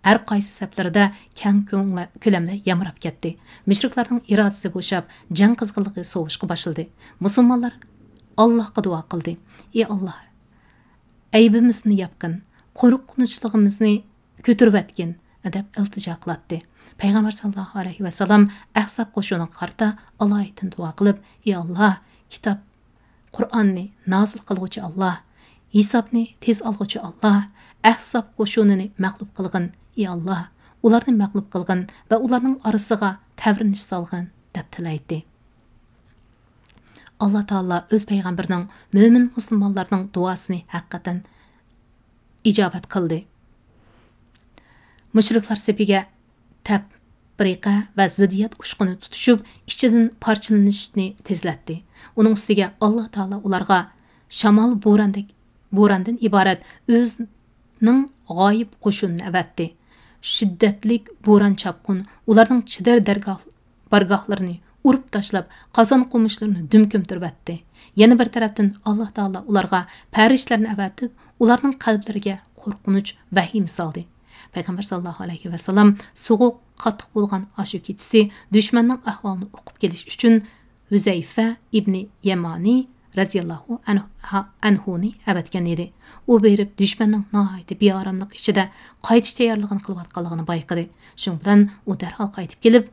ھەر قايسى سەپلىرىدە كەڭ كۆڭلە-، كۆلەمدە يامراپ كەتتى. مۇشرىكلارنىڭ ئىرادىسى بوشاپ، جەڭ قىزغىنلىقى سوۋۇشقا باشلىدى. مۇسۇلمانلار ئاللاھقا دۇئا قىلدى. «ئى ئاللاھ، ئەيىبىمىزنى ياپقىن، قورقۇنچلۇقىمىزنى كۆتۈرۈۋەتكىن» دەپ ئىلتىجا قىلاتتى. پەيغەمبەر ساللاللاھۇ ئەلەيھى ۋەسەللەم ئەھزاب قوشۇنىغا قارىتا ئالايىتەن دۇئا قىلىپ، «ئى ئاللاھ، كىتاب، قۇرئاننى نازىل قىلغۇچى ئاللاھ، ھېسابنى تېز ئالغۇچى ئاللاھ، ئەھزاب قوشۇنىنى مەغلۇپ قىلغىن، ئى ئاللاھ، ئۇلارنى مەغلۇپ قىلغىن ۋە ئۇلارنىڭ ئارىسىغا تەۋرىنىش سالغىن» دەپ تىلەيتتى. ئاللا تائالا ئۆز پەيغەمبىرىنىڭ، مۆمىن مۇسۇلمانلارنىڭ دۇئاسىنى ھەقىقەتەن ئىجابەت قىلدى. مۇشرىكلار سېپىگە تەپرىقە ۋە زىددىيەت ئۇچقۇنى تۇتۇشۇپ، ئىچىدىن پارچىلىنىشنى تېزلەتتى. ئۇنىڭ ئۈستىگە ئاللا تائالا ئۇلارغا شامال، بوراندەك، بوراندىن ئىبارەت ئۆزىنىڭ غايىب قوشۇنىنى ئەۋەتتى. شىددەتلىك بوران-چاپقۇن ئۇلارنىڭ چېدىر دەرگاھ-، بارگاھلىرىنى ئۇرۇپ تاشلاپ، قازان-قومۇشلىرىنى دۈم كۆمتۈرۈۋەتتى. يەنە بىر تەرەپتىن، ئاللا تائالا ئۇلارغا پەرىشتىلەرنى ئەۋەتىپ، ئۇلارنىڭ قەلبلىرىگە قورقۇنچ، ۋەھىمە سالدى. پەيغەمبەر ساللاللاھۇ ئەلەيھى ۋەسەللەم سوغۇق قاتتىق بولغان ئاشۇ كېچىسى دۈشمەننىڭ ئەھۋالىنى ئۇقۇپ كېلىش ئۈچۈن ھۈزەيفە ئىبنى يەمانى رەزىياللاھۇ ئەنھۇ-، ئەنھۇنى ئەۋەتكەن ئىدى. ئۇ بېرىپ دۈشمەننىڭ ناھايىتى بىئاراملىق ئىچىدە قايتىش تەييارلىقىنى قىلىۋاتقانلىقىنى بايقىدى. شۇنىڭ بىلەن ئۇ دەرھال قايتىپ كېلىپ،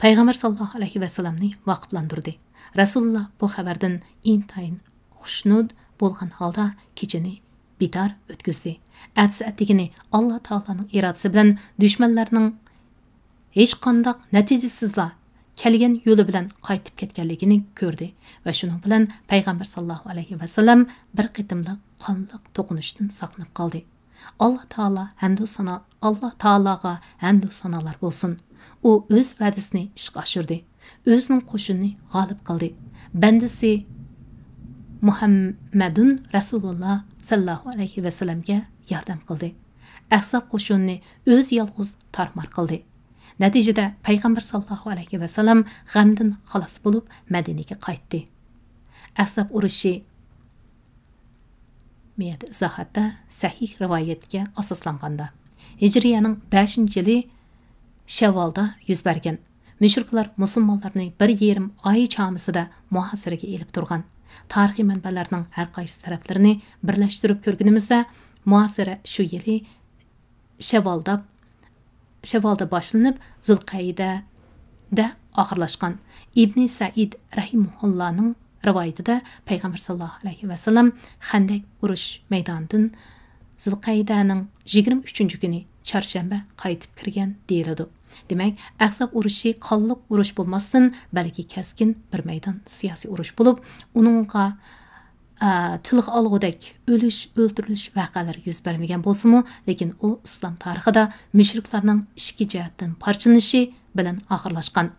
پەيغەمبەر ساللاللاھۇ ئەلەيھى ۋەسەللەمنى ۋاقىپلاندۇردى. رەسۇلۇللا بۇ خەۋەردىن ئىنتايىن خۇشنۇد بولغان ھالدا كېچىنى بىدار ئۆتكۈزدى. ئەتىسى ئەتىگىنى ئاللا تائالانىڭ ئىرادىسى بىلەن دۈشمەنلەرنىڭ ھېچقانداق نەتىجىسىزلا كەلگەن يولى بىلەن قايتىپ كەتكەنلىكىنى كۆردى ۋە شۇنىڭ بىلەن پەيغەمبەر ساللاللاھۇ ئەلەيھى ۋەسەللەم بىر قېتىملىق قانلىق توقۇنۇشتىن ساقلىنىپ قالدى. ئاللا تائالا ھەمدۇ سانا-، ئاللا تائالاغا ھەمدۇ سانالار بولسۇن. ئۇ ئۆز ۋەدىسىنى ئىشقا ئاشۇردى. ئۆزىنىڭ قوشۇنىنى غالىب قىلدى. بەندىسى مۇھەممەدۇن رەسۇلۇللا سەللەللاھۇ ئەلەيھى ۋەسەللەمگە ياردەم قىلدى. ئەھزاب قوشۇنىنى ئۆزى يالغۇز تارمار قىلدى. نەتىجىدە پەيغەمبەر ساللاللاھۇ ئەلەيھى ۋەسەللەم غەمدىن خالاس بولۇپ، مەدىنىگە قايتتى. ئەھزاب ئۇرۇشى مۇ يەردە ئىزاھاتتا سەھىھ رىۋايەتكە ئاساسلانغاندا، ھىجرىيەنىڭ بەشىنچى يىلى شەۋۋالدا يۈز بەرگەن. مۇشرىكلار مۇسۇلمانلارنى بىر يېرىم ئاي چامىسىدا مۇھاسىرىگە ئېلىپ تۇرغان. تارىخىي مەنبەلەرنىڭ ھەر قايسى تەرەپلىرىنى بىرلەشتۈرۈپ كۆرگىنىمىزدە، مۇھاسىرە شۇ يىلى شەۋۋالدا، شەۋۋالدا باشلىنىپ، زۇلقەئىدەدە ئاخىرلاشقان. ئىبنى سەئىد رەھىمەھۇللانىڭ رىۋايىتىدە پەيغەمبەر ساللاللاھۇ ئەلەيھى ۋەسەللەم خەندەك ئۇرۇش مەيدانىدىن زۇلقەئىدەنىڭ يىگىرمە ئۈچىنچى كۈنى، چارشەنبە، قايتىپ كىرگەن دېيىلىدۇ. دېمەك، ئەھزاب ئۇرۇشى قانلىق ئۇرۇش بولماستىن، بەلكى كەسكىن بىر مەيدان سىياسىي ئۇرۇش بولۇپ، ئۇنىڭغا ئا، تىلغا ئالغۇدەك ئۆلۈش، ئۆلتۈرۈلۈش ۋەقەلىرى يۈز بەرمىگەن بولسىمۇ، لېكىن ئۇ ئىسلام تارىخىدا مۇشرىكلارنىڭ ئىككى جەھەتتىن پارچىلىنىشى بىلەن ئاخىرلاشقان.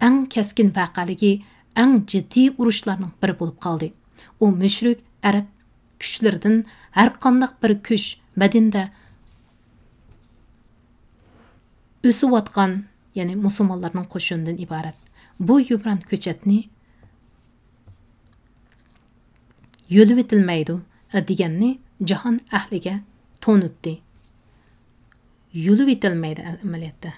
ئەڭ كەسكىن ۋەقەلىكى ئەڭ جىددىي ئۇرۇشلارنىڭ بىرى بولۇپ قالدى. ئۇ مۇشرىك ئەرەب كۈچلىرىدىن ھەرقانداق بىر كۈچ مەدىنىدە ئۆسۈۋاتقان، يەنى مۇسۇلمانلارنىڭ قوشۇنىدىن ئىبارەت. بۇ يۇمران كۆچەتنى يۇلۇۋېتىلمەيدۇ دېگەننى جاھان ئەھلىگە تونۇتتى. يۇلۇۋېتەلمەيدۇ ئەمەلىيەتتە.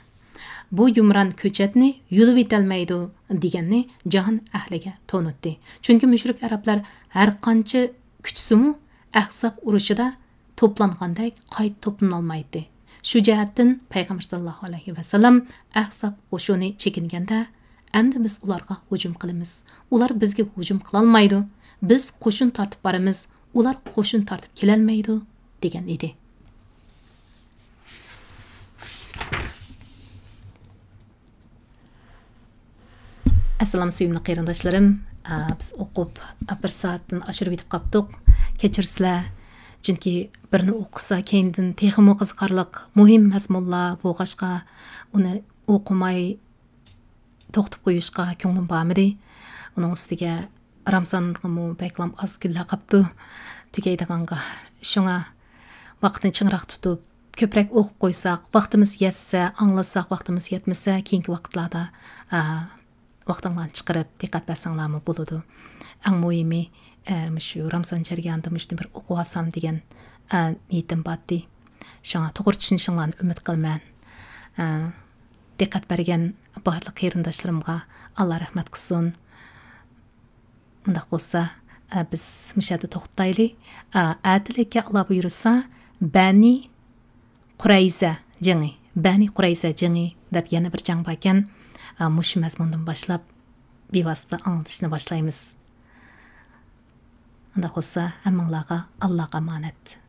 بۇ يۇمران كۆچەتنى يۇلۇۋېتەلمەيدۇ دېگەننى جاھان ئەھلىگە تونۇتتى. چۈنكى مۇشرىك ئەرەبلەر ھەر قانچە كۈچىسىمۇ ئەھزاب ئۇرۇشىدا توپلانغاندەك قايتا توپلىنالمايتتى. شۇ جەھەتتىن پەيغەمبەر ساللاللاھۇ ئەلەيھى ۋەسەللەم ئەھزاب قوشۇنى چېكىنگەندە، ئەمدى بىز ئۇلارغا ھۇجۇم قىلىمىز. ئۇلار بىزگە ھۇجۇم قىلالمايدۇ. بىز قوشۇن تارتىپ بارىمىز. ئۇلار قوشۇن تارتىپ كېلەلمەيدۇ، دېگەن ئىدى. ئەسسالام، سۆيۈملۈك قېرىنداشلىرىم. ئا، بىز ئوقۇپ، ئا، بىر سائەتتىن ئاشۇرۇپ يېتىپ قاپتۇق. كەچۈرسىلەر. چۈنكى بىرنى ئوقۇسا، كەينىدىن تېخىمۇ قىزىقارلىق، مۇھىم مەزمۇنلار بولغاچقا، ئۇنى ئوقۇماي توختىتىپ قويۇشقا كۆڭلۈم بارمىدى. ئۇنىڭ ئۈستىگە رامزانغىمۇ بەكلام ئاز كۈنلەر قاپتۇ تۈگەيدىغانغا. شۇڭا ۋاقىتنى چىڭراق تۇتۇپ، كۆپرەك ئوقۇپ قويساق، ۋاقتىمىز يەتسە، ئاڭلىساق، ۋاقتىمىز يەتمىسە، كېيىنكى ۋاقىتلاردا، ئا، ۋاقتىڭلارنى چىقىرىپ دىققەت بەرسەڭلارمۇ بولىدۇ. ئەڭ مۇھىمى، ئە، مۇشۇ رامزان جەريانىدا مۇشۇنى بىر ئوقۇۋالسام دېگەن، ئە، نىيىتىم بارتى. شۇڭا توغرا چۈشىنىشىڭلارنى ئۈمىد قىلىمەن. ئە، دىققەت بەرگەن بارلىق قېرىنداشلىرىمغا ئاللا رەھمەت قىلسۇن. مۇنداق بولسا، ئە، بىز مۇشۇ يەردە توختايلى. ئە، ئەتىلىككە ئاللا بۇيرۇسا، بەنى قۇرەيزە جېڭى، بەنى قۇرەيزە جېڭى دەپ يەنە بىر جەڭ باركەن. ئە، مۇشۇ مەزمۇندىن باشلاپ بىۋاسىتە ئاڭلىتىشنى باشلايمىز. ئۇنداق بولسا، ھەممىڭلارغا ئاللاغا ئامانەت.